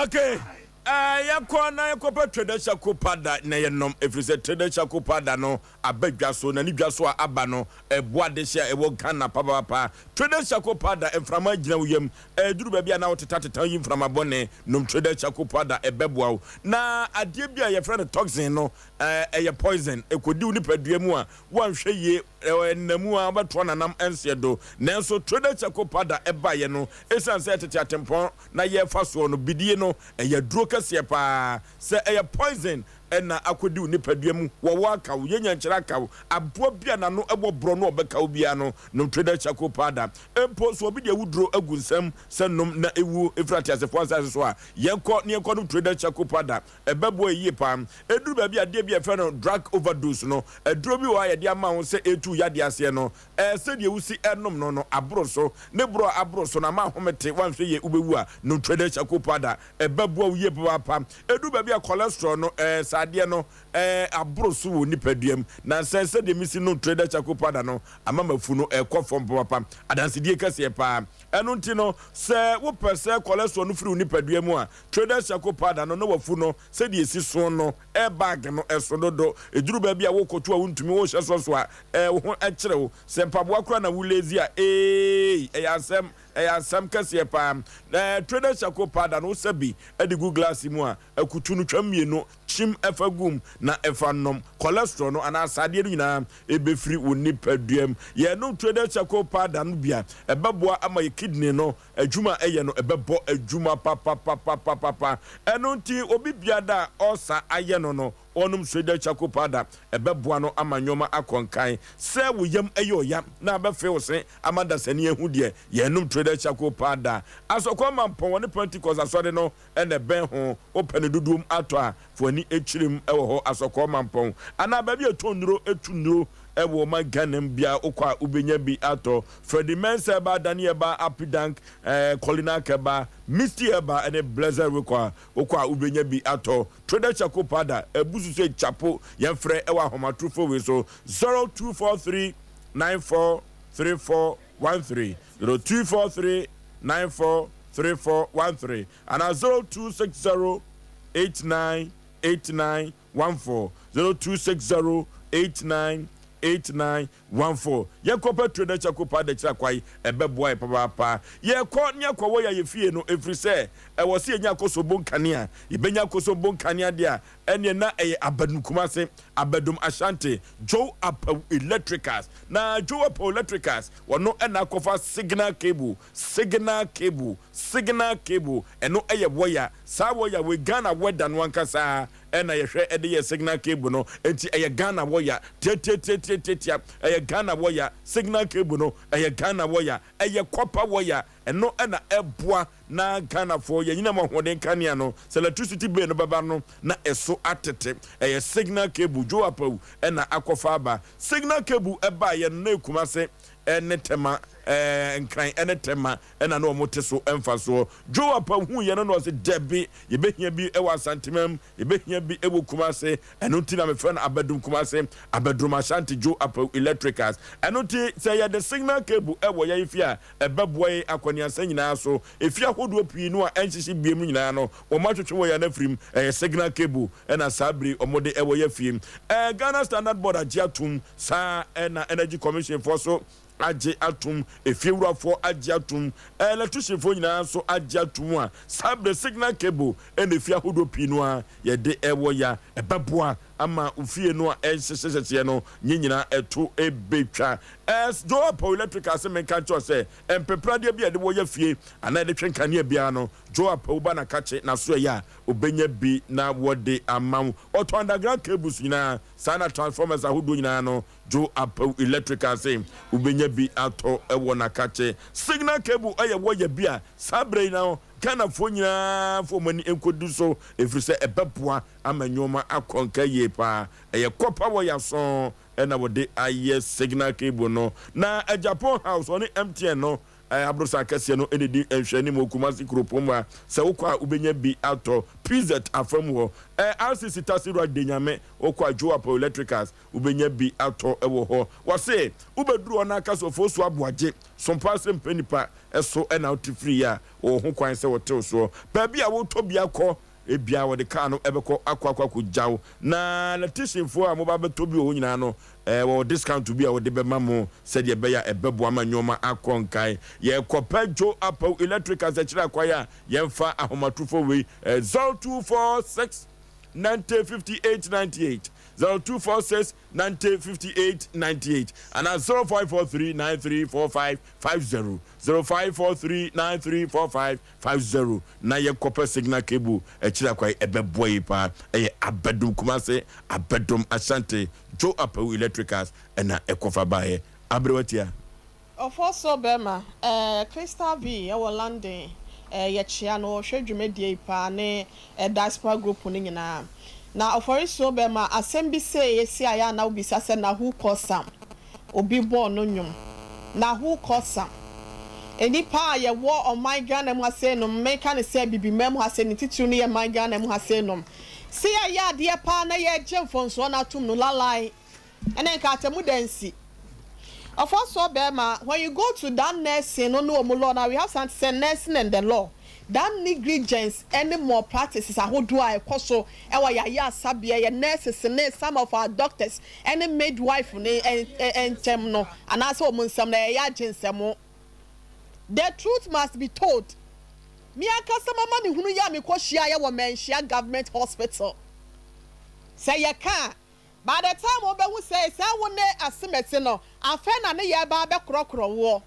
Okay. Ɛɛ, yɛnkɔ na yɛnkɔpɛ Trader Charcoal Powder na yɛnnom, ɛfiri sɛ Trader Charcoal Powder no aba dwa so, na ne dwa so a aba no, ɛboa adehye a ɛwɔ Ghana papaapa. Trader Charcoal Powder, mframa gyina wo yam, ɛduru baabi a na wotetateta yi mframa bɔne, nom Trader Charcoal Powder, ɛbɛboa wo. Na adeɛ bi a yɛfrɛ no toxin no, ɛɛ, ɛyɛ poison, ɛkɔdi wo nipadua mu a, woanhwɛ yie, ɛɛ, nna mu a wobɛtoa nanam nseɛ do. Nanso Trader Charcoal Powder ɛbaeɛ no, ɛsiane sɛ ɛtete atempɔn na yɛrefa soɔ no, bidie no, ɛyɛ aduro kɛseɛ pa ara. Sɛ ɛyɛ poison na akɔdi wo nipadua mu, wɔwɔ aka wo, yɛnyankyerɛ aka wo, aboa bi a n'ano wɔ borɔ no a ɔbɛka wo biara no, nom Trader Charcoal Powder. Mpo sɛ obi de awuduro agu nsam sɛ nom na wu firi ateasefoɔ asase so a, yɛnkɔ na yɛnkɔnom Trader Charcoal Powder. Ɛbɛboa yɛn yie pa ara. Ɛduru baabi a adeɛ bi a yɛfrɛ no drug overdose no, aduro bi wɔ hɔ a yɛde ama wo sɛ ɛretu wo yadeɛ aseɛ no, Ɛɛ, sɛdeɛ wosi nom no no aboro so. Ne borɔ a aboro so no ama ahome te, woanhwɛ yie wobɛwu a, nom Trader Charcoal Powder. Ɛbɛboa wo yie papaapa. Ɛduru baabi a cholesterol no, ɛɛ, saa adeɛ no, ɛɛ, aboro so wɔ nipadua mu. Nansa yi sɛdeɛ mesi nom Trader Charcoal Powder no ama m'afu no ɛrekɔ fam papaapa. Adansedie kɛseɛ paa. Ɛno nti no, sɛ wopɛ sɛ cholesterol no firi wo nipadua mu a, Trader Charcoal Powder no na w'afu no sɛdeɛ ɛsi soɔ no, air bag no, ɛso dodo. Ɛduru baabi a worekɔto a wontumi, worehyɛ sɔso a, ɛɛ wo ho kyere wo. Sɛ mpaboa koraa na wo lazy a, eei, ɛyɛ asɛm, ɛyɛ asɛm kɛseɛ paa. Ɛɛ Trader Charcoal Powder no, wosa bi de gu glass mu a, akutu no twa mmienu, kyim fa gu mu na fa nom. Cholesterol no anaa asadeɛ no nyinaa ɛbɛfiri wo nipadua mu. Yɛnom Trader Charcoal Powder no bi a, ɛbɛboa ama yɛ kidney no adwuma a ɛyɛ no ɛbɛbɔ adwuma papapapapapa. Ɛno nti obi biada a ɔsa ayɛ no no, ɔnom Trader Charcoal Powder, ɛbɛboa no ama nnoɔma akɔ nkan. Sɛ wo yam yɛ ɔya na abɛfee wo se ama dasani ahu deɛ, yɛnom Trader Charcoal Powder. Asɔkɔ Mampɔn wɔne Pentecost Asɔre no na ɛbɛn ho. Wopɛ no dodoɔ mu atɔ a, fa w'ani kyerɛ mu wɔ hɔ, Asɔkɔɔ Mampɔn anaa baabi a yɛtɔn nnuro tu nnuro wɔ ɔman Ghana mu biara wokɔ a wobɛnya bi atɔ. Freddie Mensah ɛba, Danny ɛba, Appy Dank, eh, Colina Kɛba, Misty ɛba ne Blessed Rekɔ a wokɔ a wobɛnya bi atɔ. Trader Charcoal Powder, abu so sɛ chapo, yɛmfrɛ wɔ ahomatorofo wei so 0243 94 34 13, 0243 94 34 13 anaa 0260 89 89 14, 0260 89. 89 14. Yɛnkɔpɛ Trader Charcoal Powder kyerɛ akwae, ɛbɛboa yɛ papaapa. Yɛkɔ ne akɔwɔ yɛ ayɛ fie no, ɛfiri sɛ ɛwɔ sɛ yɛnya akosombo nkanea. Yɛbɛnya akosombo nkanea deɛ a, ɛneɛ na ɛyɛ Abadum Kumase, Abadum Ashanti, Joe Apawu Electricals. Na Joe Apawu Electricals, wɔno na akɔfa signal cable, signal cable, signal cable, ɛno yɛ wɔya. Saa wɔya wei, Ghana weather no ankasa ɛna yɛhwɛ de yɛ signal cable no, enti ɛyɛ Ghana wɔya tiatiatiatiatia, ɛyɛ Ghana wɔya, signal cable no ɛyɛ Ghana wɔya, ɛyɛ copper wɔya, ɛno ɛna ɛboa na Ghanafoɔ yɛn nyinam ahoɔden kanea no, sɛ electricity bill no bɛba no na ɛso atete, ɛyɛ signal cable, Joe Apawu ɛna akɔfa aba, signal cable ɛbaeɛ no na Kumase ɛne Tema, ɛɛ Nkran ɛne Tema ɛna na wɔn te so mfasoɔ. Joe Apawu huiɛ no na ɔse dabi, yɛbɛhia bi wɔ Asantemam, yɛbɛhia bi wɔ Kumase, ɛno nti na mefrɛ no Abadum Kumase, Abadum Ashanti Joe Apawu Electricals. Ɛno nti sɛ yɛde signal cable wɔ yɛn fie a, ɛbɛboa yɛn akɔneasa nyinaa so. Efie ahodoɔ pii no a ɛnhyehye biem no nyinaa no, wɔn atwetwe wɔ yɛn afirim, ɛyɛ signal cable ɛna saa bere yi wɔde wɔ yɛn fie. Ɛɛ Ghana Standard Board agye atom, saa ɛna Energy Commission foɔ so agye atom, efiewurafoɔ agye atom, ɛlɛtrihyifoɔ nyinaa nso agye atom a saa berɛ signal cable ɛna efie ahodoɔ pii no ara yɛde ɛwɔ ya ɛbɛboa ama ofie no a ɛnhyehyɛhyɛseɛ no nye nyinaa ɛto ɛbɛtwa. Ɛs Joe Apaw Electrical se menka nkyerɛ wo sɛ mpepradeɛ bi a yɛde wɔ ya fie anaa yɛde twe nkanea biara no Joe Apaw ba na kakye n'aso ɛyɛ a ɔbɛnya bi na wɔde ama wo. Ɔtɔn underground cables nyinaa saa na transformers ahodoɔ nyinaa no Joe Apaw Electrical se wobɛnya bi atɔ wɔ Nakakye. Signal cable yɛ wɔya bi a saa berɛ yi na Ghanafoɔ nyinaa mfa wɔn ani nkɔdi so ɛfiri sɛ ɛbɛboa ama nnoɔma akɔ nka yie paa. Ɛyɛ kɔpa wɔya sɔnn na wɔde ayɛ signal cable no. Na Agyapong House ɔne MTN no Aborosan akɛseɛ no na ɛdi nhwɛanim wɔ Kumasi kuropɔn mu a sɛ wokɔ a wobɛnya bi atɔ. PZ afa mu hɔ, RCC Taxi Ride Denyame, wokɔ a Joe Apaw Electricals wobɛnya bi atɔ wɔ hɔ. Wɔse wobɛduru hɔ na aka sɛ Ofosu Aboagye, Sompa ase mpɛ nipa so na wote firiiɛ a, wɔwɔ ho kwan sɛ wɔtew soɔ. Baabi a wotɔ bi akɔ Ebia wɔde kaa no bɛkɔ akɔ akɔ akɔgya wo. Na electricianfoɔ a moba abɛtɔ bi wɔ hɔ nyinaa no, wɔwɔ discount bi a wɔde bɛma mo sɛdeɛ ɛbɛyɛ a ɛbɛboa ma nneɛma akɔ nkan. Yɛrekɔpɛ Joe Apawu Electricals akyiri akwan a yɛmfa ahomatrofoɔ wei, 0246 90 58 98, 0246 90 58 98, anaa 0543 93 45 50, 0543 93 45 50 na yɛ kɔpɛ signal cable akyiri akwan ɛbɛboa yi paa ɛyɛ abɛdom kumase abɛdom ashanti joe apawu electricals ɛna ɛkɔfa baeɛ aberewa tia. Ɔfɔsɔ bɛma eh Crystal V ɛwɔ London eh yɛkyea no ɔhwɛ dwumadie yi paa ne eh diaspora group no nyinaa na Ɔfɔresuo bɛma asɛm bi sei esi a yɛ a na wobisa sɛ na who cause am Obi bɔɔ no nnwom. Na who cause am? Nnipa a yɛwɔ ɔman Ghana mu ha sei nom, meka no sɛ Abibiman mu ha sei, ne titiriw no yɛ man Ghana mu ha sei nom, sɛ yɛyɛ adeɛ paa na yɛgye mfomsoɔ no atom no, lalai, ɛne nka atemmuda nsi. Ɔfɔsoɔ bɛɛma, when you go to that nursing no ne wɔn law no, we have something sɛ nursing and the law. That negligence ne malpractices ahodoɔ a ɛkɔ so wɔ yɛn ayaresabea, yɛn nurses ne some of our doctors ne midwife no ntam no anaasɛ wɔn nsam no, ɛyɛ agyensɛm. The truth must be told. Me ankasa m'amanehunu yi a mekɔhyiaeɛ wɔ Manhyia Government Hospital, sɛ yɛka a, by the time wɔbɛhu sɛ sɛ wo ne Asemese no, afei na ne yɛreba abɛkorɔkorɔ woɔ.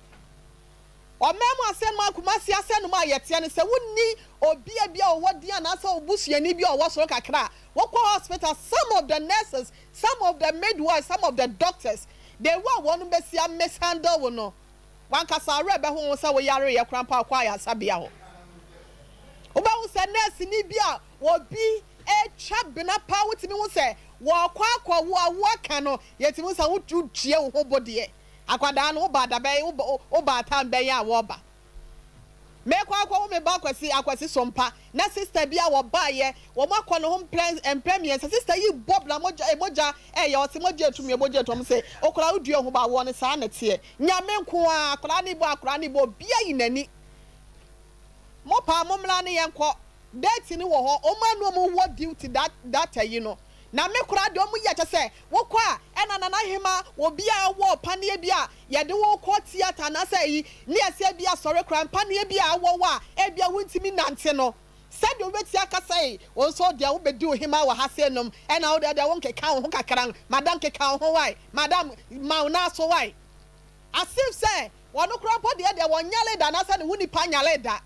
Ɔman mu asɛnnom a Kumasi asɛnnom a yɛteɛ no sɛ wonni obi a bi a ɔwɔ din anaasɛ wo busuani bi a ɔwɔ soro kakra a, wokɔ hospital some of the nurses, some of the midwives, some of the doctors, the way a wɔnom bɛsi a mishandle wo no, w'ankasa werɛ bɛho wo sɛ woyareeɛ koraa mpo a wokɔ ayaresabea hɔ. Wobɛhu sɛ nɛɛseni bi a obi retwa bena paa wotumi hu sɛ wɔrekɔ akɔwo a woaka no yɛtumi hu sɛ wotua wo ho bo deɛ. Akwadaa no, wo ba da bɛn, wo ba time bɛn a wɔba? Mekɔ akɔwo me ba Akwasi, Akwasi Sompa, na sister bi a wɔbaeɛ, wɔn akɔ ne ho mprɛ, mprɛ mmiɛnsa, sister yi bɔ bra mogya, eh, mogya ɛyɛ, ɔse mogya etu me, mogya etu, wɔn se, okwadaa wo dua ho ba awoɔ no saa na ɛteɛ, Nyame nko ara, akwadaa no bɔ, akwadaa no bɔ, obiara yi n'ani. Mo paa mo mmra ne yɛnkɔ, date no wɔ hɔ, wɔn a na wɔn wɔ duty that, that ayi no. Na me koraa deɛ ɔmo yɛ kyɛ sɛ wokɔ a ɛna Nana Hema obi a ɔwɔ paneɛ bi a yɛde wo kɔ theatre anaasɛ ayi ne yɛsɛ bi asɔre koraa mpaneɛ bi a awɔ wo a ebia wontumi nante no sɛdeɛ wobɛti akasa yi wo nso deɛ wobɛdi wo hema wɔ ha sei nom ɛna wo deɛ deɛ wonkeka wo ho kakra madam keka wo ho wai madam ma wo nan so wai as if sɛ wɔn koraa mpo deɛ deɛ wɔnyare da anaasɛ ne ho nipa nyare da.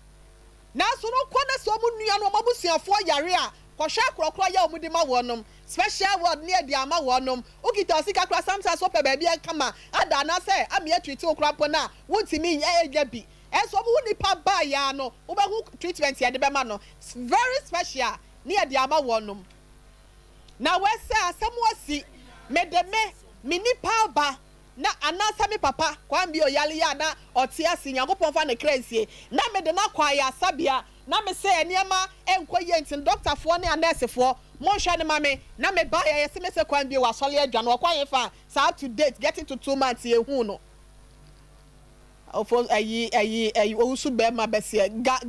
Nanso no kɔ na sɛ wɔn nua no wɔn abusuafoɔ yare a, kɔhwɛ akorɔkorɔ yɛ a wɔde ma wɔnom, special ward ne adi ama wɔnom. Wokita wo sika koraa sometimes wopɛ baabi a kama ada anaasɛ amea treat wo koraa mpo no a, wontumi nyɛ bi. Ɛnso wɔn ho nipa baeɛ ara no, wobɛhu treatment yɛde bɛma no, very special ne yɛde ama wɔnom. Na wei sɛ asɛm asi, mede me, me nipa aba. Na anaasɛ me papa, Kwame Bio yare yi a na ɔte ase, Nyankopɔn mfa ne kra nsie, na mede no akɔ ayaresabea, na mese nneɛma nkɔ yie nti no dɔktafoɔ ne anɛɛsefoɔ monhwɛ no ma me, na mebaeɛ yɛse mese Kwame Bio wasɔre adwane, ɔkɔ hefa a, saa up to date getting to 2 months yɛnhuu no. Ofo ayi ayi ayi owusu bɛɛma bɛseɛ ga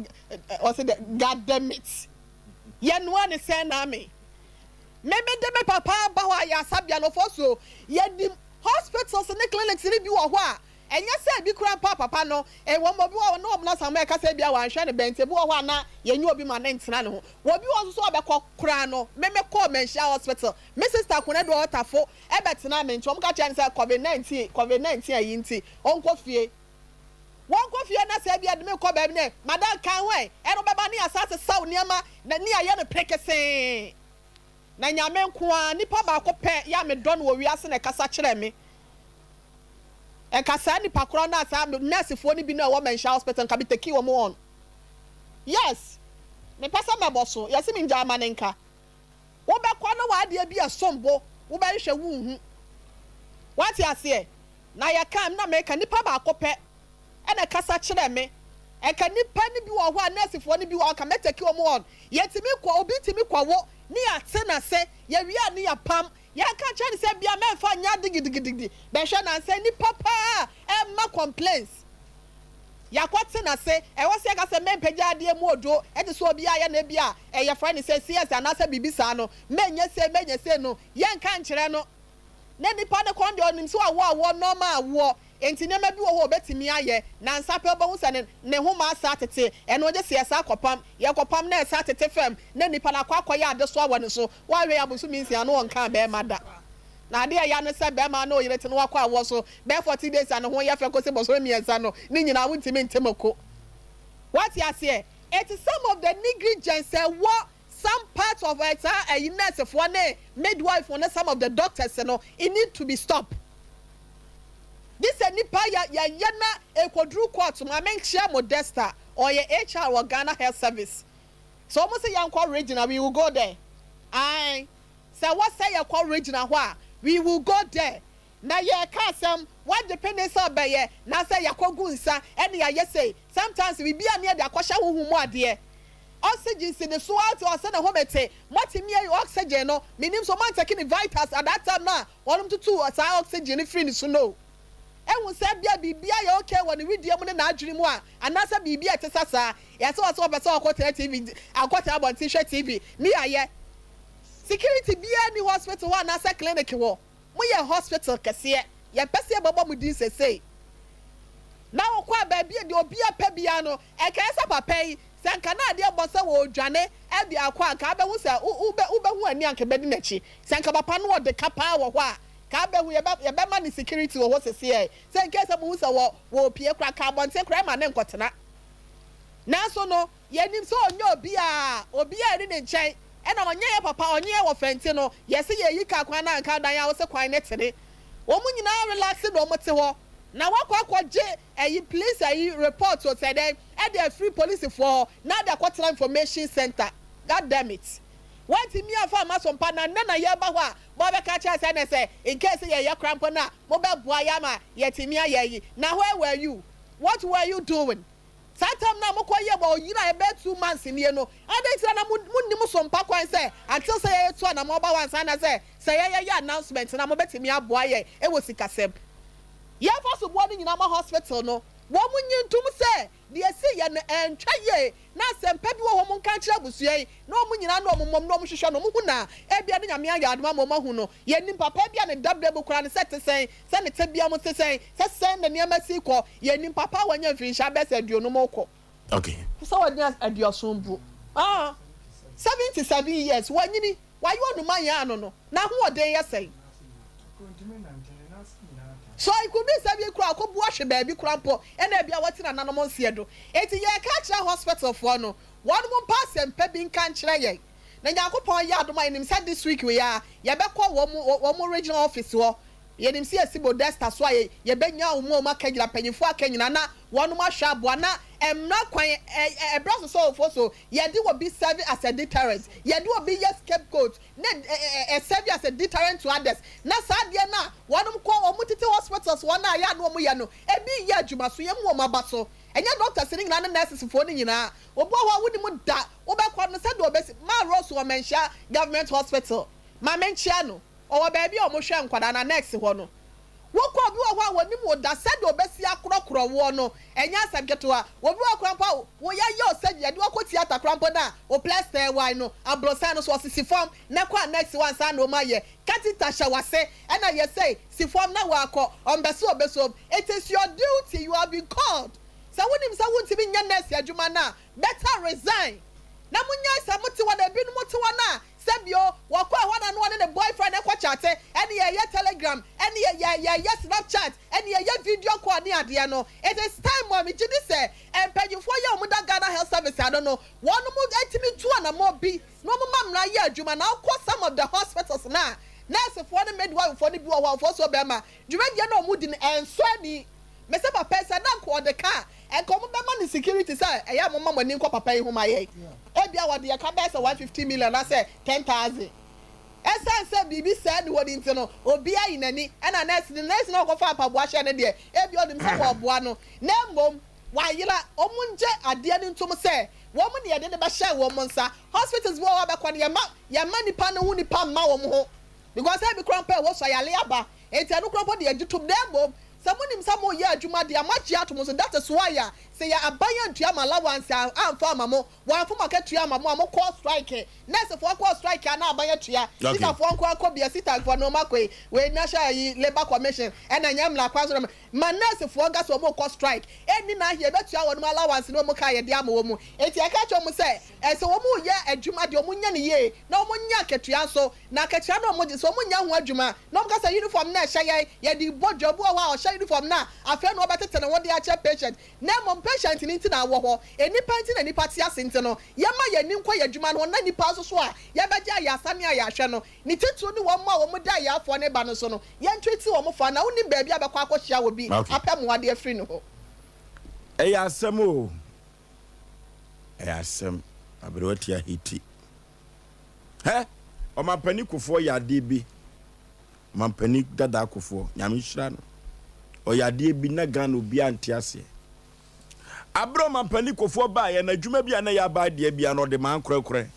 ɔse dɛ goddammit yɛnoa ne sɛn na me me mede me papa aba hɔ ayaresabea no ɔfo so yɛnim Hospitals ne clinics no bi wɔ hɔ a, ɛnyɛ sɛ ebi koraa mpo a papa no, ɛwom obi wɔ hɔ na wɔn asan ɛka sɛ ebia wanhwɛ no bɛn nti, ebi wɔ hɔ a na yɛnyɛ obi ma no ntena ne ho. Wɔ obi wɔ hɔ nso so a ɔbɛkɔ koraa no, me mekɔɔ Manhyia Hospital, me sister Konadu Ɔtafo bɛtenaa me nkyɛn, wɔka kyerɛɛ no sɛ covid 19, covid 19 ayi nti ɔnkɔ fie. Wɔnkɔ fie na sɛ ebia de me kɔ baabi ne madam kan ho ɛ, ɛna ɔbɛba ne yɛasan asesaw nneɛma na ne yɛayɛ no prekesee. Na Nyame nko ara, nipa baako pɛ yɛ a medɔ no wɔ wiase na ɛkasa kyerɛɛ me. Nka saa nipa korɔ no a saa nurse foɔ no bi no a ɛwɔ Manhyia hospital nka me takii wɔn on. Yes, mepɛ sɛ mɛbɔ so, yɛse me ngyaa ma no nka. Wobɛkɔ na w'adeɛ bi ɛsom bo, wobɛhwehwɛ wonhu. Wate aseɛ? Na yɛka, na meka, nipa baako pɛ na ɛkasa kyerɛɛ me. Nka nnipa no bi wɔ hɔ a, nɛɛsefoɔ no bi wɔ hɔ a, nka mɛtake wɔn on. Yɛtumi kɔ, obi tumi kɔwo, ne yɛate n'ase, yɛwie a ne yɛapam. Yɛka kyerɛ no sɛ bia mɛmfa nyɛ ade gidigidigidi. Bɛhwɛ nansa nnipa paa ɛmma complaints. Yɛakɔte n'ase, ɛwɔ sɛ yɛka sɛ mɛmpagya adeɛ mu odo, ɛte sɛ obi ayɛ no ebia yɛfrɛ no sɛ CS anaasɛ biribi saa no, mɛnyɛ sei, mɛnyɛ sei no, yɛnka nkyerɛ no. Na nipa no kɔn deɛ ɔnim sɛ wawo awoɔ normal awoɔ nti nneɛma bi wɔ hɔ a ɔbɛtumi ayɛ nansa pɛ wobɛhu sɛ ne ne homa asa atete ɛno gye sɛ yɛsan kɔpam yɛkɔpam na ɛsan tete fam na nipa no akɔ akɔyɛ adesoa wɔ ne so woanhwɛ yɛ abosome nsia no ɔnkaa bɛɛma da na adeɛ ɛya ne sɛ bɛɛma ne oyere te no wakɔ awoɔ so bɛɛ 40 days a ne ho yɛ fɛ kɔsi bosome mmiɛnsa no ne nyinaa wontumi nte mako wate aseɛ eti some of the negligence ɛwɔ Some part of eh saa ɛyi nurse foɔ ne midwife ne some of the doctors no it need to be stop. Gye sɛ nipa yɛ yɛyɛ na ɛkɔduru court maame nkyea Modesta ɔyɛ HR wɔ Ghana health service sɛ wɔn sɛ yɛnkɔ regional we will go there ae sɛ wɔ sɛ yɛkɔ regional hɔ a we will go there Na yɛreka asɛm, woagye pene sɛ ɔbɛyɛ, na sɛ yɛakɔgu nsa ɛne yɛayɛ sei. Sometimes biribi a ne yɛde akɔhyɛ honhom mu adeɛ. Oxygen si ne so ara nti ɔse ne home te. Moatumi ayi oxygen no, menim sɛ wɔantake ne vitals at that time no a wɔnom tutuu saa oxygen no firii ne so no. Ehu sɛ ebia biribi ayɛ okay wɔ ne wedeɛ mu ne n'adwene mu a, anaasɛ biribi a ɛte sɛ saa. Yɛse ɔse ɔpɛ sɛ ɔkɔtena TV, ɔkɔtena abɔnten hwɛ TV, ne yɛayɛ. Security biara nni hospital hɔ anaasɛ clinic hɔ. Mo yɛ hospital kɛseɛ yɛmpɛ sɛ yɛbɛbɔ mo din sesei. Na wokɔ a baabi a deɛ obiara pɛ biara no ɛkɛyɛ sɛ papa yi sɛ nka na adeɛ bɔ sɛ wɔredwane de akɔ a nka abɛhu sɛ wobɛhu ani a nka ɛbɛdi n'akyi. Sɛ nka papa no ɔde ka paa wɔ hɔ a nka abɛhu yɛbɛ yɛbɛma no security wɔ hɔ sesei sɛ in case sɛ mohu sɛ wɔ wɔrepie koraa nka abɔnten koraa ɛma no nkɔtena. Nanso no Yɛnim sɛ ɔnyɛ obiara, obiara nni ne nkyɛn, ɛna ɔnyɛ yɛ papa, ɔnye yɛ wɔ fɛ nti no, yɛse yɛyi kaa kwan na anka dan a wose kwan no tene. Wɔn nyinaa relaxe na wɔn te hɔ. Na wakɔ akɔgye ɛyi police ɛyi report o sɛ dɛn ɛde afiri polisifoɔ hɔ na ade akɔtena information center. God damn it. Wantumi amfa amma so mpa na nnɛ na yɛreba hɔ a moabɛka akyerɛ sɛ ɛnɛ sɛ in case yɛyɛ koraa mpo no a mobɛboa yɛ ama yɛatumi ayɛ ayi. Na where were you? What were you doing? Saa tam no a mokɔ yɛɛ wɔ ɔyere a ɛbɛyɛ 2 months nie no, adɛn nti na na mo monni mo so mpa kwan sɛ until sɛ yɛyɛ tu anamɔn ba hɔ ansa na sɛ sɛ yɛyɛ yɛ announcement no a mobɛtumi aboa yɛn wɔ sikasɛm? Yɛmfa soboɔ no nyinaa ma hospital no. Wɔn nnye ntom sɛ deɛ ɛsiiɛ no ɛntwa yie na asɛmpa bi wɔ hɔ monka nkyerɛ abusua yi na wɔn nyinaa ne wɔn mmom na wɔn hwehwɛ no wɔn hu no a ebia ne Nyame ayɛ adom ama wɔn ahu no. Yɛnnim papa bi a ne dabrɛ mu koraa no sɛ ɛte sɛn, sɛ ne tebea mu te sɛn, sɛ sɛn na nneɛma si kɔ. Yɛnnim papa a wanya mfirinhyia bɛyɛ sɛ aduonum rekɔ. Okay. Sɛ wanya aduɔson mpo. Ah, 77 years, wanyini. Wayɛ onuma yɛn ano no, n'ahoɔden yɛ sɛn? So it could be sɛ bi koraa ɔkɔbu ahwe baabi koraa mpo ɛna ebia wati nananom nseɛ do. Enti yɛreka akyerɛ hospital foɔ no, wɔnom mpa asɛmpa bi nka nkyerɛ yɛn. Na Nyankopɔn yɛ adom a yɛnim sɛ this week wei ara yɛbɛkɔ wɔn wɔn regional office hɔ. Yɛnim sɛ yɛsi Modesta so a yɛbɛnya wɔn a wɔn aka nyinaa, mpanyinfoɔ aka nyinaa na wɔnom ahwɛ aboa na mmra kwan ɛ ɛ ɛbrɛ so sɛ ɔfoɔ so Yɛde obi serve as a deterrent, yɛde obi yɛ scapegoat na ɛ serve as a deterrent to others. Na saa adeɛ no a wɔnom kɔ wɔn tete hospitals hɔ no a ɛyɛ a na wɔn yɛ no, ebi nyɛ adwuma so, yɛmmu wɔn aba so. Ɛnyɛ doctors no nyinaa ne nurses foɔ no nyinaa. Obi wɔ hɔ a wonim da wobɛkɔ no sɛdeɛ ɔbɛsi, maa Rose wɔ Manhyia Government Hospital, ma menkyea no. Ɔwɔ baabi a wɔhwɛ nkwadaa no, annex hɔ no. Wokɔ, obi wɔ hɔ a wɔnim wo da, sɛdeɛ ɔbɛsi akorɔkorɔ woɔ no, ɛnyɛ asɛm ketewa. Obi wɔ hɔ koraa mpo a, wo yɛayɛ wo surgery, yɛde wo akɔ theatre koraa mpo no a, wo plaster ɛwae no, aborosan no so, ɔsisi fam, na kɔ annex hɔ ansa na wɔayɛ. Catheter hyɛ w'ase, ɛna yɛ sei, si fam na woakɔ, ɔmbɛso ɔbɛsom. It is your duty, you have been called. Sɛ wonim sɛ wontumi nyɛ nurse adwuma no a, better resign. Na monyae sɛ mote hɔ na ebinom te hɔ no a, Sɛ bio, wɔkɔ ɛhɔ na na ɔne ne boyfriend kɔ chate, ɛne yɛyɛ telegram, ɛne yɛ yɛyɛ snapchat, ɛne yɛyɛ video call ne adeɛ no. It is time a megye di sɛ mpanyinfoɔ yi a wɔn da Ghana Health Service ano no, wɔnom tumi tu anamɔ bi na wɔn ma mmara yɛ adwuma. Na wokɔ some of the hospitals no a, nurse foɔ ne midwife foɔ no bi wɔ hɔ a, wɔfoɔ so bɛrima, dwumadie no a wɔn di no ɛnsɔ ani. Mese papa yi sɛ na anka ɔde ka a, anka ɔmo bɛma no security sɛ ɛyɛ a momma mo ani nkɔ papa yi ho ma yɛn. Ebia wɔde yɛ ka bɛyɛ sɛ 150 million anaasɛ 10,000. Ɛsiane sɛ biribi saa nni hɔ no nti no, obiara ayi n'ani. Ɛna nurse no, nurse no a ɔkɔfaa mpaboa hyɛɛ no deɛ, ebia ɔnim sɛ wɔreboa no, na mmom wayera. Wɔn ngye adeɛ no ntom sɛ wɔn na yɛde no bɛhyɛɛ wɔn nsa. Hospitals bi wɔ hɔ a wobɛkɔ no, yɛmma yɛmma nnipa no ho nnipa mma wɔn ho because ebi koraa mpo a ɛwɔ so a yare aba. Enti ɛno koraa mpo deɛ yɛgye tom na mmom sɛ monim sɛ moreyɛ adwuma deɛ a moagye atom nso that is why a sɛ yɛ aban antua mo allowance a amfa amma mo, wɔamfa mo akatua amma mo a mokɔɔ strike, nursefoɔ kɔɔ strike a na aban atua, teacherfoɔ nko ara kɔ bi a sitafoɔ no wɔakɔ yi, wei national ayi labour commission ɛna ɛnyɛ mmara kwan so na ma nursefoɔ nka sɛ wɔrekɔ strike ɛnni n'ahe yɛbɛtua wɔn allowance ne wɔn ka a yɛde ama wɔn enti yɛka kyerɛ wɔn sɛ ɛsɛ wɔn reyɛ adwuma deɛ wɔnyɛ no yie na wɔnyɛ akatua nso. Na akatua no a wɔgye, sɛ wɔnnya ho adwuma a, na wɔka sɛ uniform no a ɛhyɛ yɛn, yɛde bɔ dwa. Obi wɔ hɔ a, ɔhyɛ uniform no a, afei na ɔbɛtete ne ho de akyerɛ patient. Na mmom patient no nti na awɔ hɔ. Nnipa nti na nnipa te ase nti no, yɛmma yɛn ani nkɔ yɛn adwuma no ho, na nnipa nso so a yɛbɛgye ayaresa ne ayarehwɛ no, ne titiriw ne wɔn a wɔde ayarefoɔ no ba no nso no, yɛntreat wɔn fa. Na wonnim baabi a bɛkɔ akɔhyia obi apɛ mmoa de afiri ne hɔ. Ɛyɛ asɛm o, ɛyɛ asɛm. Aberewa tia hiti. Hɛ! Ɔmanpanin Kufuor yɛ adeɛ bi, Ɔmanpanin Dadaa Kufuor, Nyame nhyira no. Ɔyɛ adeɛ bi na Ghana obiara nte aseɛ. Aberɛ Ɔmanpanin Kufuor baeɛ no, adwuma bi a na ɛyɛ aban deɛ biara no, ɔde maa nkorɛkorɛ.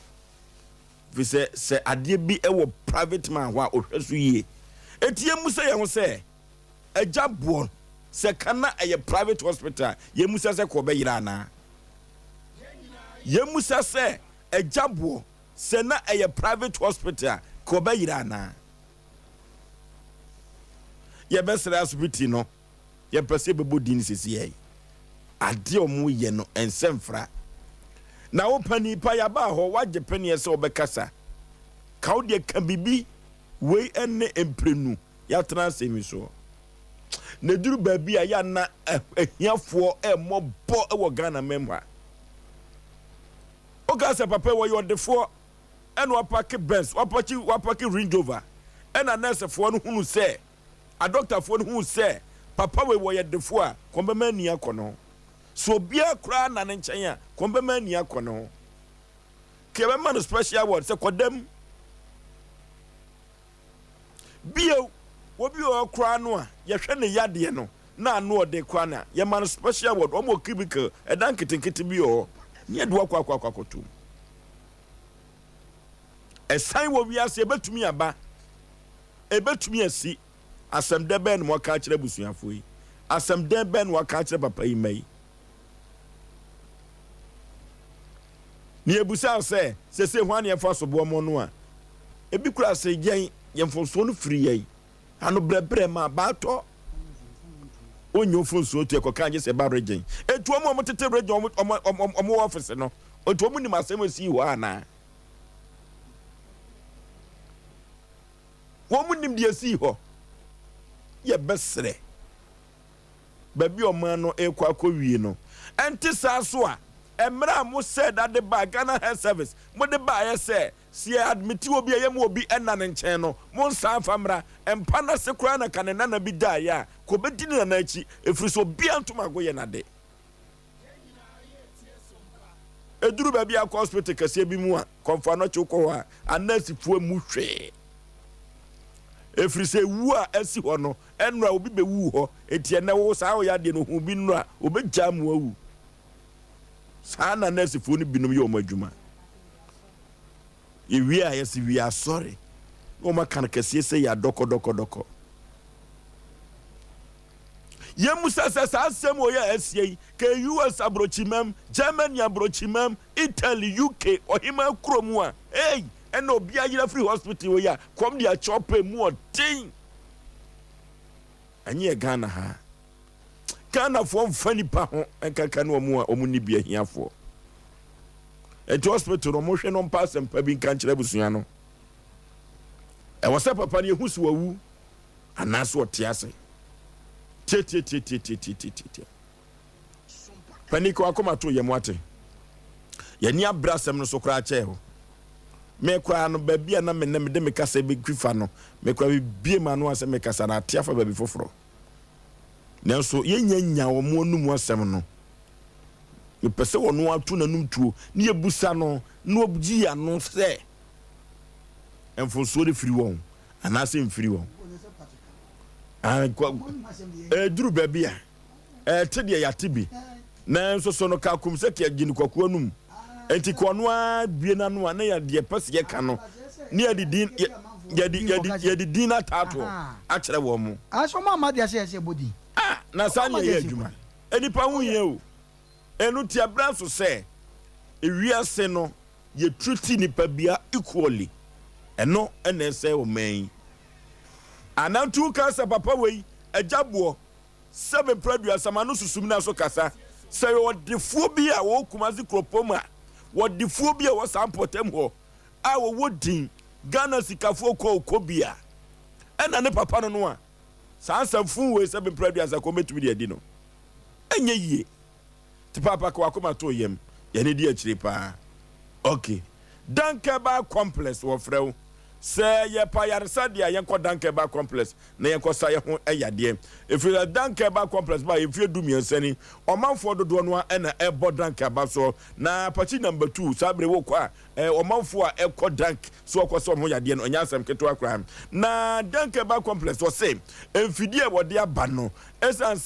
Firi sɛ, sɛ adeɛ bi wɔ private man hɔ a, ɔhwɛ so yie. Enti yɛmmisa yɛn ho sɛ, Agya boɔ, sɛ ka na ɛyɛ private hospital a, yɛmmisa sɛ kɔ ɔbɛyera anaa? Yɛmmisa sɛ, Agya boɔ, sɛ na ɛyɛ private hospital a, ka ɔbɛyera anaa? Yɛbɛsrɛ asopiti no, yɛmpɛ sɛ yɛbɛbɔ din sesiei. Adeɛ a wɔyɛ no, ɛnsɛ mfra. Na wo panin pa, yɛabaa hɔ, woagye peneɛ sɛ wobɛkasa. Ka wo deɛ ka biribi, wei ne mprenu yɛatena asɛm yi soɔ. Na ɛduru baabi a yɛ a na ahiafoɔ ɛmmɔbɔ wɔ Ghana man mu ha. Woka sɛ papa yi wɔyɛ ɔdefoɔ ɛna wapake Benz, wapake wapake Range Rover ɛna nɛɛsefoɔ no hunu sɛ adɔktafoɔ no hunu sɛ papa wei wɔyɛ defoɔ a kɔn bɛma ani akɔ ne ho. So obiara koraa na ne nkyɛn a kɔn bɛma ani akɔ ne ho. Ka yɛbɛma no special word sɛ kɔdam. Bio, obi wɔ hɔ koraa no a, yɛhwɛ ne yadeɛ no na ano ɔden koraa no a, yɛma no special ward, wɔn wɔ cubicle, ɛdan nketenkete bi wɔ hɔ, ne yɛde wo akɔ akɔ akɔ akɔto mu. Ɛsan wɔ wiase, ɛbɛtumi aba, ɛbɛtumi asi. Asɛm dɛ bɛn na moaka akyerɛ abusuafoɔ yi? Asɛm dɛn bɛn na waka akyerɛ papa yi mma yi? Na yɛbusaa sɛ, Seesei hwan na yɛmfa soboɔ mmɔ no a? Ebi koraa se, Yɛn, yɛn mfomsoɔ no firi yɛn. Ano brɛbrɛ ma abaatɔ. Wonyɛ mfomsoɔ tu ɛkɔka gye sɛ ɛba region. Enti wɔn a wɔtete region, wɔn, wɔn, wɔn, wɔn wɔ office no, enti wɔn nim asɛm a esii hɔ anaa? Wɔn nim deɛ esii hɔ. Yɛbɛsrɛ. Baabi a ɔman no rekɔ akɔwie no, ɛnte saa nso a, mmerɛ a mo sɛɛ da de baa Ghana Health Service, mo de baeɛ sɛ, sɛ yɛ admiti obi a yɛma obi nna ne nkyɛn no, mo nsan mfa mmra. Mpa no ase koraa na ka ne nana bi daeɛ a, ka ɔbɛdi ne nana akyi, ɛfiri sɛ obiara ntom ago yɛ n'ade. Ɛduru baabi a akɔ hospital kɛseɛ bi mu a, Kɔmfo Anɔkye wokɔ hɔ a, anɛɛsefoɔ mmu hwee. Ɛfiri sɛ ewuo a asi hɔ no, ɛnora obi bɛwuu hɔ, enti ɛnnɛ wo saa ɔyɛ adeɛ no ɔhuu bi nnora, ɔbɛgyaa mu awu. Saa na nɛɛsefoɔ no binom yɛ wɔn adwuma. Yɛwie a yɛse we are sorry na wɔn aka no kɛseɛ sɛ yɛ adɔkɔdɔkɔdɔkɔ. Yɛmmusa sɛ saa asɛm wɔ yɛ a asie yi, ka US aburokyimam, Germany aburokyimam, Italy, UK, ɔhemaa kuro mu a, ei, ɛna obi ayera firi hospital wɔ yi a, kɔm de akyɛ ɔpɛ mu ɔden. Ɛnyɛ yɛ Ghana ha. Ghanafoɔ mfa nipa ho nkanka ne wɔn a wɔn nni bi ahiafoɔ. Nti hospital no wɔhwɛ no mpa asɛmpa bi nka nkyerɛ abusua no. Ɛwɔ sɛ papa no yɛhu so wawu anaasɛ ɔte ase. Tiatiatiatiatiatiatia. Panin ka wakoma to yɛn ate. Yɛni abere asɛm no so koraa kyɛɛ hɔ. Me koraa no baabi a na me ne mede me kasa bɛtwi fa no, me koraa mebie m'ano a sɛ mekasa no ate afa baabi foforɔ. Nanso yɛnnya nya wɔn anum asɛm no. Mepɛ sɛ wɔn ato n'anum tuo na yɛbusa no na ɔgyi ano sɛ mfomsoɔ no firi wɔn anaasɛ mfiri wɔn. Ɛduru baabi a ɛte deɛ yɛate bi nanso so no ka kum sɛ kɛ gye no kwaku anum nti kɔ ɔno ara bue n'ano a na yɛ deɛ pɛ sɛ yɛka no ne yɛde din yɛde yɛde yɛde din no ataatoɔ akyerɛ wɔn mo. Asɛ ɔmo ama deɛ sɛ yɛsɛ ɛbɔ din. Ah na saa ne yɛyɛ adwuma nnipa ho hia o ɛno nti ɛberɛ nso sɛ ewiase no yɛ treat nipa bia equally ɛno ɛna ɛsɛ ɔman yi anantu ka sɛ papa wei agya boɔ Sɛ mepra aduasa m'ano susu me nan so kasa. Sɛ yɛ ɔdefoɔ bi a ɔwɔ Kumasi kuropɔn mu a, ɔdefoɔ bi a ɔwɔ saa mpɔtam hɔ a ɔwɔ din, Ghana sikafoɔ kɔ ɔkɔ bi a, ɛna ne papa no no a, saa nsɛm fuu wei sɛ mepra aduasa kɔ mɛtumi de adi no. Ɛnyɛ yie. Te paapa ka wakoma too yam. Yɛne di akyire paa. Ok. Dankɛbaa complex wɔfrɛ wo. Sɛ yɛpɛ ayaresa deɛ a yɛnkɔ Dankɛbaa complex na yɛnkɔsa yɛn ho yadeɛ. Ɛfiri sɛ Dankɛbaa complex baa mfeɛ 13 ni, ɔmanfoɔ dodoɔ no ara na ɛbɔ Dank aba soɔ. Na Apache number 2 saa berɛ wokɔ a, ɔmanfoɔ a ɛkɔ Dank so wɔkɔsa wɔn ho yadeɛ no, ɛnyɛ asɛm ketewa koraa. Na Dankɛbaa complex wɔse mfidie a wɔde aba no, ɛsiane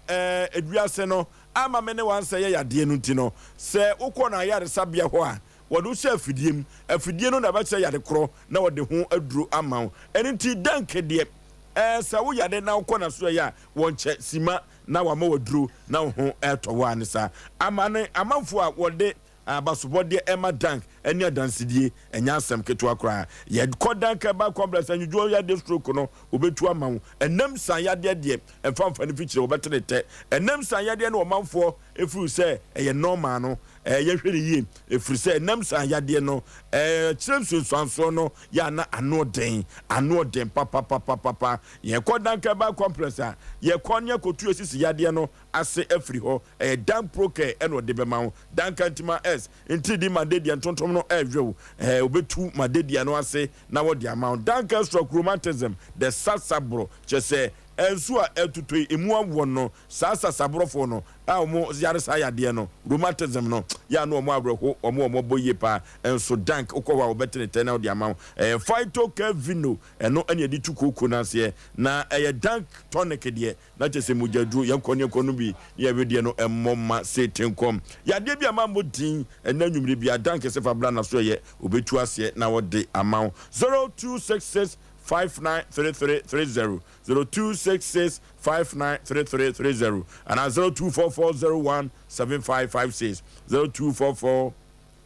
sɛ ewiase no ama me ne wansɛ yɛ yadeɛ no nti no, sɛ wokɔ no ayaresabea hɔ a, wɔde wo hyɛ afidie mu. Afidie no na ɛbɛkyerɛ yade korɔ na wɔde ho aduro ama wo. Ɛno nti Dank deɛ, ɛɛ sɛ wo yade na wokɔ n'asoɛeɛ a, wɔnkyɛ sima na wɔama wo aduro na wo ho retɔ wo ara ne saa. Amane amanfoɔ a wɔde abasobɔdeɛ ɛma Dank ne adansedie, ɛnyɛ asɛm ketewa koraa. Yɛkɔ Dank Herbal Complex, anwudwoɔ yadeɛ stroke no, wɔbɛtu ama wo. Ɛnam san yadeɛ deɛ, ɛmfa mfa no fikyire, wɔbɛte ne tɛ. Ɛnam san yadeɛ no ɔmanfoɔ firi sɛ ɛyɛ normal no, yɛhwɛ no yie, ɛfiri sɛ ɛnam san yadeɛ no, kyerɛ nsunsuansoɔ no yɛ a na ano den, ano den papapapapa. Yɛkɔ Dank Herbal Complex a, yɛkɔ ne yɛkɔtu asisi yadeɛ no ase afiri hɔ. Ɛyɛ Dank Procare ɛna ɔde bɛma wo. Dank Antima S, ntiridi ma dedeɛ ntontom no ɛrehwɛ wo. Ɛɛ, ɔbɛtu ma dedeɛ no ase na wɔde ama wo. Dank Stroke Rheumatism, the sasaboro, kyerɛ sɛ nsuo a ɛtotɔ yi, ɛmu awɔ no, saa sasaborɔfoɔ no a wɔn yare saa yadeɛ no, rheumatism no, yɛ a na wɔn awerɛho, wɔn wɔn bɔ yie paa. Nso Dank, wokɔ hɔ a wɔbɛte ne tɛ na wɔde ama wo. Ɛyɛ Phyto-Care Vino, ɛno ɛna yɛde tu kooko no aseɛ. Na ɛyɛ Dank Tonic deɛ, na kyerɛ sɛ mogya duro, yɛnkɔ ne yɛnkɔ nom bi ne yɛn wedeɛ no mmɔ mma Satan kɔm. Yadeɛ bi a mammɔ din ɛnnɛ anwummere biara, Dank sɛ fa bra na so ɛyɛ, ɔbɛtu aseɛ na ɔde ama wo. 0266. 5933 30, 0266 5933 30 anaa 0244 01 7556, 0244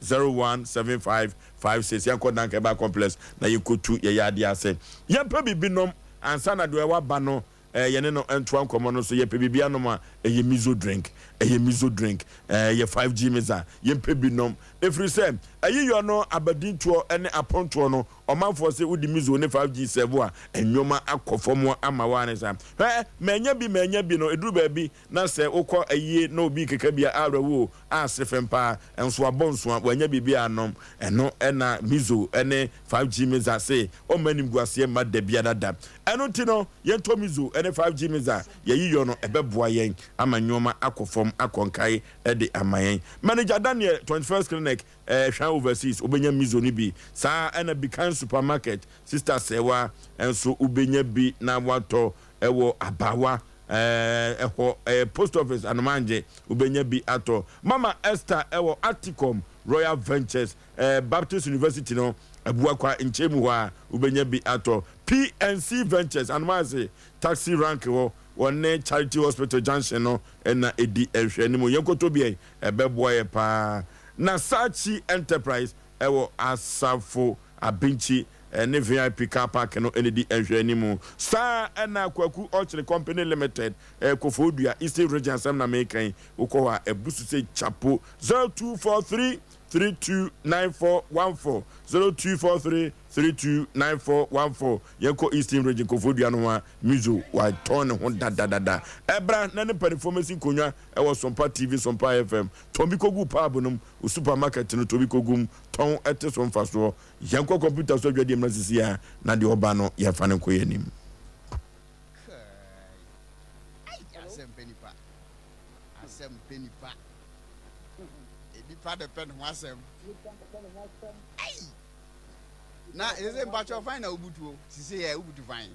01 7556. Yɛnkɔ Dank Herbal Complex na yɛnkɔtu yɛyɛ adeɛ ase. Yɛmpɛ biribi nom ansa na deɛ waba no eh, yɛne no ntoa nkɔmmɔ no so. Yɛpɛ biribi anom a, ɛyɛ miso drink, ɛyɛ miso drink, eh, ɛyɛ 5G misa. Yɛmpɛ bi nom ɛfiri sɛ ayiyɔ no abadintoɔ ne apontoɔ no, ɔmanfoɔ se wode miso ne 5G sɛvo a, nnoɔma akɔ fam ama wo ara ne saa. Hwɛ, manya bi, manya bi no, ɛduru baabi na sɛ wokɔ ayie na obi rekeka bi a, awerɛhoɔ o, a sefem paa, nso abɔ nso a, wanya biribi anom. Ɛno na miso ne 5G misa se ɔmma animguaseɛ mma dabiara da. Ɛno nti no, yɛntɔ Mizo ne 5G Miza a yɛyi yɔ no, ɛbɛboa yɛn ama nnoɔma akɔ fam akɔ nkae de ama yɛn. Manager Daniel, 21st Clinic, Hwan Overseas, wobɛnya Mizo no bi. Saa ara na Bikan Supermarket, Sister Sɛwa nso wobɛnya bi na woatɔ wɔ Abawa hɔ, Post Office, Anomangye, wobɛnya bi atɔ. Mama Esther wɔ Articom Royal Ventures, Baptist University no Abuakwa nkyɛn mu hɔ a, wobɛnya bi atɔ. PNC Ventures, Anomaase Taxi Rank hɔ, wɔne Charity Hospital Junction no na ɛdi nhwɛanim. Yɛnkɔtɔ bi ɛ, ɛbɛboa yɛ paa. Na Sachi Enterprise wɔ Asafo Abinkyi ne VIP Car Park no na ɛdi nhwɛanim. Saa ara na Kwaku Ɔkyere Company Limited, Koforidua, Eastern Region asɛm na meka yi, wokɔ hɔ a, abu so sɛ chapo. 0243 329414 0243 329414 Yɛnkɔ Eastern Region Koforidua no ho a Mizo watɔn ne ho dadadada. Ɛbra na ne mpanimfoɔ mmɛsi nkonnwa wɔ Sompa TV, Sompa FM. Tɔn bi kɔgu pub no mu, wo supermarket no tɔ bi kɔgu mu, tɔn ɛte so mfasoɔ. Yɛnkɔ kɔmputa so adwadie mmra sisi a na deɛ ɔba no yɛmfa no nkɔ yɛn anim. Kai. Ai, asɛm pɛ nipa. Asɛm pɛ nipa. Nipa de pɛ ne ho asɛm. Ai! Na sese mpakyɛw fan na wobutu o. Sese yɛ wobutu fan.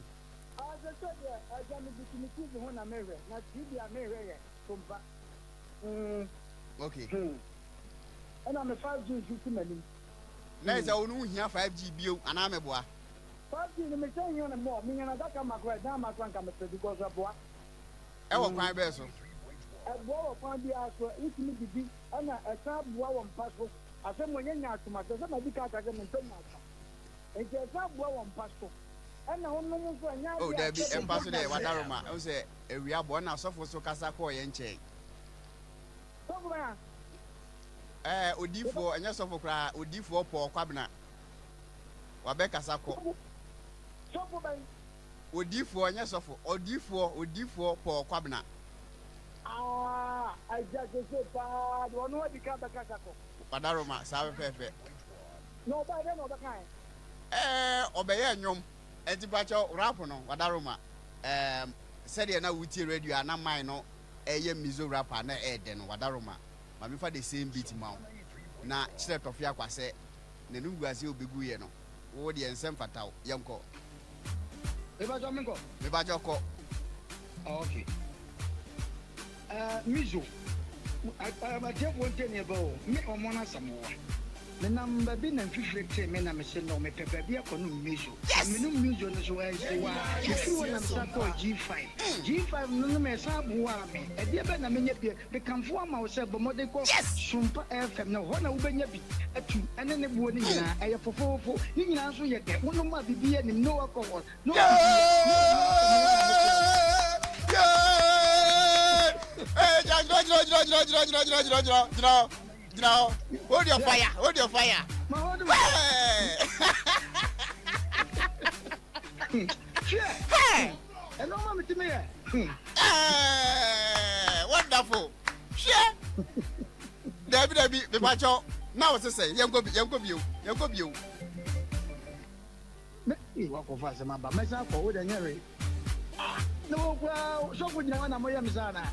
Ah, sese deɛ agya me butu me TV ho na mehwɛ na TV a mehwɛ yɛ Sompa. Mm. Okay. Hmm. Ɛna me 5G nso si m'anim. Na ɛsɛ wo no wohia 5G bio anaa meboa? 5G no mehyɛ hia no mmɔ, menya no adaka ma koraa ɛdan ma koraa nka mepɛ because ɛboa. Ɛwɔ kwan bɛɛ so? Ɛboa wɔ kwan biara so. Wotumi didi ɛna ɛsan boa wɔ mpa so. Asɛm wɔ nyɛ nyaatwom asɛm. Sɛ madi kan aka sɛ mempɛ nyaatwom. Nti ɛsan boa wɔ mpa so. Ɛna wonom nso ɛnyɛ Oh adeɛ a daabi sɛbe mpa so deɛ wobɛda wadaroma ɛhu sɛ awia bɔ ɛna sɔfo so kasa kɔɔ yɛn nkyɛn. Sɔfo bɛn a? Ɛɛ odiifoɔ ɛnyɛ sɔfo koraa odiifoɔ Paul Kwabena wabɛ kasa kɔ. Sɔfo bɛn? Odiifoɔ ɛnyɛ sɔfo odiifoɔ odiifoɔ Paul Kwabena. Aah agya sese paa deɛ ɔno adi kan bɛkasa kɔ. Wadaroma saa pɛpɛɛpɛ. Na ɔbae dɛn na ɔbɛkae? Ɛɛ ɔbɛyɛɛ nnwom. Ɛnti mpakyɛw rap no wadaroma ɛɛm sɛdeɛ na wotie radio a na mine no ɛyɛ mizo rap a na ɛɛdɛ no wadaroma ma menfa the same beat ma wo na kyerɛ Tɔfe Akwa sɛ n'anum gu aseɛ ɔbɛguiɛ no wo deɛ nsɛ mfata wo yɛnkɔ. Mepakyɛw menkɔ? Mepakyɛw kɔ. Ok. Eh, Mizo, atiefoɔ ntie neɛ ɛbɛ o, me ɔmo no asɛm wa. Menam baabi na mfifire tee me na mese no mepɛ baabi akɔ nom Mizo. Na menom Mizo no so ɛnsoa. Mefiri hɔ na mesan kɔɔ G5. G5 no nom ɛsan boaa me. Ɛdeɛ bɛn na menya bi? Mekamfo ama wo sɛ bɔ mmɔden kɔ Sompa FM na hɔ na wobɛnya bi atu ɛne ne boɔ no nyinaa. Ɛyɛ fofoofo. Ne nyinaa nso yɛ dɛ. Wonom a biribiara nnim, no alcohol. Hold your fire, hold your fire. Hey! Wonderful. Hwɛ. Dabi dabi, mepakyɛw. Na wo sesɛ, yɛnkɔ yɛnkɔ bio, yɛnkɔ bio. Me ee wakɔfa asɛm aba mɛsan akɔ wo deɛ nyɛ hwee ah na wo koraa sɔfo gyina hɔ na moyɛ me saa anaa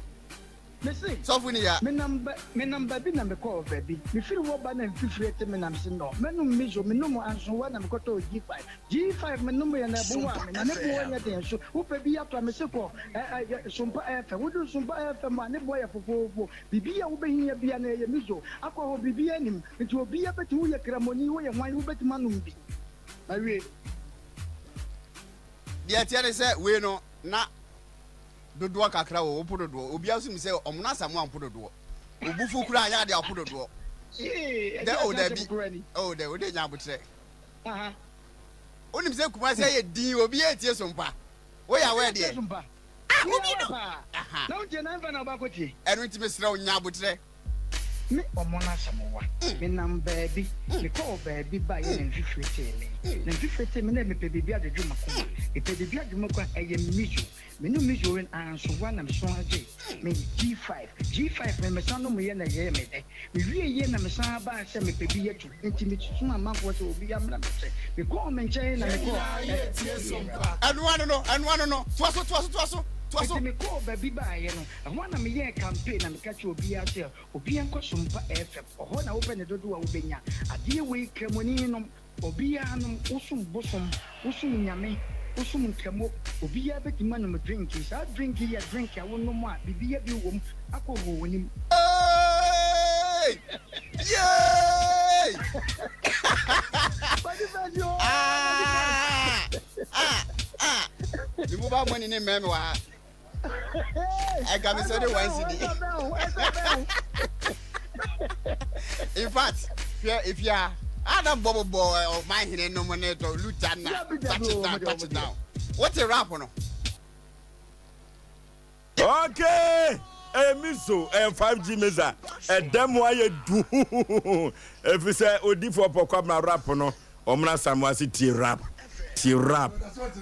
mese Sɔfo ni ya. menam ba menam baabi na mekɔɔ baabi mefiri hɔ ba na mfifire te me na mese nɔ mɛnom miso menom ansowa na mekɔtɔɔ G5 G5 menom yɛ na ɛboaa me na ne boɔ nyɛ den nso wopɛ bi atɔ a mese kɔ ɛ ɛ Sompa FM woduru Sompa FM a ne boɔ yɛ fofoofo biribi a wobɛhia bia na ɛyɛ miso akɔ hɔ biribiara nim nti obiara bɛtumi woyɛ kramoni woyɛ hwan wobɛtumi anom bi. Mawie. Deɛ ɛteɛ ne sɛ wei no na dodoɔ kakra wɔ wopo dodoɔ. Obiara nso nim sɛ ɔmo no Asamoah mpo dodoɔ. Obufu koraa anyɛ adeɛ a ɔpo dodoɔ. Dɛ oh dabi oh dɛ wode nya abotrɛ. Wonim sɛ Kumasi ayɛ din obiara etie Sompa. Woyɛ aware deɛ? Ah obi no. Aha. Ɛno nti mesrɛ wo nya abotrɛ. Me ɔmo no asɛm wa. Me nam baabi, me kɔɔ baabi baeɛ na mfifire tee me. Na mfifire tee me na mepɛ biribi adwodwo m'akoma. Mepɛ biribi adwodwo m'akoma, ɛyɛ miso. Me nom miso no anso wa na me san gyee me G5. G5 no me san nom yɛ na ɛyɛɛ me dɛ. Me wie yɛ na me san baa sɛ mepɛ bi atu. Nti me somaa amanfoɔ sɛ obiara mmra me nkyɛn. Me kɔɔ me nkyɛn na me kɔɔ ɛ. Ɛno ano no, ɛno ano no, toa so, toa so, toa so, toa so. Nti me kɔɔ baabi baeɛ no, Ɛhɔ ara na meyɛɛ campaign na meka kyerɛɛ obiara sɛ obiara nkɔ Sompa FM, ɔhɔ na wopɛ ne dodoɔ a wobɛnya. Adeɛ wei Kramoni nom, obiara nom, wosom bosom, wosom Nyame, wosom Nkramo, obiara bɛtumi anom drink yi. Saa drink yi yɛ drink a wonom a biribiara bi wɔ mu, alcohol wɔ nim. Eeii! Yeeii! Ah! Ah! Ah! Me mobile money ne mmɛn me wɔ ha. Ɛka me sɛ de one cedi. In fact, hwɛ efia Adam bɔbɔ bɔ ɔman hene nom ne tɔ luta na touch it down touch it down. Wote rap no? Okay, ɛyɛ miso ɛyɛ 5G mesa ɛdɛ mu ayɛ du ɛfiri sɛ odifoɔ pɔ kwabena rap no Ɔmra Samoa se tie rap tie rap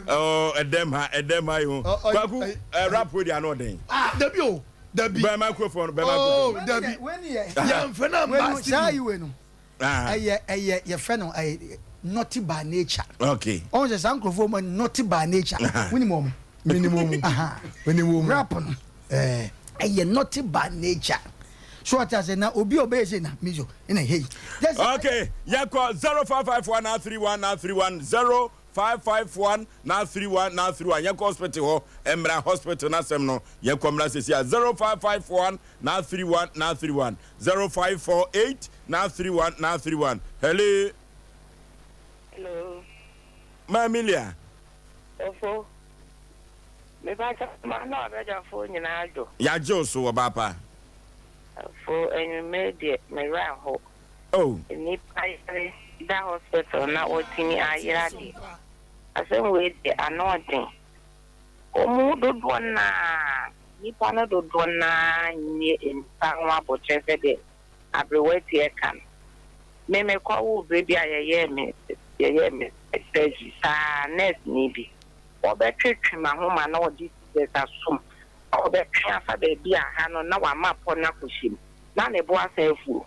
oh ɛdɛm ha ɛdɛm ha yi ho kwaku ɛ rap wo di ano ɔden. Ah dabi o dabi. Bɛn microphone bɛn microphone. Oh dabi yɛn fɛ na mba studio. Saa yi wei no ɛyɛ ɛyɛ yɛfrɛ no ɛyɛ naughty by nature. Okay. Ɔn sɛ saa nkurɔfoɔ mu naughty by nature. Wonim wɔn. Menim wɔn. Menim wɔn. Rap no. Ɛyɛ naughty by nature. So ɔte ase na obi a ɔbɛyɛ sei na mizo na hei. Okay, yɛkɔ 0551 931 931 0551 931 931 yɛkɔ hospital hɔ mmra hospital n'asɛm no yɛkɔ mmra sisi a 0551 931 931 0548 931 931 hello. Hello. Maame Lia. Ofo. Mepakyɛw ma na ɔbɛdwafoɔ nyinaa dwo. Yagye wo so ɔbaa pa. Afo anwummere deɛ me werɛ aho. Oh. Nnipa yare da hospital na wɔtumi ayera deɛ asɛm wei deɛ ano ɔden. Wɔn mu dodoɔ no ara nnipa no dodoɔ no ara nni nnipa ho aboterɛ sɛdeɛ aberewa teɛ ka no. Me mekɔ woo berɛ bi a yɛyɛɛ me yɛyɛɛ me surgery saa nurse ni bi Wɔbɛtwetwe m'ahoma na wɔde scissors asom, na wɔbɛtwe afa baabi a ha no na wɔama pɔ no akɔhyɛ mu, na ne bo asan afuo.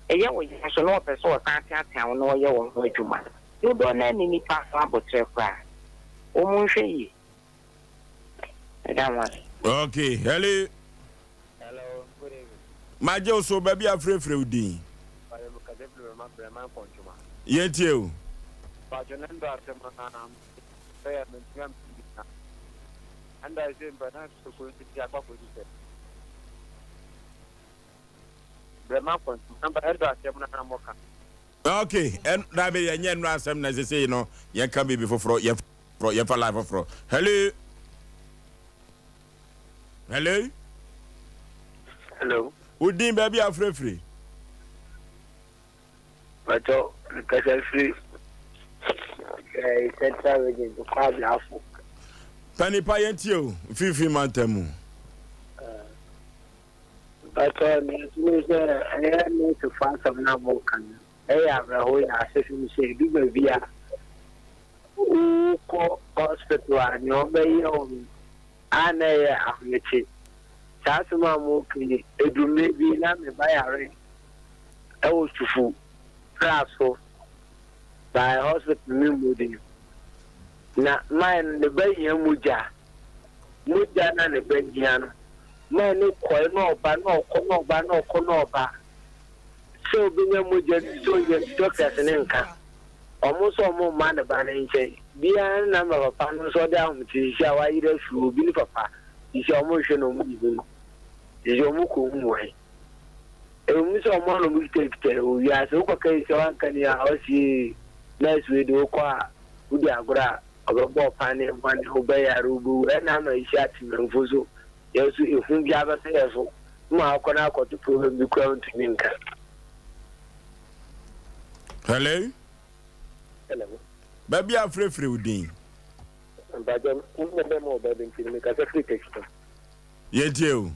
Ɛyɛ wo ya nso na wɔpɛ sɛ wɔsan teatea wo na wɔyɛ wo ho adwuma. Dodoɔ no ara nni nnipa ho aboterɛ koraa. Wɔn nhwɛ yie. Meda mo ase. Okay, hello. Hello, good evening. Magye wo so, baabi a frɛfrɛ wo din. Mpakyɛ me kasa firi Brɛma Brɛman Pɔntwoma. Yɛn tie o. Mpakyɛ na ndɔ asɛm a bɛyɛ a mentumi ampɛ bi na ɛnda ɛsɛ mpa na soko nso ti akɔ akɔsi sɛ Brɛma Pɔntwoma ɛndɔ asɛm no na mɔka. Ok, ɛn dabi yɛnyɛ nnura asɛm na sesei no yɛnka biribi foforɔ yɛn yɛmfa line foforɔ. Hello. Hello. Hello. Wo din baabi a frɛfrɛ. Bàtɔ nkasa firi eh, Central Region kɔ Abrafo. Panipa yɛn tie o mfimfini mantam mu. Bàtɔ nea ɛtumi sɛ ɛyɛ nɛɛsefo asɛm na mo ka no ɛyɛ awerɛho yɛ asefem sɛ edu baabi a wokɔ hospital a nea ɔbɛyɛ wo no a na ɛyɛ ahomete. Saa asɛm a moreka yi, ɛduru mmerɛ bi na me ba yare wɔ Tufu pra so by hospital me mmɔ din. Na man no ne ba hia mogya. Mogya na ne ba hia no, man no kɔe na ɔba na ɔkɔ na ɔba na ɔkɔ na ɔba. Sɛ ɔbɛnya mogya bi sɛ ɔnya bi doctors no nka. Ɔmo nso ɔmo mma ne ba no nkyɛn biaa nna ma papa no nso ɔde ahomete sisi a wayere afiri hɔ obi ne papa sisi a ɔmo nhwɛ no ɔmo nhu no sisi ɔmo kɔ hu wɔ he ɛwɔ mu sɛ ɔmo ano ɔmo kitakita wɔ wiase wokɔ ka yi sɛ wanka ni a ɔsi nurse wei de wokɔ a wodi agorɔ a. Ɔbɛbɔ ɔpaneɛ bɔne, wobɛyare, wobɛwu. Ɛna ama yɛhyia atemamfo so. Yɛn nso ehu bi abɛto yɛn so ma akɔ na akɔto problem bi koraa ntumi nka. Hello. Hello. Baabi a frɛfrɛ wo din. Mpakyɛ mo bɛ mo ɔbaa bi nti no mekasa firi Techiman. Yɛtie o.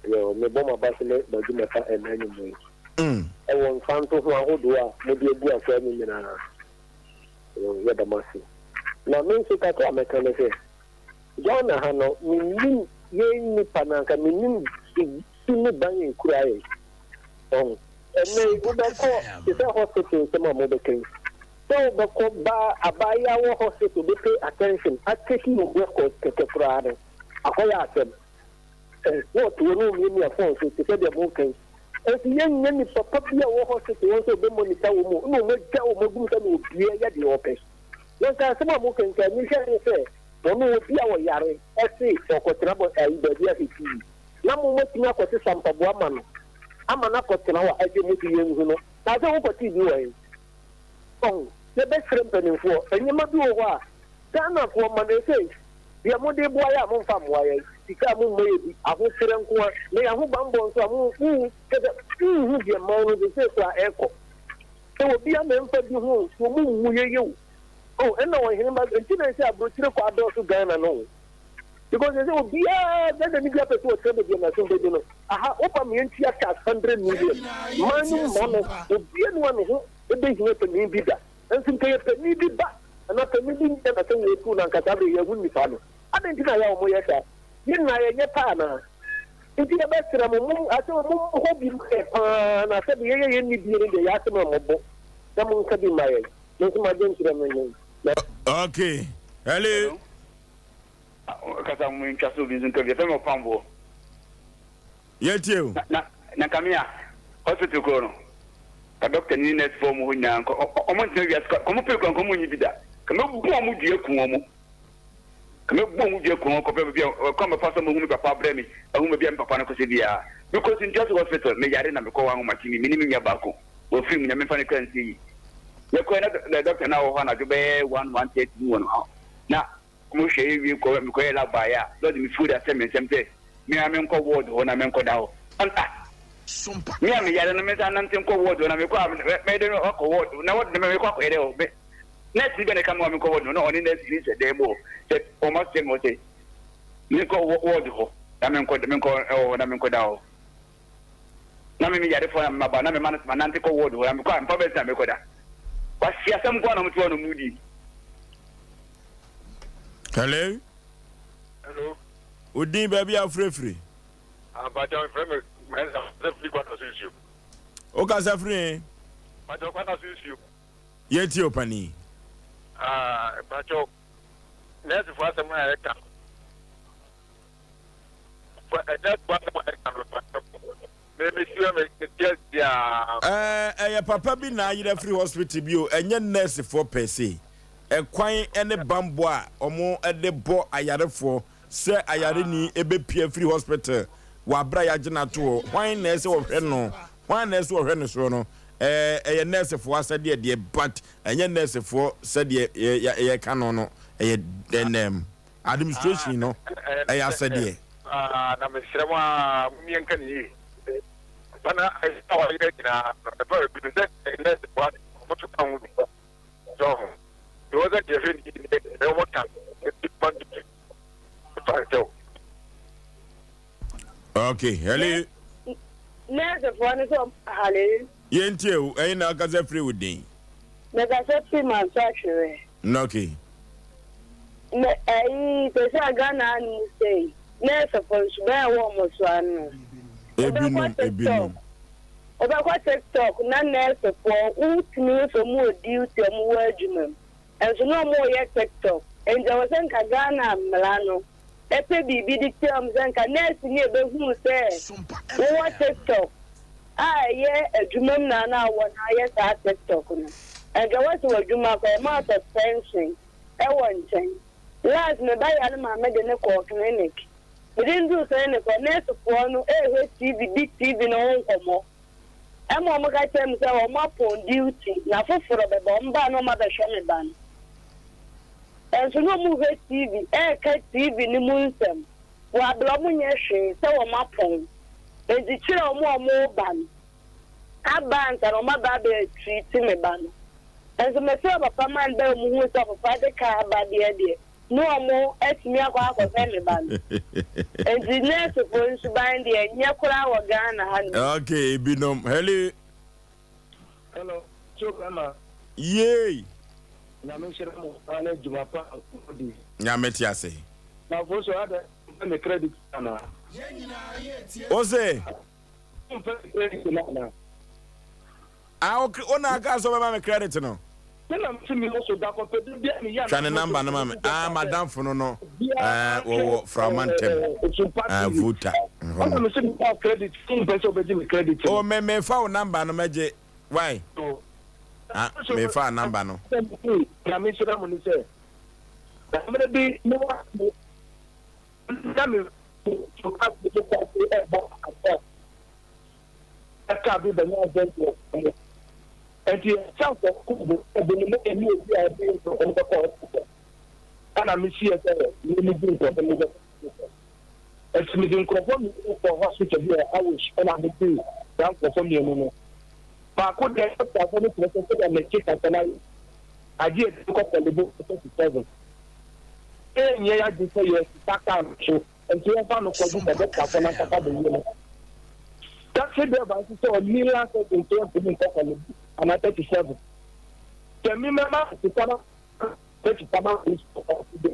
Yo, mebɔ mo aba so ne mo adwuma pa ɛnnɛ anwummerɛ yi. Ɛwɔ mfantoho ahodoɔ a mode abu afoa mu nyinaa. Yo, yɛda mo ase. Na me nso kakra a mɛka ne sɛ, Ghana ha no, mennim yɛn nnipa no anka, mennim su, su ne ban a ɛkura yɛn. Ɔho. Ɛnnɛ yi, wobɛkɔ, te sɛ hospital nsɛm a mobɛka yi, sɛ wobɛkɔ baa abaayewa wɔ hospital bɛ pay attention, atake wo record kɛkɛ koraa no, akɔyɛ asɛm. Ɔho, na ɔte hɔ na ɔmiamia phone so te sɛ deɛ moreka yi. Nso yɛnnya nipa pa bi a ɔwɔ hospital hɔ sɛ ɔbɛ monitor wɔn o, ɛna wɔn agya wɔn agu mu sɛ na obiara yɛ deɛ ɔpɛ. Na nka asɛm a moka nka mehwɛ ne sɛ ɔno obi a ɔyare ɛse ɔkɔtena bɔ ayi baabi ahwɛ TV na mo moatumi akɔsesa mpaboa ama no ama no akɔtena hɔ a ɛde mo de yɛnhu no na sɛ wokɔtee bi wɔ he? Ɔho yɛbɛsrɛ mpanimfoɔ nneɛma bi wɔ hɔ a Ghanafoɔ ma no ɛsɛ deɛ mode boa yɛ a momfa mmoa yɛn sika a mommɔ yɛ bi ahokyerɛ nko a na yɛn ahobanbɔ nso a mo kyɛ sɛ wonhu deɛ man no sesei koraa ɛrekɔ Sɛ obi ama mfa bi ho nso ɔmo mmu yeye o. Oh ɛna ɔhene ba nti na ɛsɛ abrokyire kɔ adɔɔso Ghana no o. Because ɛsɛ obiara Ghana ni biara pɛ sɛ ɔtena baabi a n'aso bɛdu no. Aha woba ma yɛntua tax hundred million man no mma no obiara ni a ne ho ɛbɛhia panin bi da. Nso nka yɛ panin bi ba anaa panin bi nyɛ na sɛ wɔtu no anka saa bere yɛahu nipa no. Adɛn nti na yɛ a wɔyɛ saa? Yɛn nyinaa yɛnyɛ pɛ anaa? Nti yɛbɛsrɛ mo, mom, asɛ mom hɔ bi ma yɛn paa, na sɛbe yɛyɛ yɛn nni bie no deɛ, yɛn asɛm ammɔbɔ, na monka bi mma yɛn. Me nso m'adwenkyerɛ no nye. Na. Okay. Hello. Kasa mo ntwa so obi nso nka bi. Yɛfrɛ me Ɔpamboɔ. Yɛtie o. Na na nka me a hospital korɔ no ka doctor ni ne nurse foɔ ɔmo hɔ nyinaa nka ɔmo ntena wiase ka ɔmo pere kora nka ɔmo nyi bi da ka mɛbu ɔmo dua ku ɔmo. Ka mɛbɔ mu dua kuo kɔpɛ baabi a kwan bɛfa so mahu me papa abrɛ me ahu baabi a me papa no kɔsɛ biara. Mekɔ Sintiase hospital meyare na mekɔ hɔ ahomakye bi me ne me nua baako wafiri mu Nyame mfa ne kra nsie yie. Yɛkɔɛ na doctor no a ɔwɔ hɔ anadwo bɛyɛ 1 1:30 mu wɔ no na wɔn hwɛ yɛ wie kɔ mekɔyɛ lab baeɛ a na ɔde me folder hyɛ me nsam sɛ me ara menkɔ ward hɔ na menkɔda hɔ. Ah! Me a meyare no mensan nante nkɔ ward hɔ na mekɔ a mɛyɛ dɛn akɔ ward na ward no mekɔ akɔyɛ dɛn hɔ. Nurse ni bɛ na ɛka me wa menkɔ ward no na ɔne nurse ni hyɛ dan mu hɔ sɛ wɔn asɛ me hɔ sɛ menkɔ ward hɔ na menkɔ menkɔ ɛwɔ hɔ na menkɔ da hɔ na me me yarefoɔ na maba na mema no sɛ manante kɔ ward hɔ na mekɔ a mfa bɛsi na mekɔ da wasi asɛm nko a na wɔte hɔ na wɔn di. Hello. Hello. Odin baabi a wofirefiri. Abacha mfrɛ me mɛnsa sɛ firi kwata so nsuo. Wokasa firi he? Bacha kwata so nsuo. Yɛntie wo panin. Ah, mpakyɛw, nɛɛsefo asɛm a ɛka no, nɛɛsefo asɛm a ɛka no, mpakyɛw, me me siwa me me ti asi a. Ɛɛ, ɛyɛ papa bi na ayera firi hospital bi o, ɛnyɛ nɛɛsefoɔ per se. Ɛkwan ne banbɔ a wɔde bɔ ayarefoɔ sɛ ayareni bɛpue afiri hospital wɔ aberɛ a yɛagye no ato hɔ, hwan na ɛsɛ wɔhwɛ no, hwan na ɛsɛ wɔhwɛ no soɔ no, Ɛɛ ɛyɛ nɛɛsefoɔ asɛdeɛ deɛ but ɛnyɛ nɛɛsefoɔ sɛdeɛ yɛ yɛka no no ɛyɛ ɛnɛm administration no ɛyɛ asɛdeɛ. Ah, na mesrɛ mo a momyɛ nka ne yie papa na ɛyɛ a wayɛ nyinaa no ɛba baabi no sɛ nɛɛsefoɔ ade wɔn nso ka ho bi so ho deɛ wɔ sɛ deɛ hwɛ ne yie ne deɛ wɔn ka no ma duty fa nkyɛw. Okay, hello. Nɛɛsefoɔ no sɛ ɔmo hallo. Yɛntie o, ɛyi na akasa firi wo den? Mekasa firi Manso Ahwere. Okay. Me ɛyi sɛsɛ a Ghana ha no mu sei, nɛɛsefoɔ nso bɛn ɛwɔ ɔmo so ano. Ebinom, ebinom. Wobɛkɔ TikTok na nɛɛsefoɔ wotumi hu sɛ ɔmo wɔ duty, ɔmo wɔ adwuma mu. Nso na ɔmo yɛ TikTok. Nti ɛwɔ sɛ nka Ghana mmara no pɛ biribi de tia wɔn sɛ nka nɛɛseni a ɛbɛhuu sɛ wowɔ TikTok a ɛyɛ adwuma mu na na wɔ na ayɛ saa TikTok no, nka wɔasi w'adwuma kɔ, ɛma suspension wɔ nkyɛn. Last me ba yare maa mede no kɔɔ clinic. Mede no duu clinic hɔ, nɛɛsefoɔ no rehwɛ TV di TV no ho nkɔmmɔ. Ɛma wɔka kyerɛɛ me sɛ wɔapɔn duty na foforɔ bɛba, wɔba a na wɔabɛhwɛ me ba no. Nso na ɔmo hwɛ TV ɛɛka TV no mu nsɛm wɔ abere ɔmo nyɛ hwee sɛ wɔn apɔn. Enti kyerɛ ɔmo a ɔmo ba no aba ansa na ɔmo aba abɛ treat me ba no. Nso me frɛ papa man bɛ ɔmo hu sɛ papa de car aba deɛ deɛ ne ɔmo atumi akɔ akɔhwɛ me ba no. Enti nurse foɔ nsuban deɛ nyɛ koraa wɔ Ghana ha nom. Okay, ebinom. Hello. Hello, so bɛma. Yay. Nyame nhyira mo paa ne adwuma pa a mo di. Nyame te ase. Na fo so adɛ mpɛ me credit anaa. Wo se. Wo mpɛ me credit no anaa. Ah wo na aka sɛ ɔbɛma me credit no. Me na mese me wɔ so da kɔpɛ da bia me yɛ Twa ne number no ma me. Ah madamfo no no eh wɔwɔ Frama ntɛm. Ah Volta. Ɔna mese me wɔ credit wo mpɛ sɛ wobɛgye me credit no. Oh me me fa wo number no mɛgye. Why? Ah me fa number no. Nyame nhyira mo ne sɛ mmerɛ bi me wɔ na me ɛbɔ akɔ Car bi bɛnya accident wɔ kwan mu. Nti yɛsa nkɔkɔ bu ɛbi no na ɛni obi a ɛde nkurɔfoɔ no bɛkɔ hospital. Ɛna mesiɛ sɛ me di nkurɔfoɔ no bɛkɔ hospital. Nti mede nkurɔfoɔ mmienu kɔ hospital bi wɔ Awosh ɛna mede saa nkurɔfoɔ mmienu no. Baako deɛ dɔktafoɔ no kyerɛ sɛ sɛdeɛ mete kasa no ayɛ agye yɛde kɔ Korle Bu 37. Ɛnyɛ yɛadwene sɛ yɛsesa car no so. Nti wɔmfa no kɔgye sɛ dɔktafoɔ no ankasa bɛyɛ no. Taxi driver nso sɛ ɔnni license nti ɔntumi nkɔ Korle Bu anaa 37. Sɛ me mɛma no sika na ɔde sika ma police ɔse dɛ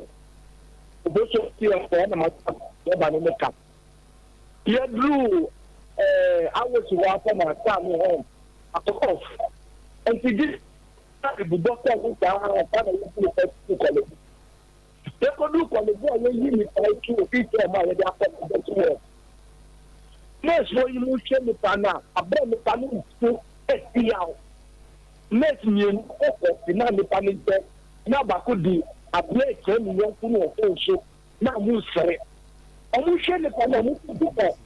oboso ti ɛfɔ ɛna ma driver no ne ka. Yɛduruu ɛɛ Awosi hɔ asɛ na car no horn atɔ off. Nti gye sɛ bobɔ car mu saa ansa na yɛduru Korle Bu. Yɛkɔduu Korle Bu a yɛyi nnipa tu ofi fam a yɛde akɔ no bɛto hɔ. Nɛɛsefoɔ yi mu hwɛ nipa no a, aberɛ nipa no nsu ɛsi yaw. Nɛɛse mmienu kɔ tena nipa no nkyɛn na baako di adeɛ rekyerɛ ne yɔnko no wɔ fon so na wɔn resere. Wɔn hwɛ nipa no a wɔn tutu kɔ.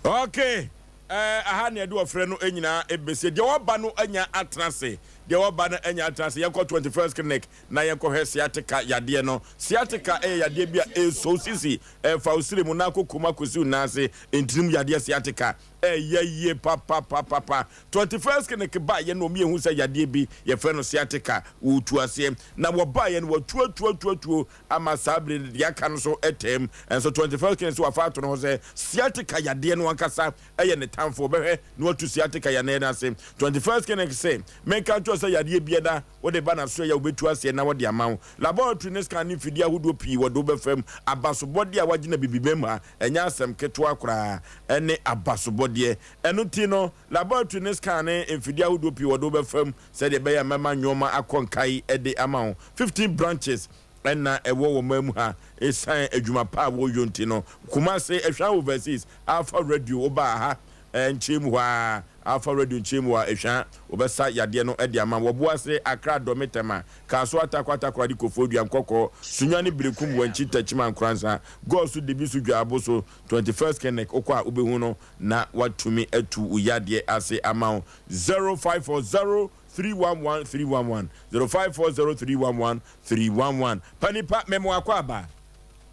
Okay. Eh, aha na yɛde ɔfrɛ no nyinaa ɛbɛsie. Deɛ waba no anya atena ase. Deɛ waba no anya atena ase. Yɛnkɔ 21st Clinic na yɛnkɔhwɛ sciatica yadeɛ no. Sciatica yɛ yadeɛ bi a ɛsɔ wo sisi, ɛfa wo srɛ mu na akɔ kɔn mu akɔsi wo nan ase. Ntinim yadeɛ sciatica ɛyɛ yie papapapapa. 21st Clinic baeɛ no wɔn yɛhu sɛ yadeɛ bi yɛfrɛ no sciatica wɔretu aseɛ. Na wɔbaeɛ no wɔatuatuatuatuo ama saa bere no deɛ aka no so tɛm. Nso 21st King nso wafa ato ne ho sɛ sciatica yadeɛ no ankasa yɛ ne tamfo. Ɔbɛhwɛ na watu sciatica yaneɛ no ase. 21st King se, Menka nkyerɛ wo sɛ yadeɛ biara wode ba n'asoɛeɛ a wɔbɛtu aseɛ na wɔde ama wo. Laboratory ne scan ne mfidie ahodoɔ pii wɔde wo bɛfa mu. Abasobɔdeɛ a wɔagye no Abibimam ha, ɛnyɛ asɛm ketewa koraa, ɛne abasobɔdeɛ. Ɛno nti no, laboratory ne scan ne mfidie ahodoɔ pii wɔde wo bɛfa mu sɛdeɛ ɛbɛyɛ a mɛma nnoɔma akɔ nkae de ama wo. 15 branches na ɛwɔ wɔ man mu ha ɛsiane adwuma pa a wɔyɔ nti no. Kumase, Ahwea Overseas, Alpha Radio, wobaa ha nkyɛn mu hɔ ara, Alpha Radio nkyɛn mu hɔ ara, Ahwea, wɔbɛsa yadeɛ no de ama wo. Wɔboase, Accra, Dome, Tema, Kasoa, Tarkwa, Takoradi, Koforidua, Nkɔkɔɔ, Sunyani, Berekum, Wankyi, Techiman, Nkoransa, Goasu, Debisu, Dwaaboso, 21st Clinic, wokɔ a wobɛhu no na watumi atu wo yadeɛ ase ama wo. 0540 311 311 0540 311 311 Pa nipa mema wakɔ aba.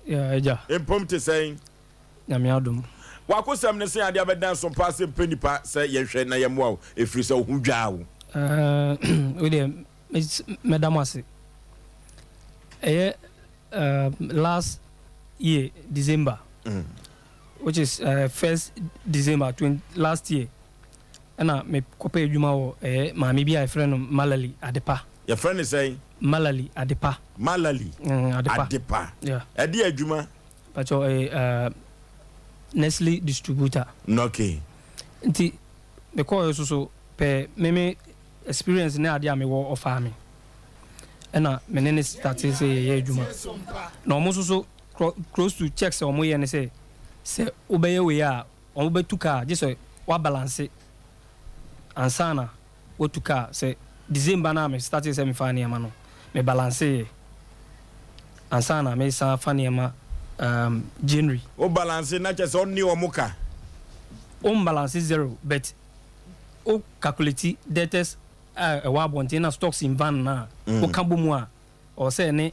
Yeah, agya. Mpom te sɛn? Nyame adom. Wakosɛm ne sɛn adeɛ abɛdan so paa sɛ mpɛ nipa sɛ yɛnhwɛ na yɛmmoa wo ɛfiri sɛ wo ho dwaa wo. Ɛɛ, wo deɛ mɛda mo ase. Ɛyɛ last year December, mm. which is uh, first December 20, last year. Ɛna me kɔpɛ adwuma wɔ ɛyɛ maame bi a yɛfrɛ no Malali Adepa. Yɛfrɛ no sɛn? Malali Adepa. Malali mm, Adepa. Adepa. Yeah. Ɛde adwuma? Pakyɛ ɛyɛ uh, Nestle distributor. Okay. Nti me kɔɔ so so pɛ me me experience ne adeɛ a mewɔ ɔfaa me. Ɛna me ne ne starte sɛ yɛyɛ adwuma. Na ɔmo nso so close to checks a ɔmo yɛ ne sɛ sɛ wobɛyɛ wei a Wɔbɛtu kaa gye sɛ woabalanse ansa na woatu kaa. Sɛ December no a me startee sɛ mefaa nneɛma no, me balanseeɛ ansa na mesan afa nneɛma um, January. Wo balanse na kyerɛ sɛ wone wɔn ka? Wo mbalanse zero but wo calculate debtors. a ɛwɔ abɔnten na stocks in van no a woka bɔ mu a ɔwɔ sɛ ɛne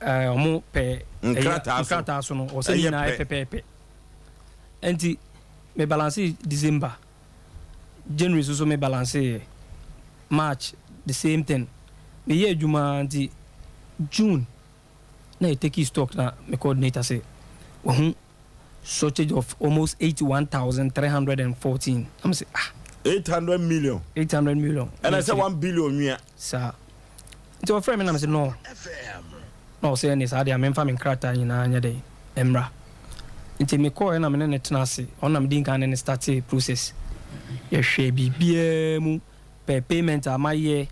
ɔmo pɛ Nkrataa so. nkrataa so no ɔwɔ sɛ ne Ɛyɛ nyinaa yɛ pɛ. pɛpɛɛpɛ. Nti me balance December, January nso so me balance yɛ, March the same thing. Meyɛ adwuma nti June na yɛ take stock na me coordinator sɛ wahu shortage of almost 81,314. Na me sɛ ah. 800 million. 800 million. Ɛna sɛ 1 billion nwia. Saa. Nti ɔfrɛ me na me sɛ no. Na ɔsɛ ɛne saa deɛ a memfa me nkrataa nyinaa nyɛ dɛn mmra. Nti mekɔɔɛ na me ne no tena ase. Ɔno na medi nkan ne no startee process. Yɛhwɛɛ biribiara mu pɛ payment a mayɛ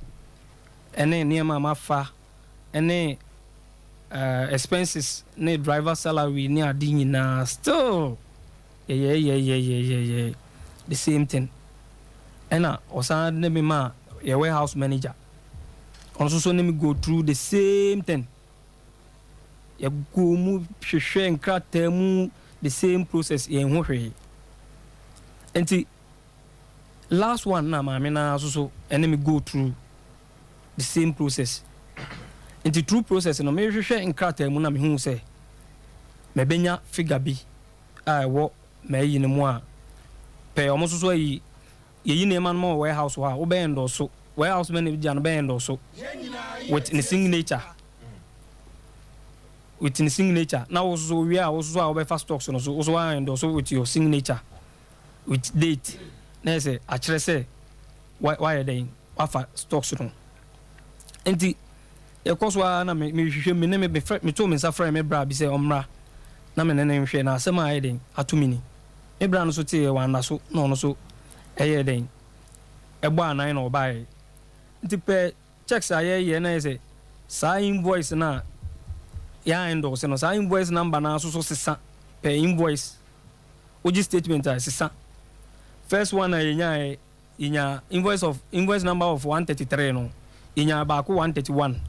ɛne nneɛma a mafa ɛne expenses ne driver salary ne ade nyinaa still yɛyɛɛyɛyɛyɛyɛyɛ the same thing. Ɛna ɔsan ne me maa yɛ warehouse manager. Ɔno nso so ne me go through the same thing. Yɛ go mu hwehwɛ nkrataa mu the same process yɛn ho hwee. Nti last one na maame naa nso so ɛne me go through the same process. Nti through process no mehwehwɛ nkrataa mu na mehu sɛ mɛbɛnya figure bi a ɛwɔ m'ayi no mu a pɛ ɔmo nso so ayi yɛyi nneɛma no ma wɔ warehouse hɔ a wobɛyɛ endorse warehouse manager no bɛyɛ endorse with ne signature with ne signature na wo nso wie a wo nso a wobɛfa stocks no so wo nso wa endorse with your signature with date na yɛ sɛ akyerɛ sɛ wayɛ dɛn wafa stocks no. Nti yɛkɔ so ara na mehwehwɛ me ne me metoo me nsa frɛ me bra bi sɛ ɔmmra na me ne ne nhwɛ na asɛm a ayɛ dɛn ato me ni. Me bra no so teeɛ wanna so na ɔno so ɛyɛɛ dɛn ɛbɔ anan na ɔbaeɛ. Nti pɛ checks a yɛyɛ na yɛ sɛ saa invoice no a yɛa endorse no saa invoice number no nso so sesa pɛ invoice wogye statement a sesa. First one a yɛnyaeɛ yɛnya invoice of invoice number of 133 no yɛnya baako 131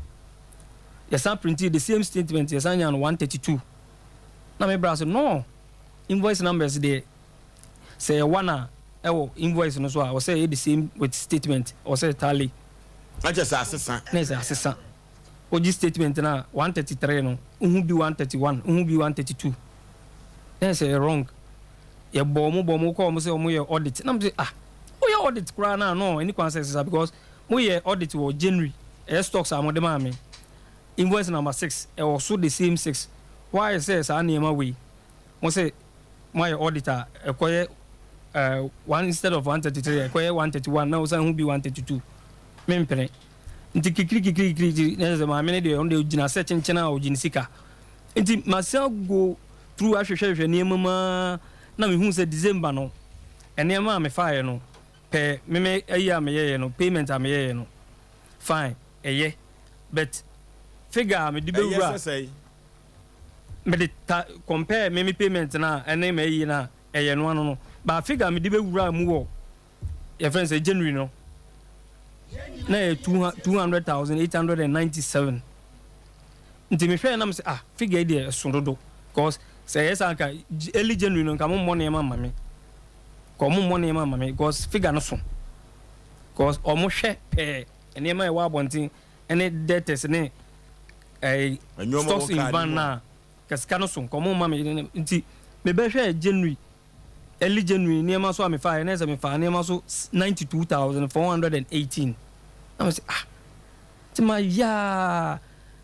yɛsan printed the same statement yɛsan nya no 132 na me bra so no invoice numbers deɛ sɛ yɛ one a ɛwɔ invoice no so a ɔsɛ ɛyɛ the same with statement ɔsɛ tally. Na kyerɛ sɛ asesa. Na sɛ asesa ogye statement na 133 no wohu bi 131 wohu bi 132 na sɛ ɛyɛ wrong. Yɛbɔ ɔmo bɔ ɔmo kɔ ɔmo sɛ ɔmo yɛ audit na mo sɛ ah woyɛ audit koraa na no ɛni kwan sɛ ɛsesa because moyɛ audit wɔ January ɛyɛ stocks a mode maa me invoice number 6 ɛwɔ so the same 6 why sɛ saa nneɛma wei mo sɛ moayɛ audit a ɛkɔyɛ one instead of 133 ɛkɔyɛ 131 na wosan ho bi 132 mempene. Nti kikiri kikiri kikiri na sɛ maame no deɛ ɔno deɛ ogyina sɛ kyenkyene a ɔgye ne sika. Nti masan go through ahwehwɛhwehwɛ nneɛma mu ara na mehu sɛ December no nneɛma a mefaeɛ no pɛ meme ayi a meyɛeɛ no payment a meyɛeɛ no fine ɛyɛ but figure a mede Ɛyɛ bɛwura sɛ sɛe? Mede ta compare meme payment no a ɛne m'ayi no a ɛyɛ no ano no but figure a mede bɛwura mu wɔ yɛfrɛ no sɛ January no na ɛyɛ 200,897 nti mehwɛɛ na mesɛ ah figure yi deɛ ɛso dodo because sɛ ɛyɛ saa nka early January no nka mommɔ nneɛma mma me nka ɔmo mmɔ nneɛma mma me because figure no so because ɔmo hwɛ pɛɛ nneɛma a ɛwɔ abɔnten ɛne debtors ne ɛɛ Nneɛma stocks wɔ in kaa ne van mu. na ka sika no so nka ɔmo mma me nti mebɛhwɛ January early January nneɛma so a mefaeɛ na ɛsɛ mefaa nneɛma so 92,418 na mesɛ ah nti ma yaa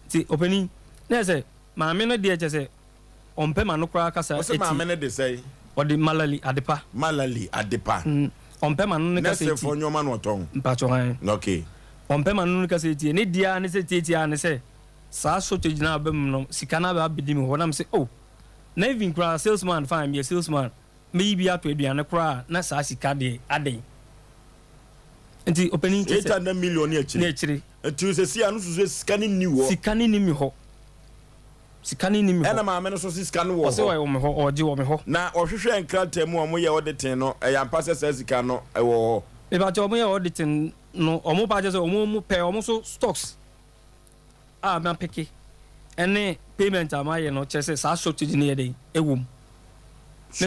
nti ɔpanin na ɛsɛ maame no deɛ kyɛ sɛ ɔmpɛ ma no koraa kasa Ɔsɛ eti maame no de sɛe? Ɔde Malali Adepa. Malali Adepa. Ɔmpɛ ma no ne kasa eti. Nɛsɛfoɔ nneɛma na ɔtɔn. Mpatsɔ han. Okay. Ɔmpɛ ma no ne kasa eti. Ne deɛ ne sɛ tietia ne sɛ saa shortage na aba mu no sika na aba abɛdi mi hɔ na mesɛ oh na even koraa salesman fine meyɛ salesman meyi bi ato aduane koraa na saa sika deɛ adɛn nti ɔpanin kyɛ sɛ 800 million ne akyire ne akyire nti sɛ si ano soso sika ne ni hɔ sika ne ni mi hɔ sika ne ni mi hɔ ɛna maame no so si sika no wɔ hɔ ɔsɛ wɔ mi hɔ ɔgye wɔ mi hɔ na ɔhwehwɛ nkrataa mu a wɔyɛ auditing no ɛyɛ ampa sɛ saa sika no ɛwɔ hɔ mepakyɛ ɔmo yɛ auditing no ɔmo pa kyɛ sɛ ɔmo mo pɛ ɔmo so stocks a ma pick ɛne payment a mayɛ no kyerɛ sɛ saa shortage no yɛ dɛn ɛwɔ mu me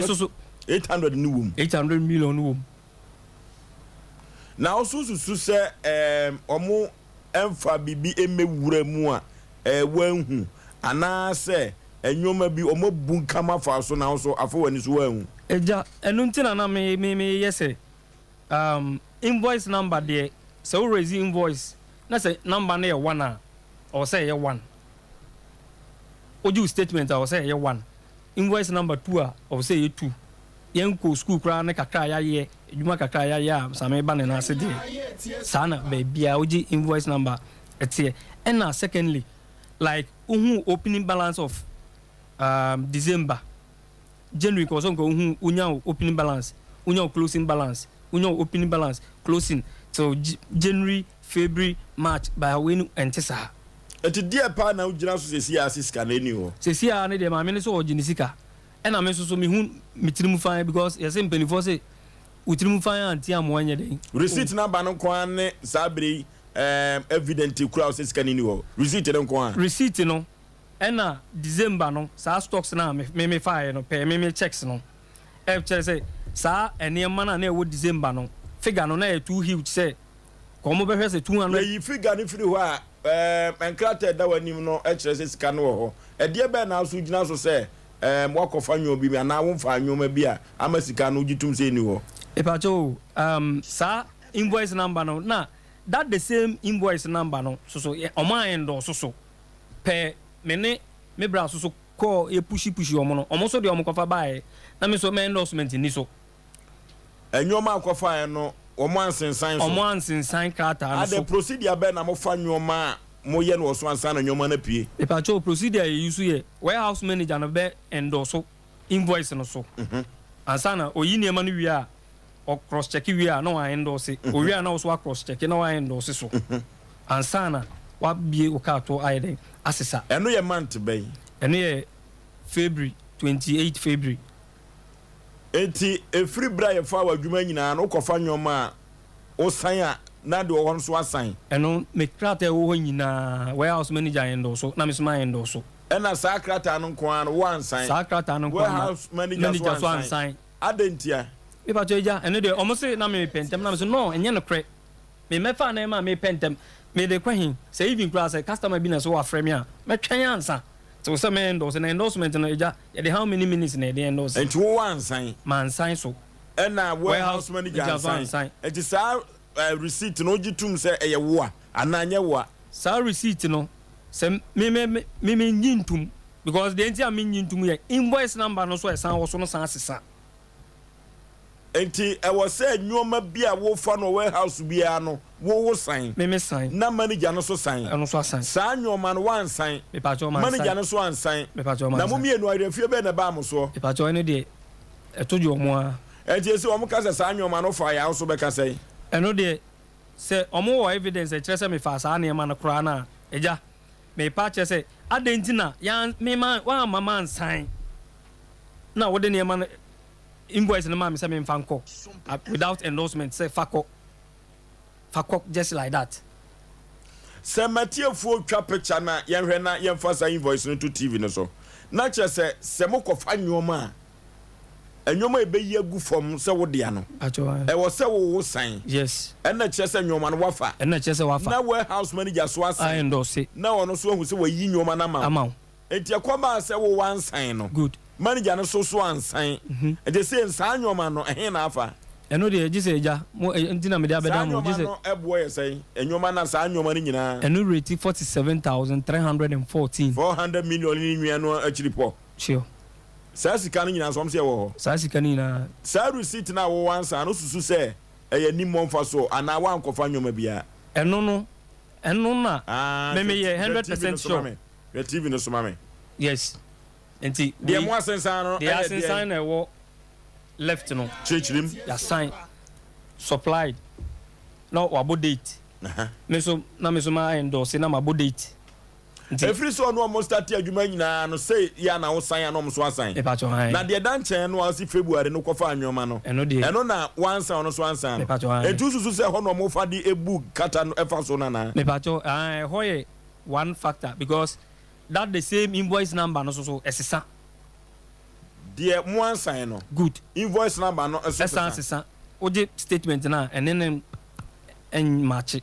so so 800 ne wɔ mu 800 million no wɔ mu. Na wo nso wosusu sɛ ɛɛm wɔn mfa biribi mmɛwura mu a ɛɛ woanhu anaasɛ nnoɔma bi wɔn abunkam afa so na wo nso afa w'ani so woanhu? Agya, ɛno nti na na me me meyɛ sɛ um, invoice number deɛ sɛ wo raise invoice na sɛ number no yɛ one a, ɔwɔ sɛ ɛyɛ one. Wogye wo statement a, ɔwɔ sɛ ɛyɛ one. Invoice number two a, ɔwɔ sɛ ɛyɛ two. Yɛnkɔɔ sukuu koraa ne kakra a yɛayɛ, adwuma kakra a yɛayɛ a Same ba ne nan ase deɛ, saa na baabiara wogye invoice number teɛ. Ɛna secondly, like wohu opening balance of um, December, January nka ɔsɛ nka wohu wonya wo opening balance, wonya wo closing balance, wonya wo opening balance, closing till January, February, March, by wei no ɛnte saa. Nti deɛ paa na wogyina so seesei ara se sika no ɛnni hɔ? Seesei ara ne deɛ maame no sɛ ɔgye ne sika. Ɛna me nso so me hu me tirim fann because yɛse mpaninfoɔ se wo tirim fann ante amoa nyɛ dɛn. Receipt number no nko ara ne saa bere yi ɛɛm evident kura wo sɛ sika no nni hɔ. Receipt no nko ara. Receipt no ɛna December no saa stocks no a me me faeɛ no pɛɛ me me checks no ɛkyerɛ sɛ saa nneɛma no a na ɛwɔ December no figure no na ɛyɛ too huge sɛ Kɔ wɔn bɛhwɛ sɛ 200. Yɛyi figure no firi hɔ a, ɛɛm, nkrataa a ɛda w'anim no kyerɛ sɛ sika no wɔ hɔ. Ɛdeɛ bɛn na nso wogyina so sɛ, ɛɛm, woakɔfa nneɛma bi anaa womfaa nneɛma bi a ama sika no wogye tom sɛ ɛnni hɔ? Mepakyɛ o, ɛɛm, saa invoice number no, na that the same invoice number no soso yɛ, wɔn a endorse so pɛ, me ne me bra soso kɔɔ yɛ pushi pushi wɔn no, wɔn nso deɛ wɔn kɔfa baeɛ, na me nso me endorsement nni so. Nnoɔma a wokɔfaeɛ no, wɔansensan so? Wɔansensan krataa no so. Adɛn, procedure bɛn na mofa nnoɔma a moyɛ no wɔ so ansa na nnoɔma no apue? Mepakyɛw, procedure a yɛ use yɛ, warehouse manager no bɛ endorse invoice no so ansa na oyi nneɛma no wie a, ɔ cross check wie a na wa endorse, owie a na wo nso wa cross check na wa endorse so ansa na wabue wo car to ayɛ dɛn asesa. Ɛno yɛ month bɛn? Ɛno yɛ February, 28 February. Enti ɛfiri berɛ a yɛfaa w'adwuma nyinaa no, wokɔfa nnoɔma a wosan a na deɛ ɔwɔ hɔ no nso asan. Ɛno, me krataa a ɛwɔ hɔ nyinaa, warehouse manager endorse, na me nso ma endorse. Ɛna saa krataa no nko ara no, woansan? Saa krataa no nko ara na Warehouse manager nso manager nso ansan? ansan. Adɛn ntia? Me pakyɛ agya, ɛno deɛ wɔn se na mepɛ ntɛm, na me se no, ɛnyɛ nokorɛ. Me mɛfa nneɛma a mepɛ ntɛm, mede kɔ he? Sɛ even koraa sɛ customer bi na sɛ wafrɛ me a, mɛtwɛn ansa. Te sɛ mɛ endorse, na endorsement no agya, yɛde how many minutes na yɛde endorse? Nti wo wansan? Mansan so. Ɛna warehouse manager ansan? Nti saa receipt no wogye tom sɛ ɛyɛ woa anaa nyɛ woa? Saa receipt no sɛ me me me me nnye ntom because deɛ nti a me nnye ntom yɛ invoice number no nso a ɛsan wɔ so no san sesa. Nti ɛwɔ sɛ nnoɔma bi a wofa no wɔ warehouse biara no wo wo san. Me me san. Na manager no nso san. Ɔno nso asan. Saa nnoɔma no woansan. Mepakyɛw mansan. Manager no nso ansan. Mepakyɛw mansan. Na mo mmienu awerɛfie bɛn na ɛbaa mo soɔ? Mepakyɛw ɛno deɛ ɛto gye wɔn ara. Ɛnti ese wɔn ka sɛ saa nnoɔma no wofaeɛ a wo nso bɛka sɛn? Ɛno deɛ sɛ wɔn wɔ evidence a ɛkyerɛ sɛ mefaa saa nneɛma no koraa no a, agya, merepa akyerɛ sɛ adɛn nti na yan me ma woamma mansan na wode nneɛma no invoice no maa me sɛ memfa nkɔ without endorsement sɛ fa kɔ fa kɔ just like that. Sɛ matiefoɔ twa picture no a yɛnhwɛ na yɛmfa saa invoice no nto TV no so. Na kyerɛ sɛ sɛ mokɔfa nnoɔma a, nnoɔma a yɛbɛyi agu fam sɛ wo dea no, ɛwɔ sɛ wo wo sign. Yes. Ɛna kyerɛ sɛ nnoɔma no wafa. Ɛna kyerɛ sɛ wafa. Na warehouse manager so asign. A endorse. Na ɔno nso ahu sɛ wayi nnoɔma no ama wo. Ama wo. Enti ɛkɔbaa sɛ wo wansan no, Good. manager no so so ansan. Enti sei saa nnoɔma no, ɛhe na afa? Ɛno deɛ gye sɛ agya, mo ɛ, nti na mede Saa abɛdan mo, gye nnoɔma sɛ. no boɔ yɛ sɛn? Nnoɔma no a, saa nnoɔma no nyinaa. Ɛno rate 47,314. 400 million ne nwia no akyiri pɔ. Sure. Saa sika no nyinaa nso wɔn sɛ ɛwɔ hɔ. Saa sika no nyinaa. Saa receipt no a wo wansan no, wosusu sɛ ɛyɛ animmɔ mfasoɔ anaa woankɔfa nnoɔma biara? Ɛno no, ɛno na Ah, me hwɛ, meyɛ hwɛ 100 TV no percent so ma sure. me. Hwɛ TV no so ma me. Yes. Nti Deɛ wei, mo asensan no deɛ yɛ asensan deɛn? na ɛwɔ left no. Kyerɛkyerɛ mu. Yɛasan supplied na wabɔ date. Me nso na me nso ma endorse na mabɔ date. Nti. Ɛfiri sɛ ɔne ɔmo starte adwuma nyinaa no sei yɛ a na wo san a na ɔmo nso asan. Mepakyɛw ae. Na deɛ ɛda nkyɛn no a ɔsi February no kɔfaa nnoɔma no. Ɛno deɛ. Ɛno na wansan ɔno nso ansan no. Mepakyɛw ae. Nti wosusu sɛ ɛhɔ na ɔmo fa de bu kata no ɛfa so no anaa? Mepakyɛw ae ɛhɔ yɛ one factor because that the same invoice number no nso so ɛsesa. Deɛ mo ansan no. Good. Invoice number no nso sesa. Ɛsan sesa. Wogye statement no a ɛne ne. ɛmmakye.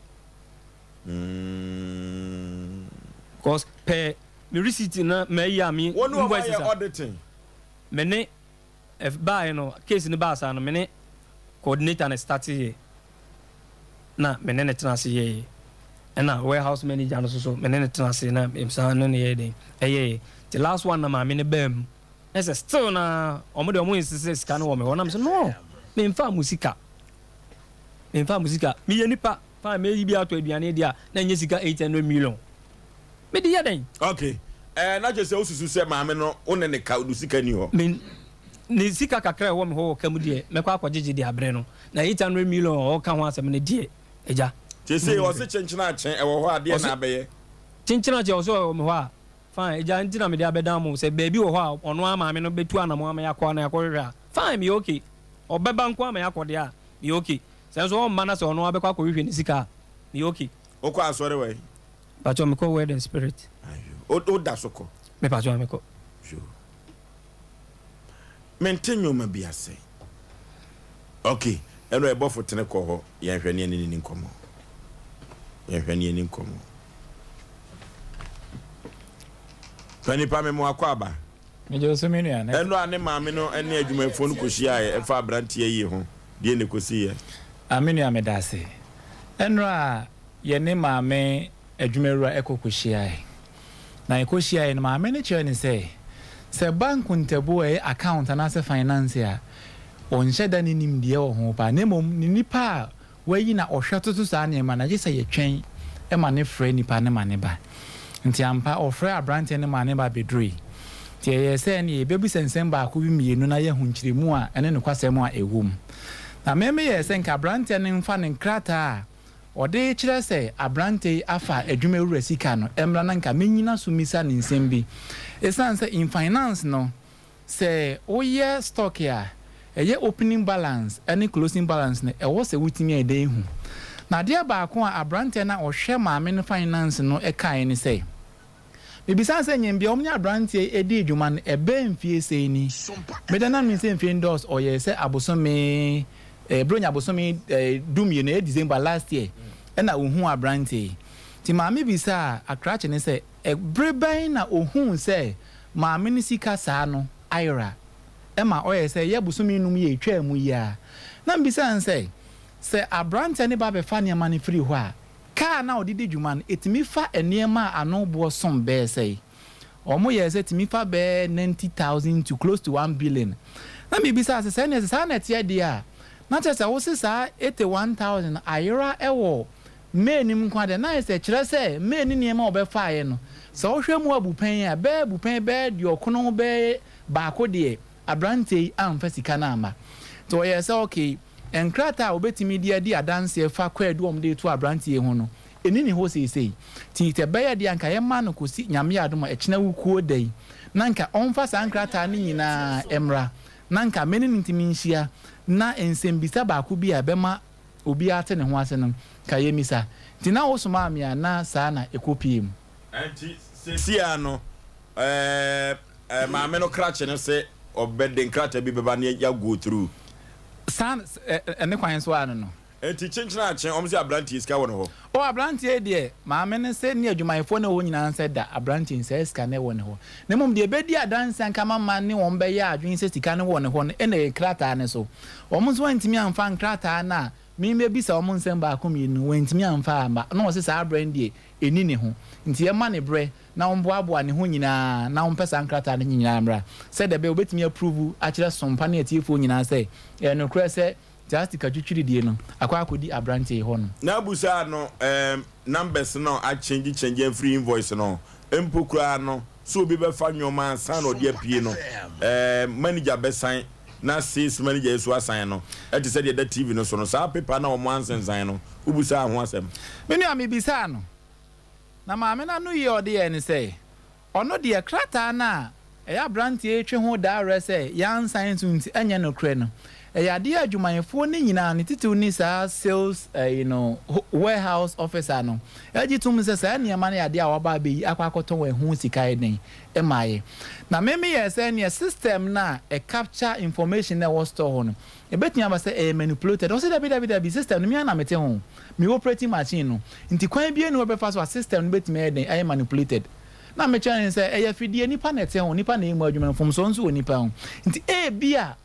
Because pɛ me receipt na mayi a me Wo ne wɔn invoices ayɛ a. auditing? Me ne ɛbaeɛ no case no baa saa no me ne coordinator no starteeɛ na me ne no tena ase yɛeɛ ɛna warehouse manager no nso so me ne no tena ase na san ne no yɛɛ dɛn ɛyɛeɛ nti last one na maame no baa mu na sɛ still na wɔn deɛ wɔn insist sɛ sika no wɔ me hɔ na me sɛ no memfaa mo sika memfaa mo sika meyɛ nipa fine meyi bi atɔ aduane di a na ɛnyɛ sika 800 million mede yɛ dɛn. Ok ɛɛ na kyerɛ sɛ wosusu sɛ maame no wo ne ne ka ne sika nni hɔ. Me ne sika kakra a ɛwɔ me hɔ wɔ ka mu deɛ mɛkɔ akɔgyegye de abrɛ no na 800 million a ɔreka ho asɛm no deɛ agya. Seesei ɔse kyenkyen akye ɛwɔ hɔ a deɛn na abɛyɛ. Kyenkyen akye ɔse ɔwɔ me hɔ a fine agya nti na mede abɛdan mo sɛ baabi wɔ hɔ a ɔno ara maame no bɛtu anamɔn ama yɛakɔ na yɛakɔhwehwɛ a fine meyɛ ok ɔbɛba nko ama yɛakɔ deɛ a meyɛ ok sɛ nso ɔmma na sɛ ɔno ara bɛkɔ akɔhwehwɛ ne sika a meyɛ ok. Wokɔ asɔre wɔ he? Mpakyɛw mekɔ word and spirit. Ayo. Wo da so kɔ? Me pakyɛw mekɔ. Yo. Mente nneɛma bi ase. Ok, ɛno ɛbɔfo tene kɔ hɔ, yɛnhwɛ ne yɛne ne ni nkɔmmɔ. Yɛnhwɛ ne yɛni nkɔmmɔ. Panipa me mo akɔ aba. Megye wo so me nua. Ɛno a ne maame no ne adwumayɛfoɔ no kɔhyiaeɛ ɛfa aberanteɛ yi ho, deɛ na ɛkɔsiiɛ? Ah me nua medase. Ɛnora a yɛne maame adwumawura kɔ kɔhyiae. Na yɛkɔhyiae no, maame no kyerɛɛ no sɛ, sɛ ɛba nkontabuo a ɛyɛ account anaasɛ finance a, ɔnhyɛ da ne nimdeɛ wɔ ho paa, na mmom ne nipa a wayi na ɔhwɛ toto saa nneɛma no, gye sɛ yɛtwɛn ma no frɛ nipa no ma no ba. Nti ampa, ɔfrɛɛ aberanteɛ no maa ne ba bɛdurui. Nti ɛyɛɛ sɛ ɛnneɛ yɛbɛbisa nsɛm baako bi mmienu na yɛahu nkyerɛmu a ɛne nokwasɛm a ɛwɔ mu. Na me meyɛɛ sɛ nka aberanteɛ no mfa ne nkrataa a ɔde rekyerɛ sɛ aberanteɛ yi afa adwumawura sika no mmra na nka mennyina so mmisa no nsɛm bi. Ɛsiane sɛ in finance no, sɛ woyɛ stock a, ɛyɛ opening balance ne closing balance no, ɛwɔ sɛ wotumi ayɛ dɛn hu. Na adeɛ baako a aberanteɛ no a ɔhwɛ maame no finance no kaeɛ ne sɛ, Mibisaa sɛ, Nyɛmbea wɔn ne aberanteɛ yi dii dwuma no ɛbɛɛ mfie sɛn ni? Meda na menim sɛ mfie no dɔɔso, ɔyɛɛ sɛ abosome eh, Buronya abosome eh, dumienu, ɛyɛ December last year, ɛna ohuu aberanteɛ yi. Nti maame bisaa akrakye no sɛ, bere bɛn na ohuu sɛ maame no sika saa no ayera? Ɛma ɔyɛɛ sɛ ɛyɛ bosome num yi a etwaa mu yi ara. Na mebisaa no sɛ, sɛ aberanteɛ no ba bɛfa nneɛma no firi hɔ a, Kaa no a wɔde di dwuma no, etumi fa nneɛma a ano boɔ som bɛyɛ sɛn? Wɔyɛɛ sɛ etumi fa bɛyɛ 90,000 to close to 1 billion. Na mebisaa sɛ, sɛ ɛnneɛ sɛ saa na ɛteɛ deɛ a, na kyerɛ sɛ wose saa 81,000 no ayera wɔ May no mu nko ara deɛ, na ayɛ sɛ ɛkyerɛ sɛ May no nneɛma a wɔbɛfaeɛ no, sɛ wohwɛ mu abupɛn a, bɛyɛ abupɛn bɛyɛ aduɔkono bɛyɛ baako deɛ, aberanteɛ yi amfa sika no amma. Nti wɔyɛɛ sɛ okay, Nkrataa a wɔbɛtumi de adi adanseɛ fa kwaadu a wɔde reto aberanteɛ yi ho no, ɛnni ne hɔ seesei. Nti sɛ ɛbɛyɛ deɛ a, anka yɛmma no kɔsi Nyame adom a ɛkyena wukuo da yi, na anka ɔmfa saa nkrataa no nyinaa mmra, na anka me ne no ntumi nhyia, na nsɛmbisa baako bi a ɛbɛma obiara ate ne ho ase no, anka yɛmmisa. Nti na wosomaa me a, na saa na ɛkɔpuee mu. Nti seesei ara no, ɛɛ maame no krakye no se ɔbɛ de nkrataa bi bɛba ne ya go through. Saa ne kwan so ara no no. Nti kyenkyen akyen wɔn se abranteɛ sika wɔ ne hɔ. Oh abranteɛ yi deɛ maame no se ne adwumayɛfoɔ no ɛwɔ hɔ nyinaa nsɛ da abranteɛ yi saa sika no ɛwɔ ne hɔ na mmom deɛ ɛbɛdi adanse anka mama ne wɔn bɛyɛ adwene sɛ sika no wɔ ne hɔ no ɛna ɛyɛ krataa no so wɔn nso antumi amfa nkrataa no a me mɛbisa wɔn nsɛm baako mmienu no wɔantumi amfa amma na wɔse saa berɛ no deɛ ɛnni ne ho nti yɛma no berɛ na ɔmboaboa ne ho nyinaa na ɔmpɛ saa nkrataa no nyinaa mmra, sɛdeɛ ɛbɛyɛ ɔbɛtumi apruvu akyerɛ sompa ne atiefoɔ nyinaa sɛ ɛyɛ nokorɛ sɛ saa sika twitwiridie no akɔ akɔdi aberanteɛ yi hɔ nom. Na abusaa no ehm numbers no a change change afiri invoice no ho mpo koraa no sɛ obi bɛfa nnoɔma ansa na ɔde apue no ehm manager bɛsan na sales manager yi nso asan no ɛte sɛ deɛ ɛda TV no so no saa paper no a wɔn ansensan no wobusaa ho asɛm? Me nua mebisaa no. Na maame no anoyi a ɔde yɛe ne sɛ, ɔno deɛ krataa no a ɛyɛ aberanteɛ yi twe ho daawerɛ sɛ yɛansan nso nti ɛnyɛ nokorɛ no. Ɛyɛ adeɛ a adwumayɛfoɔ no nyinaa, ne titiriw ne saa sales you know, warehouse officer no, gye tom sɛ saa nneɛma no yɛ adeɛ a wɔaba abɛyi akɔ akɔtɔn wɔ ɛho sika yɛ den mmaeɛ. Na me meyɛɛ sɛ neɛ system no a ɛ capture information no a ɛwɔ store hɔ no, ɛbɛtumi aba sɛ ɛyɛ manipulated. Ɔse dabi dabi dabi, system no me ara na mete ho, me operating machine no, nti kwan biara nni hɔ a ɛbɛfa so a system no bɛtumi ayɛ den ayɛ manipulated. Na mekyerɛ no sɛ ɛyɛ afidie, nipa na ɛte ho, nipa na ɛyɛ mu adwuma, mfomsoɔ nso wɔ nipa ho. Nti ebia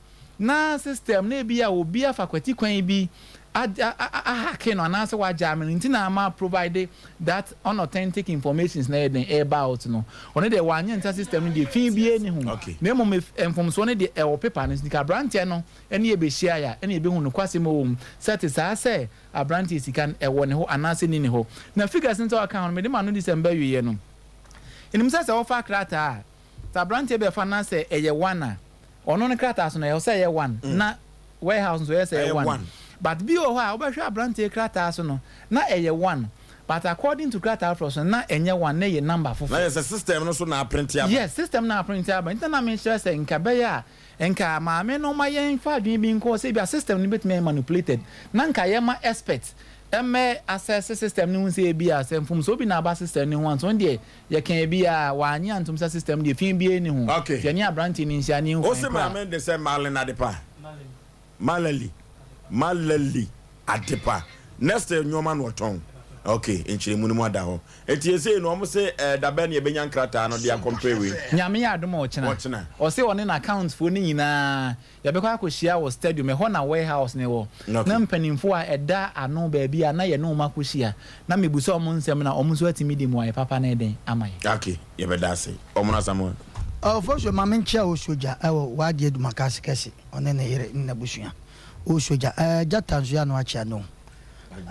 na system no ebia obi afa kwati kwan bi ahacke no anaasɛ wagyame no nti na ama provide that unauthentic informations na ɛyɛ den ɛreba out no. Ɔno deɛ wanyɛ nsa system no deɛ fi biara nni ho. Na mmom mfomsoɔ no deɛ ɛwɔ paper no so. Nti aberanteɛ no ne yɛbɛhyiaeɛ a ɛna yɛbɛhu nokwasɛm a ɛwɔ mu sɛ te saa sɛ aberanteɛ sika no ɛwɔ ne hɔ anaasɛ ɛnni ne hɔ. Na figures no nso a ɔka ho no mede m'ano di sɛ mbɛwieɛ no. Ɛnim sɛ sɛ wofa krataa a Sɛ abranteɛ bɛfa na sɛ ɛyɛ one a, ɔno ne krataa so no ɛwɔ sɛ ɛyɛ one na warehouse nso ɛyɛ sɛ ɛyɛ one. But bi wɔ hɔ a wobɛhwɛ abranteɛ krataa so no na ɛyɛ one but according to krataa foforɔ so no na ɛnyɛ one na ɛyɛ number foforɔ. Na yɛ sɛ system no so na aprente aba. Yes, system no aprente aba. Nti na na mekyerɛ sɛ nka ɛbɛyɛ a nka maame no ma yɛnfa adwene bi nkɔ sɛ ebia system no bɛtumi ayɛ manipulated na nka yɛma expert mmɛ assess system no hu sɛ ebia sɛ mfomsoɔ bi na aba system no ho a nso ɔno deɛ Yɛkaa bi a, wannye antom sɛ system deɛ fi biara nni ho. Okay. Nti yɛne abranteɛ no nhyia ne yɛnhu Wose kwan koraa. maame de sɛ Marlene Adepa? Malali. Malali Adepa. Next nnoɔma na ɔtɔn. Okay, nkyerɛmu no mu ada hɔ. Nti esei no wɔn se eh, dabɛn na yɛbɛnya nkrataa no de akɔmpɛ wei? Nyame yɛ adom a ɔkyena. Ɔkyena. Ɔse ɔne n'account foɔ no nyinaa Yɛbɛkɔ akɔhyia wɔ stadium, ɛhɔ na warehouse no wɔ. Na mpanimfoɔ a ɛda ano baabi a na yɛne wɔn akɔhyia, na mebisa wɔn nsɛm na wɔn nso atumi de mmuaeɛ papa no ɛdɛn ama yɛn. Ok, yɛbɛda ase. Wɔn Asamoah. Ɔfɔsuo ma menkyia Osogya wɔ w'agye Adumakase kɛse ɔne ne yere ne n'abusua Osogya ɛɛ Gyata nso yɛ ano akyia no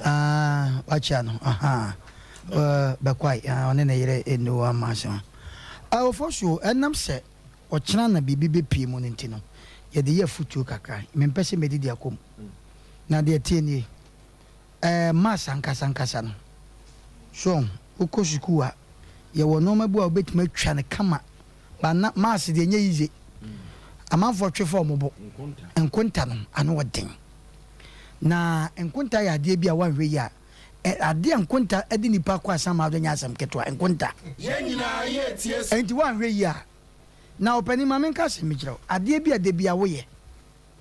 aah wakyia no ahaa ɛɛ Bɛkwae aah ɔne ne yere ɛnu ama ase ho ɛɛ Ɔfɔsuo ɛnam sɛ ɔkyena na biribi bɛpue mu no nti no, yɛde yɛ afotuo kakra. Mempɛ sɛ mɛdidi akɔ mu. Na deɛ ɛteɛ nie, ɛɛ maths ankasa ankasa no, so ɔho, wokɔ sukuu a, yɛwɔ nnoɔma bi wɔ a wobɛtumi atwa no kama, but na maths deɛ ɛnyɛ easy. Amanfoɔ twe fa wɔn bo. Nkonta no, ano ɔden. Na nkonta yɛ adeɛ bi a woanhwɛ yie a, Ɛ, adeɛ a nkonta de nnipa kɔ asamado nyɛ asɛm ketewa. Nkonta. Yɛn nyinaa yɛretie so. Enti woanhwɛ yie a, na ɔpanin ma menka asɛm bi nkyerɛ wo. Adeɛ bi a da biara woyɛ,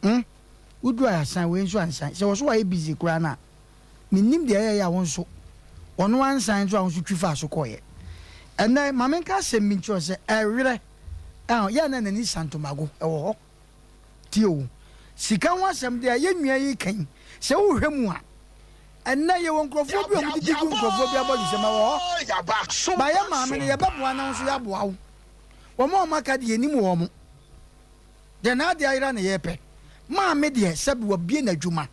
hmm, woduru a asan, wei nso ansan. Sɛ wɔ so wayɛ busy koraa no a, mennim deɛ ɛyɛeɛ a wo nso, ɔno ansan nso a wo nso twi faa so kɔeɛ. Ɛnnɛ, ma menka asɛm bi nkyerɛ wo sɛ, ɛwerɛ, ɛho, yɛ a na n'ani sa ntomago, ɛwɔ hɔ. Tie o, sika ho asɛm deɛ yɛn nua yi reka yi, sɛ wohwɛ mu a, ɛnnɛ yɛwɔ nkurɔfoɔ bi a wɔdidi gu nkurɔfoɔ bi abɔdwesɛm ɛwɔ hɔ. Ba yɛ maame no yɛbɛboa na wo nso yɛaboa wo. Wɔn a wɔaka deɛ yɛnim wɔn. Deɛ n'adeɛ ayera na yɛrepɛ. Maame deɛ sɛbi wabue n'adwuma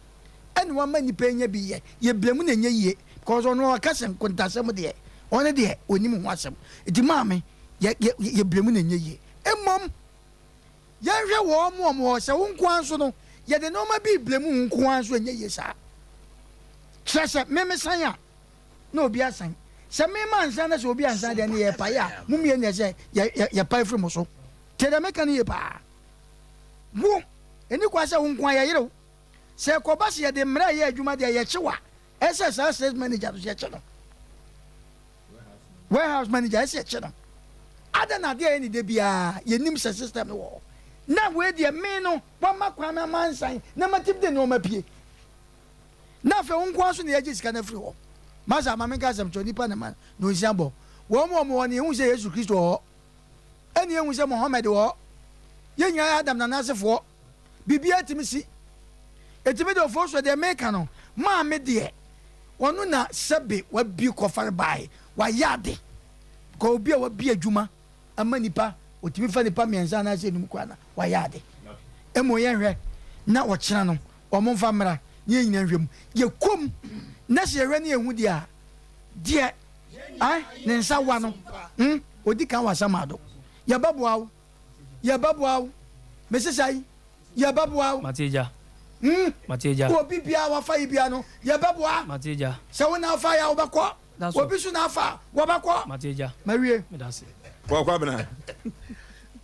ɛna wama nnipa anya bi yɛ. Yɛbrɛ mu na ɛnyɛ yie because ɔno ɔka sɛ nkontasɛm deɛ ɔno deɛ ɔnim ho asɛm. Nti maame yɛ yɛ yɛbrɛ mu na ɛnyɛ yie. Mmom Yɛnhwɛ wɔn a wɔwɔ hɔ. Sɛ wo nko ara nso no, yɛde nneɛma bi rebrɛ mu wo nko ara nso ɛnyɛ yie saa. Kyerɛ sɛ, me mesan a, na obi asan. Sɛ me mansan na sɛ obi ansan deɛ, ɛnneɛ yɛpae a, mo mmienu deɛ sɛ yɛpae firi mo so. Tie deɛ meka no yie paa. Wo, ɛnni kwan sɛ wo nko ara yɛyere wo. Sɛ ɛkɔba sɛ yɛde mmara reyɛ adwuma deɛ, yɛkye wo a, ɛsɛ sɛ saa sales manager no nso yɛkye no. Warehouse manager ɛsɛ yɛkye no. Adɛn na adeɛ a ɛyɛ ne dɛ biara yɛnim sɛ system no wɔ hɔ na wei deɛ me no wama kwan ma mansan na matumi de nneɛma pie na afei wo nko ara so na yɛgye sika no afiri hɔ. Masa ma menka asɛm kyerɛ nipa na ma na onsia bɔ wɔn mu wɔn wɔ ne yɛhu sɛ Yesu Kristo wɔ hɔ ɛne yɛhu sɛ Mohammed wɔ hɔ yɛn nyinaa yɛ Adam nanasefoɔ Biribiara tumi si. Enti me deɛ Ofosuo deɛ meka no, maame deɛ ɔno na sɛbe wabie kɔfare bae, wayɛ ade. Because obi a wabie adwuma ama nipa, otumi fa nipa mmiɛnsa anaasɛ enum koraa na wayɛ ade. Mmom yɛnhwɛ na ɔkyena no wɔn mfa mmra na yɛn nyinaa nhwɛ mu. Yɛkɔ mu na sɛ yɛhwɛ na yɛhu deɛ a, deɛ eh, ne nsa wa no, hmm, odi kan wɔ asamado. Yɛbɛboa wo. Yɛbɛboa wo. Mese sɛn? Yɛbɛboa wo. Mate agya. Hmm? Mate agya. Obi biara wafa yi biara no, yɛbɛboa. Mate agya. Sɛ wo na afa yɛ a, wobɛkɔ. That's all. Obi so na afa a, wɔbɛkɔ. Mate agya. Mawie. Meda ase. Kɔ Kwabena.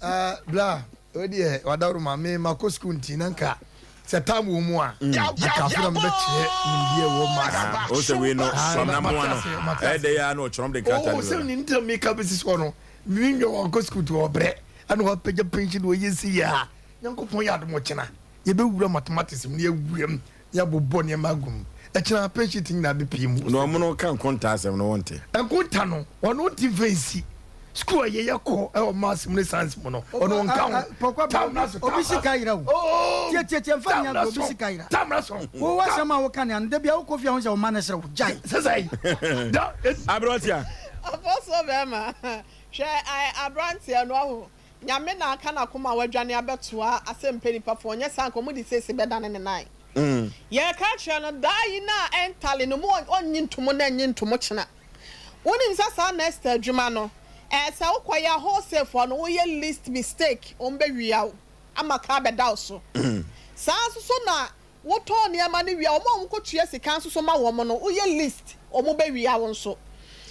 Ah, bla, wei deɛ wadaworo ma me makɔ sukuu nti na nka. Sɛ tam wɔ mu a, anka afei na mebɛkyerɛ nimdeɛ ɛwɔ maths mu. Ah, o sɛ wei no, Ah, Kwamina mate Mmoa no, ase, mate ɛyɛ ase. dɛ yi ara na ɔkyerɛm de nkrataa Oh, no sɛ bɛba. ne ntam meka bɛsi soɔ no, me nua wankɔ sukuu nti ɔbrɛ, ɛna wapagya pension na ɔyɛ sei a, Nyankopɔn yɛ adom ɔkyena yɛbɛwura mathematics mu na yɛawura mu na yɛabobɔ nneɛma agu mu. Ɛkyena pension ti nyinaa bɛpue mu. Na ɔmo no ka nkonta asɛm no wonte. Nkonta no, ɔno nte mfa nsi. Sukuu a yɛyɛ kɔ wɔ maths mu ne science mu no, ɔno ɔnka ho. Tam na so, Obi sika yera o. Oh! Tie tie tie mfa Tam nni na agorɔ obi so, sika yera. Tam na so. Wo w'asɛm a woka ne ano da bia wokɔ fie a wohu sɛ wo mma no sere wo gyae. Sɛsɛe. Da, et. Aberanteɛ. Ɔfɔsuo bɛɛma, hwɛ ae abranteɛ no wahu, Nyame na aka nakoma a wadwane abɛtoa asɛmpɛ nipa foɔ nyɛ saa nka ɔmo de seese bɛdane ne nan. Yɛreka akyerɛ no daa yi no a ɛntale no mu ɔnnye ntomo na ɛnnye ntomo kyena. Wonim sɛ saa Nesta adwuma no ɛɛ sɛ wokɔyɛ a wholesale foɔ no woyɛ least mistake wɔn bɛwia wo ama ka abɛda wo so. Saa nso so na Wotɔn nneɛma no wie a, wɔn a wɔkɔtua sika nso so ma wɔn no, woyɛ list, wɔbɛwia wo nso.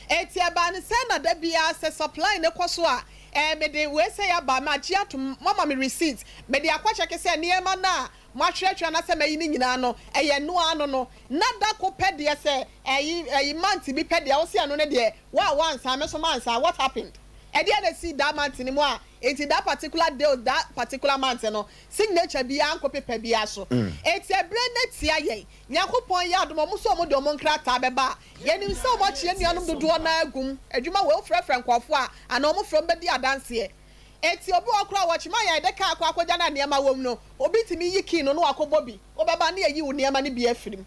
Enti ɛbaa no sɛ na da biara sɛ supply no kɔ so a, ɛɛ mede wei sɛi aba, magye atom, moama me receipt, mede akɔkyɛke sɛ nneɛma no a moatwerɛtwerɛ anaasɛ mayi no nyinaa no, ɛyɛ ɛno ara no no. Na da ko pɛ deɛ sɛ ɛyi ɛyi month bi pɛ deɛ, wose ɛno no deɛ, wo a woansan, me nso mansan, what happened? Ɛdeɛn na ɛsii that month no mu a enti that particular day or that particular month no, Signature biara nkɔ paper biara so. Enti ɛberɛ no atia yɛn. Nyankopɔn yɛ adom a, wɔn nso wɔde wɔn nkrataa bɛba a, yɛnim sɛ wɔakye yɛn nuanom dodoɔ no ara agu mu. Adwuma wei, wofrɛfrɛ nkurɔfoɔ a, anaa wɔfrɛ wɔn bɛdi adanseɛ. Enti obi wɔ hɔ koraa a, wɔkye ma yɛde kaa kɔ akɔgya no a nneɛma wɔ mu no, obi tumi yi key no na wakɔbɔ bi. Wobɛba na yɛayi wo nneɛma no bi afiri mu.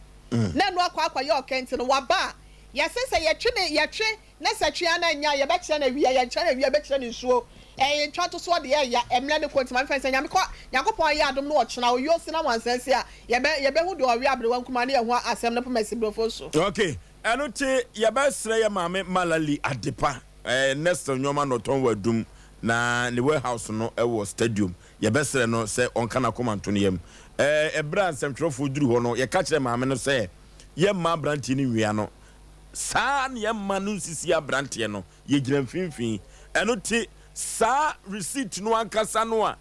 Na ɛno akɔ akɔyɛ ɔkɛ nti no, waba a, yɛse sɛ yɛtwe ne, yɛtwe Ne sɛ twe ana nya yɛbɛkyerɛ no awia yɛnkyerɛ no awia yɛbɛkyerɛ no nsuo ɛɛ ntwa ntosoɔ deɛ ɛya ɛmmerɛ ne kɔ nti ma mefa no sɛ Nyame kɔ Nyankopɔn ayɛ adom no ɔkyena ɔyuo se na wansan si a yɛbɛ yɛbɛhu deɛ ɔwe aberewa nkumaa ne yɛhu asɛm no poma si brofo so. Ok ɛno te yɛbɛsrɛ yɛ maame Malali Adepa ɛɛ Nestle nnoɔma na ɔtɔn wɔ Adum na ne warehouse no wɔ stadium yɛbɛsrɛ no sɛ ɔnka n'akoma nto ne yam ɛɛ ɛberɛ a nsɛmtwerɛfoɔ duru hɔ no yɛka kyerɛ maame no sɛ yɛmma abranteɛ no nwia no Saa na yɛmma no nsisi abranteɛ no, yɛgyina mfimfini. Ɛno te saa receipt no ankasa no a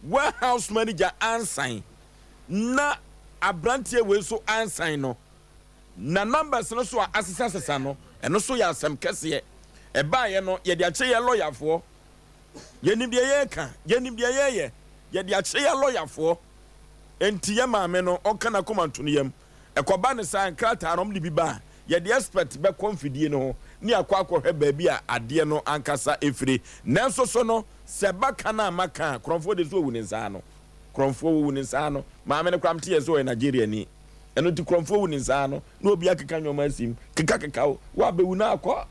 warehouse manager ansan na abranteɛ wei nso ansan no, na numbers no so a asesasesa no, ɛno nso yɛ asɛm kɛseɛ. Ɛbaeɛ no, yɛde akyerɛ yɛn lɔyafoɔ. Yɛnim deɛ yɛreka, yɛnim deɛ yɛreyɛ. Yɛde akyerɛ yɛn lɔyafoɔ. Enti yɛn maame no, ɔnka n'akoma nto ne yam. Ɛkɔba no saa a, nkrataa no, wɔde bi ba a, yɛde expert bɛkɔ mfidie no ho ne yɛakɔ akɔhwɛ baabi a adeɛ no ankasa firi. Nanso so no, sɛ ɛba ka no a maka a, korɔmfoɔ deɛ sɛ ɔwu ne nsa ano. Korɔmfoɔ, wɔwu ne nsa ano. Maame no koraa mete yɛ sɛ ɔyɛ Nigeriani. Ɛno nti korɔmfoɔ wu ne nsa ano na obi akeka nneɛma asim. Kekakeka wo, woabɛwu na akɔ.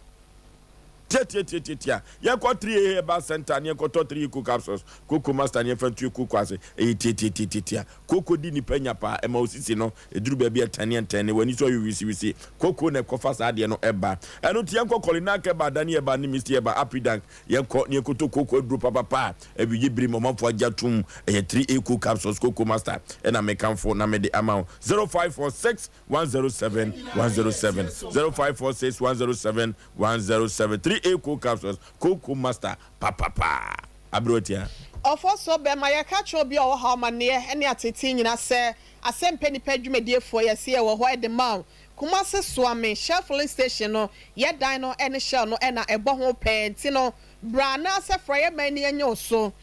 Tiatiatiatiatia. Yɛnkɔ 3A Herbal Centre ne yɛnkɔtɔ 3 Eco Capsules, Cocoa Master ne yɛmfa ntu kooko ase. Ɛyɛ tiatiatiatiatia. Kooko di nnipa nya paa. Ɛma wo sisi no ɛduru baabi a ɛtɛne ɛntɛne, w'ani so ayɛ wisiwisi. Kooko na ɛkɔfa saa adeɛ no ba. Ɛno nti yɛnkɔ Kolinak Herbal, Dani Herbal ne Misty Herbal, Apidank. Yɛnkɔ ne yɛnkɔtɔ kooko aduro papapa a awieɛ bere mu ɔmanfoɔ agye atom. Ɛyɛ 3 Eco Capsules, Cocoa Master ɛna mekamfo na mede ama wo. 0546 107 107 0546 107 107 3 A cold capsules Cocoa Master papapa aberewa tia. Ɔfɔsɔ bɛma yɛka kyerɛ obi a ɔwɔ haw amaneɛ ne atetee nyina sɛ asɛmpɛ nipa dwumadiefoɔ yɛse yɛwɔ hɔ de ma wo. Kumase Soame Shell filling station no yɛ dan no ne Shell no na ɛbɔ ho pɛɛ nti no bra anaasɛ frɛ yɛ ma ani nye wo so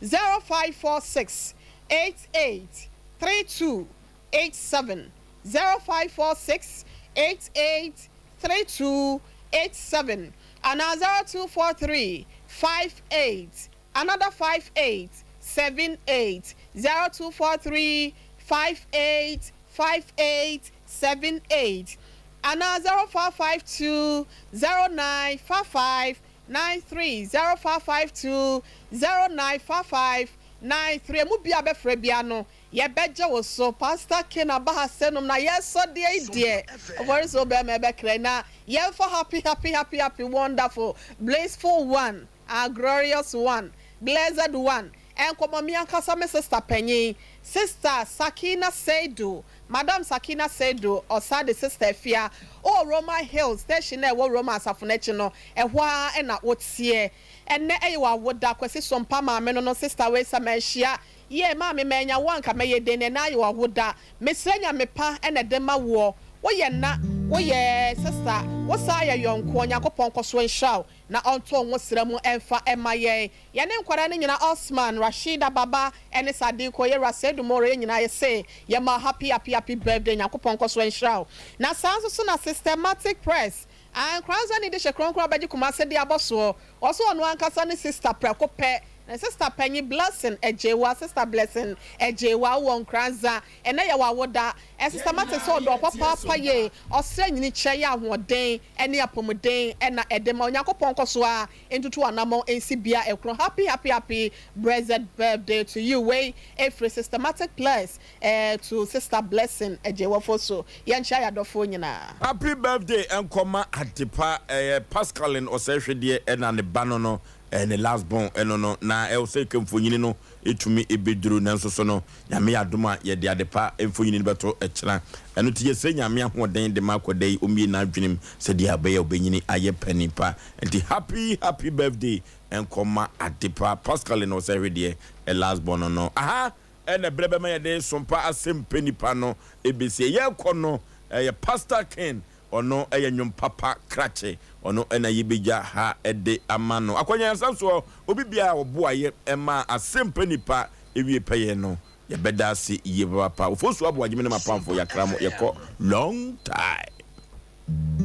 0546 88 32 87 0546 88 32 87 anaa 0243 58 another 58 78 0243 58 58 78 anaa 0552 09 55 93 0552 09 55 93 Emu biara a bɛfrɛ biara no Yɛbɛgye wo so pastor Ken aba ha sɛ nom na yɛsɔ deɛ yi deɛ ɔfɔre so bɛɛma ɛbɛkra na yɛnfa happy happy happy happy wonderful blissful one our glorious one blessed one nkɔmɔ me ankasa me sister panyin sister Sakina Seidu madam Sakina Seidu ɔsan de sister Afia ɔwɔ Roma Hills station a ɛwɔ Roma asafo no akyi no ɛhɔ ara na woteɛ ɛnɛ ɛyɛ w'awoda Kwasi Sompa maame no no sister wei sɛ manhyia. Yie maame manya wo a nka mɛyɛ den ɛnɛ ayɛ w'awoda Mesrɛ Nyame pa na ɛde ma woɔ Woyɛ nna, woyɛ sister, wo saa yɛ yɔnkoɔ Nyankopɔn nkɔsoɔ nhyira wo na ɔnto wo nwosra mu mfa mma yɛn Yɛne nkwadaa no nyinaa Osman, Rashida, Baba ne Sadiko, Yɛwura Seidu Moro yɛn nyinaa yɛse yɛma wo happy happy happy birthday Nyankopɔn nkɔsoɔ nhyira wo Na saa nso so na Systematic Press a Nkoranza de hyɛ kronkron abɛgye Kumase de abɔ soɔ Ɔse ɔno ankasa ne sister prɛko pɛ Ne sister panyin Blessing Agyewa Sister Blessing Agyewa wowɔ Nkoranza ɛnɛ yɛ w'awoda Ɛ sister mate sɛ ɔdɔ wo papaapa yie Ɔsrɛ nyinikyɛ yɛ ahoɔden ne apɔmuden na ɛde ma Onyankopɔn nkɔ so ara ntutu w'anamɔn nsi bea ɛkorɔn Happy happy happy blessed birthday to you Wei ɛfiri Systematic Plus Eh to sister blessing Agyewɔfoɔ so yɛnkyea yɛadɔfoɔ nyinaa. Happy birthday nkɔma Adepa ɛyɛ Pascaline Ɔsɛehwedeɛ ɛna ne ba no no ɛyɛ ne last born ɛno no na ɛwɔ sɛ nka mfonyini no ɛtumi ɛbɛduru nanso so no Nyame yɛ adom a yɛde Adepa mfonyini no bɛto ɛkyena ɛno nti yɛsrɛ Nyame ahoɔden de ma akwadaa yi ɔmmie n'adwenem sɛdeɛ ɛbɛyɛ a ɔbɛnyini ayɛ panin pa nti happy happy birthday nkɔma Adepa Pascaline Ɔsɛehwedeɛ last born no no aha Ɛna berɛ bɛma yɛde sompa asɛmpɛ nipa no ɛbɛsie. Yɛrekɔ no ɛyɛ Pastor Ken, ɔno ɛyɛ nnwom papa krakye, ɔno ɛna yɛbɛgya ha de ama no. Akwanyansa soɔ, obi biara a ɔboaeɛ ɛmaa asɛmpɛ nipa ɛwie pɛyɛ no, yɛbɛda ase yie papaapa. Ofosu Aboagye me ne m'apamfo yɛakra mo, yɛkɔ long time.